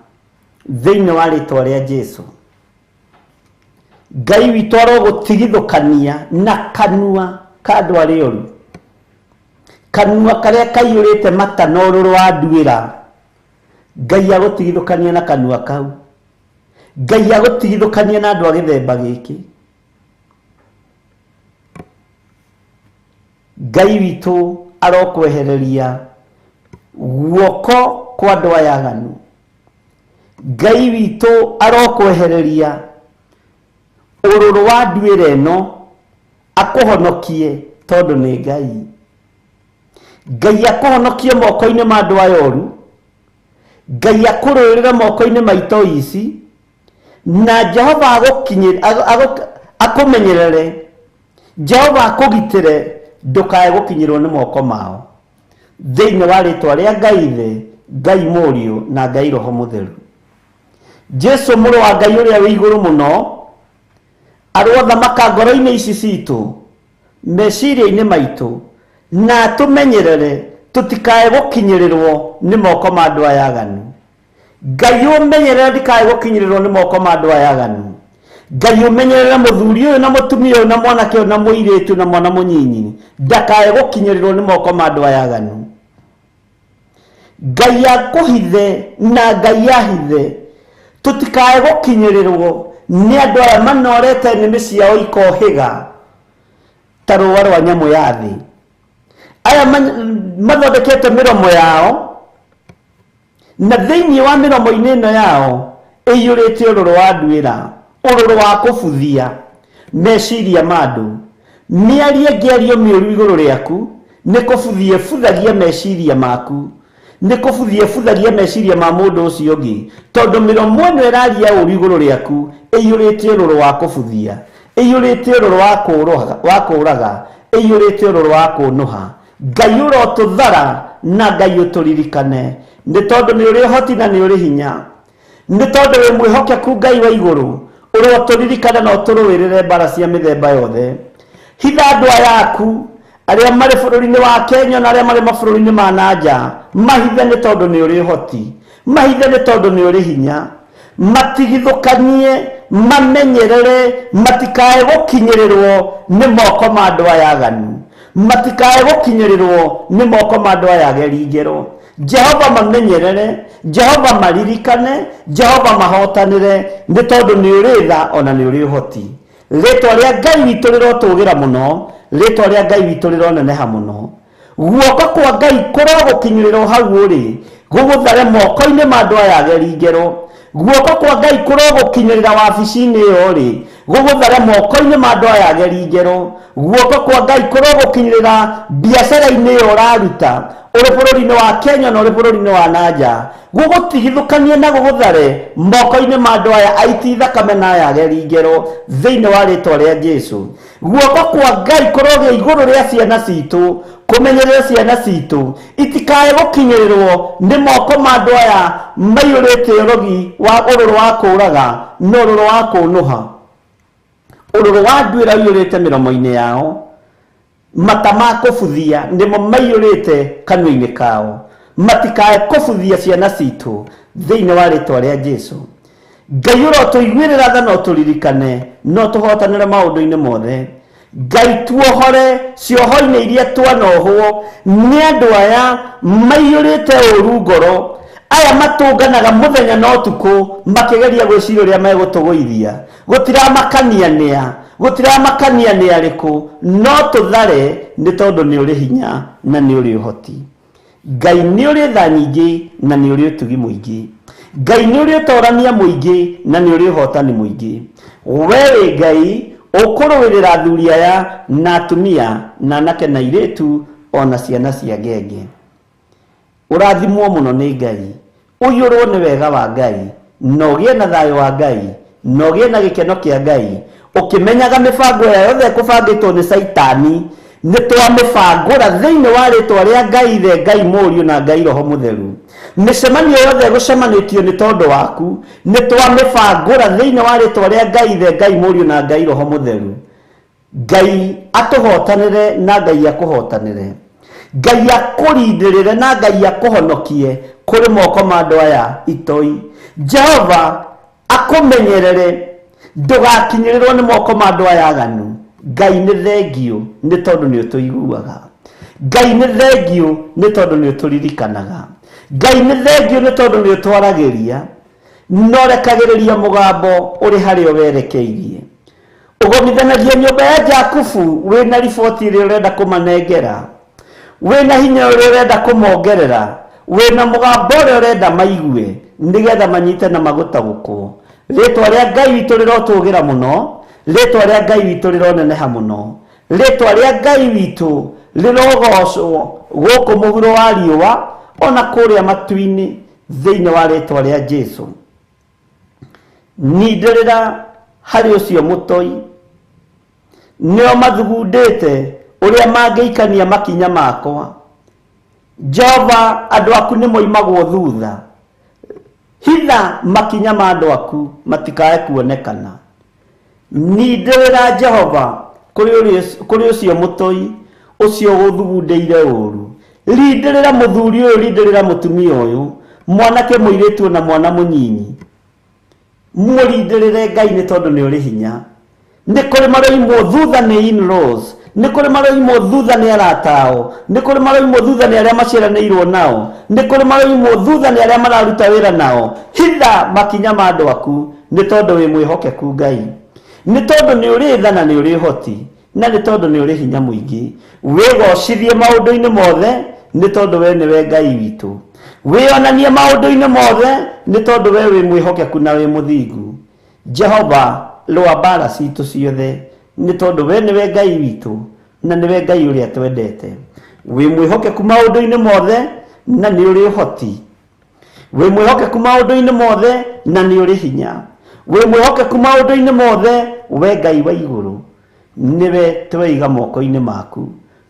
thĩinĩ wa rĩtwa rĩa Jesu. Ngai witũ arogũtigithũkania na kanua ka andũ arĩa oru, kanua karĩa kaiyũrĩte mata na ũrũrũ wa nduĩra. Ngai agũtigithũkania na kanua kau. Ngai agũtigithũkania na andũ a gĩthemba gĩkĩ. Ngai witũ arokwehereria guoko kwa andũ aya aganu. Ngai witũ arokwehereria ũrũrũ wa nduĩra ĩno, akũhonokie tondũ nĩ Ngai. Ngai akũhonokie moko-inĩ ma andũ aya oru. Ngai akũrũĩrĩre moko-inĩ ma itoi ici, na Jehova akũmenyerere, Jehova akũgitĩre ndũkae gũkinyĩrwo nĩ moko mao, thĩinĩ wa rĩtwa rĩa Ngai Ithe, Ngai Mũriũ na Ngai Roho Mũtheru. Jesu mũrũ wa Ngai ũrĩa wĩ igũrũ mũno arothamaka ngoro-inĩ ici citũ, meciria-inĩ maitũ, na atũmenyerere tũtikae gũkinyĩrĩrwo nĩ moko ma andũ aya aganu. Ngai ũmenyerere ndikae gũkinyĩrĩrwo nĩ moko ma andũ aya aganu. Ngai ũmenyerere mũthuri ũyũ na mũtumia ũyũ na mwanake ũyũ na mũirĩtu na mwana mũnyinyi ndakae gũkinyĩrĩrwo nĩ moko ma andũ aya aganu. Ngai akũhithe na Ngai ahithe tũtikae gũkinyĩrĩrwo nĩ andũ aya manorete nĩmĩ ciao ikohĩga ta rũa rwa nyamũ ya thĩ, aya mathondekete mĩromo yao, na thĩinĩ wa mĩromo-inĩ ĩno yao ĩiyũrĩte ũrũrũ wa nduĩra, ũrũrũ wa kũbuthia meciria ma andũ. Mĩario ĩngĩario mĩũru igũrũ rĩaku nĩ kũbuthia ĩbuthagia meciria maku, nĩ kũbuthia ĩbuthagia meciria ma mũndũ ũcio ũngĩ, tondũ mĩromo ĩno ĩraria ũru igũrũ rĩaku ĩiyũrĩte ũrũrũ wa kũbuthia, ĩiyũrĩte ũrũrũ wa kũũraga, ĩiyũrĩte ũrũrũ wa kũnũha. Ngai ũrotũthara na Ngai ũtũririkane, nĩ tondũ nĩ ũrĩ ũhoti na nĩ ũrĩ hinya, nĩ tondũ wĩ mwĩhokeku Ngai wa igũrũ, ũrotũririkane na ũtũrũĩrĩre mbara cia mĩthemba yothe. Hitha andũ aya aku arĩa marĩ bũrũri-inĩ wa Kenya na arĩa marĩ mabũrũri-inĩ ma na nja, mahithe nĩ tondũ nĩ ũrĩ ũhoti, mahithe nĩ tondũ nĩ ũrĩ hinya, matigithũkanie, mamenyerere, matikae gũkinyĩrĩrwo nĩ moko ma andũ aya aganu, matikae gũkinyĩrĩrwo nĩ moko ma andũ aya ageri ngero. Jehova mamenyerere, Jehova maririkane, Jehova mahotanĩre, nĩ tondũ nĩ ũrĩ tha ona nĩ ũrĩ ũhoti. Rĩtwa rĩa Ngai witũ rĩrotũgĩra mũno, rĩtwa rĩa Ngai witũ rĩroneneha mũno. Guoko kwa Ngai kũrogũkinyĩrĩra o hau ũrĩ, gũgũthare moko-inĩ ma andũ aya ageri ngero. Guoko kwa Ngai kũrogũkinyĩrĩra wabici-inĩ ĩyo ũrĩ, gũgũthare moko-inĩ ma andũ aya ageri ngero. Guoko kwa Ngai kũrogũkinyĩrĩra biacara-inĩ ĩyo ũraruta, ũrĩ bũrũri-inĩ wa Kenya na ũrĩ bũrũri-inĩ wa na nja, gũgũtigithũkanie na gũgũthare moko-inĩ ma andũ aya aiti thakame na aya ageri ngero, thĩinĩ wa rĩtwa rĩa Jesu. Guoko kwa Ngai kũrogĩa igũrũ rĩa ciana citũ, kũmenyerera ciana citũ itikae gũkinyĩrĩrwo nĩ moko ma andũ aya maiyũrĩte ũrogi wa ũrũrũ wa kũũraga na ũrũrũ wa kũnũha, ũrũrũ wa nduĩra ũiyũrĩte mĩromo-inĩ yao, mata ma kũbuthia nĩmo maiyũrĩte kanua-inĩ kao, matikae kũbuthia ciana citũ, thĩinĩ wa rĩtwa rĩa Jesu. Ngai ũrotũiguĩrĩra tha na ũtũririkane na ũtũhotanĩre maũndũ-inĩ mothe. Ngai tuohore cioho-inĩ iria twanohwo nĩ andũ aya maiyũrĩte ũru ngoro, aya matũnganaga mũthenya na ũtukũ makĩgeria gwĩciria ũrĩa megũtũgũithia. Gũtiramakania nĩa, Gũtiramakania nĩ arĩkũ, no tũthare nĩ tondũ nĩ ũrĩ hinya na nĩ ũrĩ ũhoti. Ngai nĩ ũrĩ tha nyingĩ na nĩ ũrĩ ũtugi mũingĩ. Ngai nĩ ũrĩ ũtorania mũingĩ na nĩ ũrĩ ũhotani mũingĩ. We wĩ Ngai ũkũrũĩrĩra athuri aya na atumia na anake na airĩtu ona ciana cia ngenge. Ũrathimwo mũno nĩ Ngai, ũiyũrwo nĩ wega wa Ngai, na ũgĩe na thayũ wa Ngai, na ũgĩe na gĩkeno kĩa Ngai, ũkĩmenyaga mĩbango ĩrĩa yothe ĩkũbangĩtwo nĩ Caitani, nĩ twamĩbangũra thĩinĩ wa rĩtwa rĩa Ngai Ithe, Ngai Mũriũ na Ngai Roho Mũtheru. Mĩcemanio yothe ĩgũcemanĩtio nĩ tondũ waku, nĩ twamĩbangũra thĩinĩ wa rĩtwa rĩa Ngai Ithe, Ngai Mũriũ na Ngai Roho Mũtheru. Ngai atũhotanĩre na Ngai akũhotanĩre. Ngai akũrindĩrĩre na Ngai akũhonokie kũrĩ moko ma andũ aya itoi. Jehova akũmenyerere ndũgakinyĩrĩrwo nĩ moko ma andũ aya aganu. Ngai nĩ thengiũ nĩ tondũ nĩ ũtũiguaga. Ngai nĩ thengiũ nĩ tondũ nĩ ũtũririkanaga. Ngai nĩ thengiũ nĩ tondũ nĩ ũtwaragĩria na ũrekagĩrĩria mũgambo ũrĩ harĩa werekeirie. Ũgomithanagia nyũmba ya Jakubu wĩna riboti ĩrĩa ũrenda kũmanengera, wĩna hinya ũrĩa ũrenda kũmongerera, wĩna mũgambo ũrĩa ũrenda maigue nĩgetha manyite na magũtaũkwo. Rĩtwa rĩa Ngai witũ rĩrotũgĩra mũno, rĩtwa rĩa Ngai witũ rĩroneneha mũno, rĩtwa rĩa Ngai witũ rĩrogocwo gũkũ mũhuro wa riũa ona kũrĩa matu-inĩ thĩinĩ wa rĩtwa rĩa Jesu. Nindĩrĩra harĩ ũcio mũtoi, nĩo mathugundĩte ũrĩa mangĩikania makinya makwa. Jehova, andũ aku nĩ moimagwo thutha, hitha makinya ma andũ aku matikae kuonekana. Nindĩrĩra Jehova kũrĩ ũcio mũtoi, ũcio ũthugundĩire ũru. Rindĩrĩra mũthuri ũyũ, rindĩrĩra mũtumia ũyũ, mwanake mũirĩtu na mwana mũnyinyi. Mũrindĩrĩre Ngai nĩ tondũ nĩ ũrĩ hinya. Nĩ kũrĩ maroimwo thutha nĩ in-laws, nĩ kũrĩ maroimwo thutha nĩ arata ao, nĩ kũrĩ maroimwo thutha nĩ arĩa maciaranĩirwo nao, nĩ kũrĩ maroimwo thutha nĩ arĩa mararuta wĩra nao. Hitha makinya ma andũ aku nĩ tondũ wĩ mwĩhokeku Ngai, nĩ tondũ nĩ ũrĩ tha na nĩ ũrĩ ũhoti, na nĩ tondũ nĩ ũrĩ hinya mũingĩ. Wĩgocithie maũndũ-inĩ mothe nĩ tondũ we nĩwe Ngai witũ. Wĩonanie maũndũ-inĩ mothe nĩ tondũ we wĩ mwĩhokeku na wĩ mũthingu. Jehova, rũa mbara citũ ciothe nĩ tondũ we nĩwe Ngai witũ na nĩwe Ngai ũrĩa twendete. Wĩ mwĩhokeku maũndũ-inĩ mothe na nĩ ũrĩ ũhoti. Wĩ mwĩhokeku maũndũ-inĩ mothe na nĩ ũrĩ hinya. Wĩ mwĩhokeku maũndũ-inĩ mothe, we Ngai wa igũrũ, nĩwe tweiga moko-inĩ maku.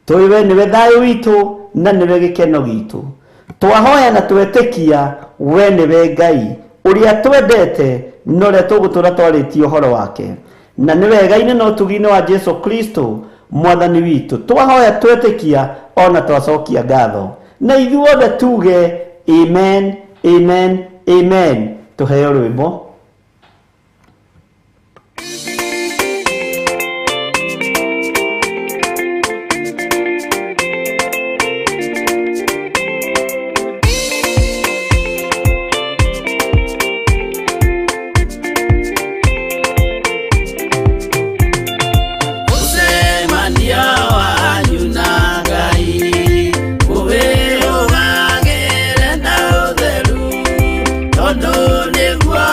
Tũĩ we nĩwe thayũ witũ na nĩwe gĩkeno gitũ. Twahoya na twetĩkia we nĩwe Ngai ũrĩa twendete na ũrĩa tũgũtũra twarĩtie ũhoro wake. Na nĩ wega-inĩ na ũtugi-inĩ wa Jesu Kristo mwathani witũ. Twahoya twetĩkia ona twacokia ngatho. Na ithuothe tuge amen, amen, amen. Tũheo rwĩmbo. Mũcemanio wanyu na Ngai ũwĩrũgagĩre na ũtheru, tondũ nĩguo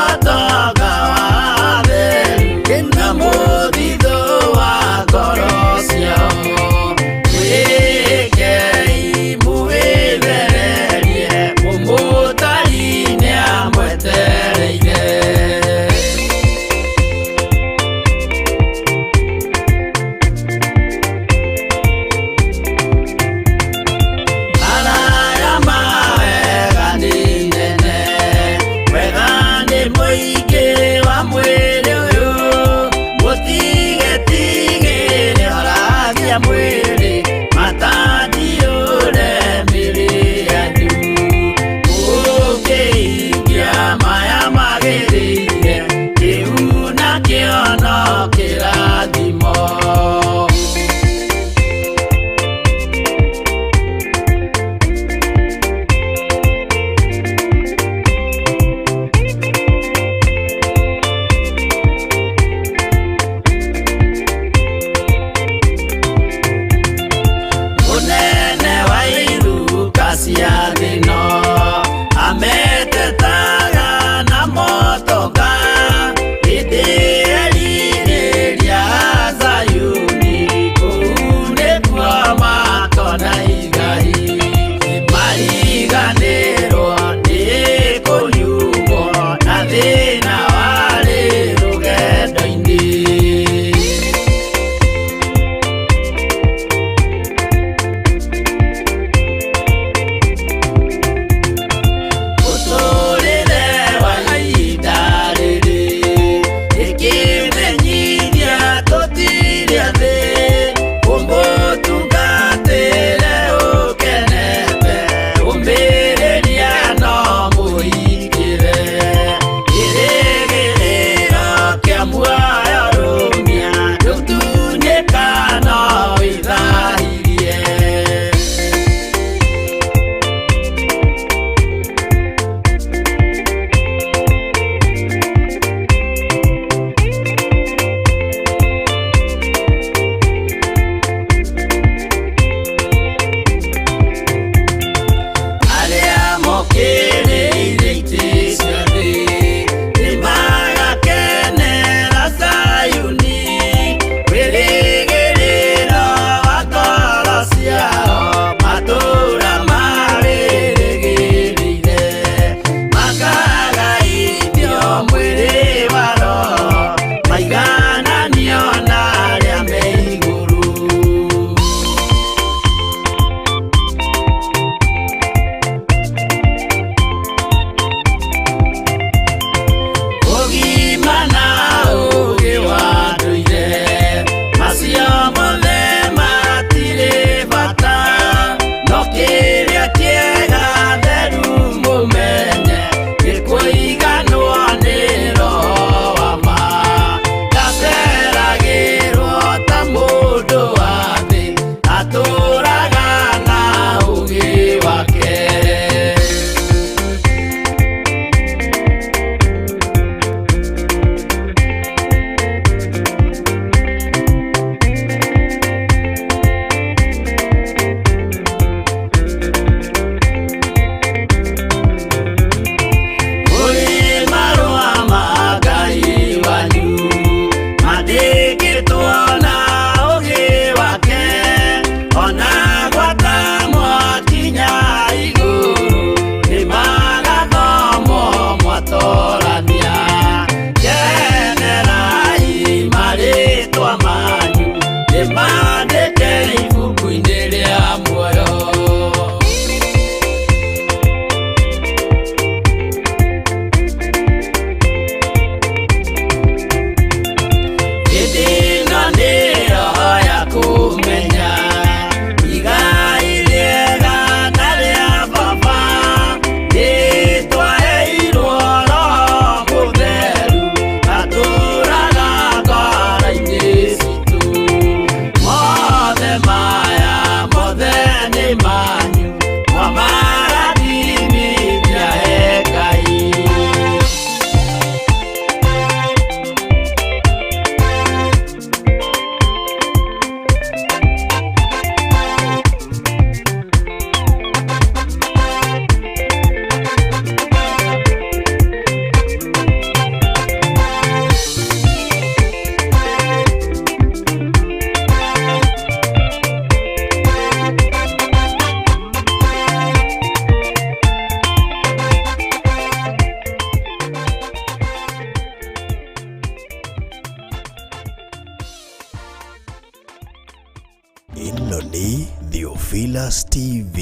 Ĩno nĩ Theophilus TV,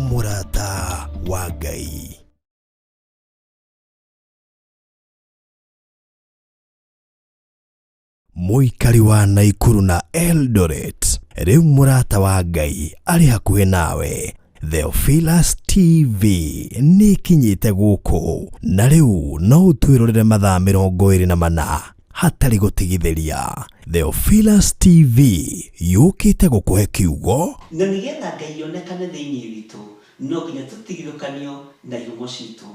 mũrata wa Ngai. Mũikari wa Naikuru na Eldoret, rĩu mũrata wa Ngai arĩ hakuhĩ nawe. Theophilus TV nĩ ĩkinyĩte gũkũ na rĩu no ũtwĩrorere mathaa 24 hatarĩ gũtigithĩria. Theophilus TV yũkĩte gũkũhe kiugo Na nĩgetha Ngai onekane thĩinĩ witũ, no nginya tũtigithũkanio na ihumo citũ.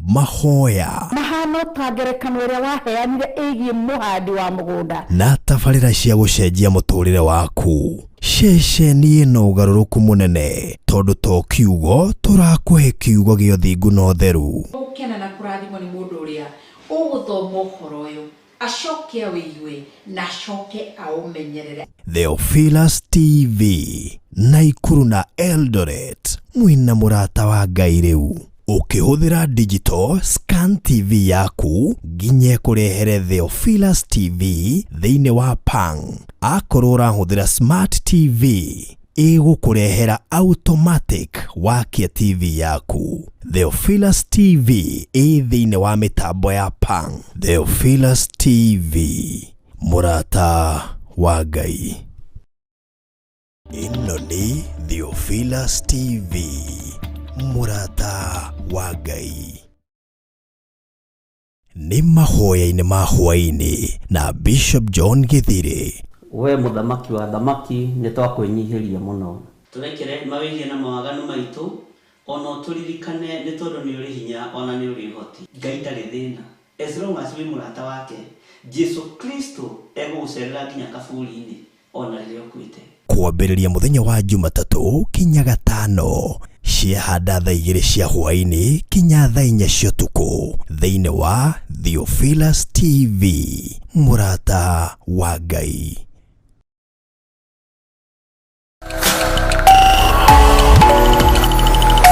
Mahoya Mahana ta ngerekano ĩrĩa waheanire ĩgiĩ mũhandi wa mũgũnda. Na tabarĩra cia gũcenjia mũtũrĩre waku. Ceceni ĩno ũgarũrũku mũnene tondũ to kiugo tũrakũhe kiugo gĩa ũthingu na ũtheru. Gũkena na kũrathimwo nĩ mũndũ ũrĩa ũgũthoma ũhoro ũyũ acoke awĩigue na acoke aũmenyerere. Theophilus TV, Naikuru na Eldoret, mwĩna mũrata wa Ngai rĩu. Ũkĩhũthĩra digital scan TV yaku nginya ĩkũrehere Theophilus TV thĩinĩ wa Pang. Akorwo ũrahũthĩra smart TV ĩgũkũrehera automatic wakia TV yaku. Theophilus TV ĩ thĩinĩ wa mĩtambo ya Pang. Theophilus TV, mũrata wa Ngai. Ĩno nĩ Theophilus TV, mũrata wa Ngai. Nĩ mahoya-inĩ ma hwaĩ-inĩ na Bishop John Gĩthirĩ. We mũthamaki wa thamaki, nĩ twakwĩnyihĩria mũno. Tũrekere mawĩhia na mawaganu maitũ, ona ũtũririkane nĩ tondũ nĩ ũrĩ hinya ona nĩ ũrĩ ũhoti. Ngai ndarĩ thĩna. As long as wĩ mũrata wake, Jesu Kristo egũgũcerera nginya kaburi-inĩ ona rĩrĩa ũkuĩte. Kwambĩrĩria mũthenya wa Jumatatũ kinya Gatano ciahanda thaa 2 cia hwaĩ-inĩ kinya thaa 4 cia ũtukũ thĩinĩ wa Theophilus TV, mũrata wa Ngai.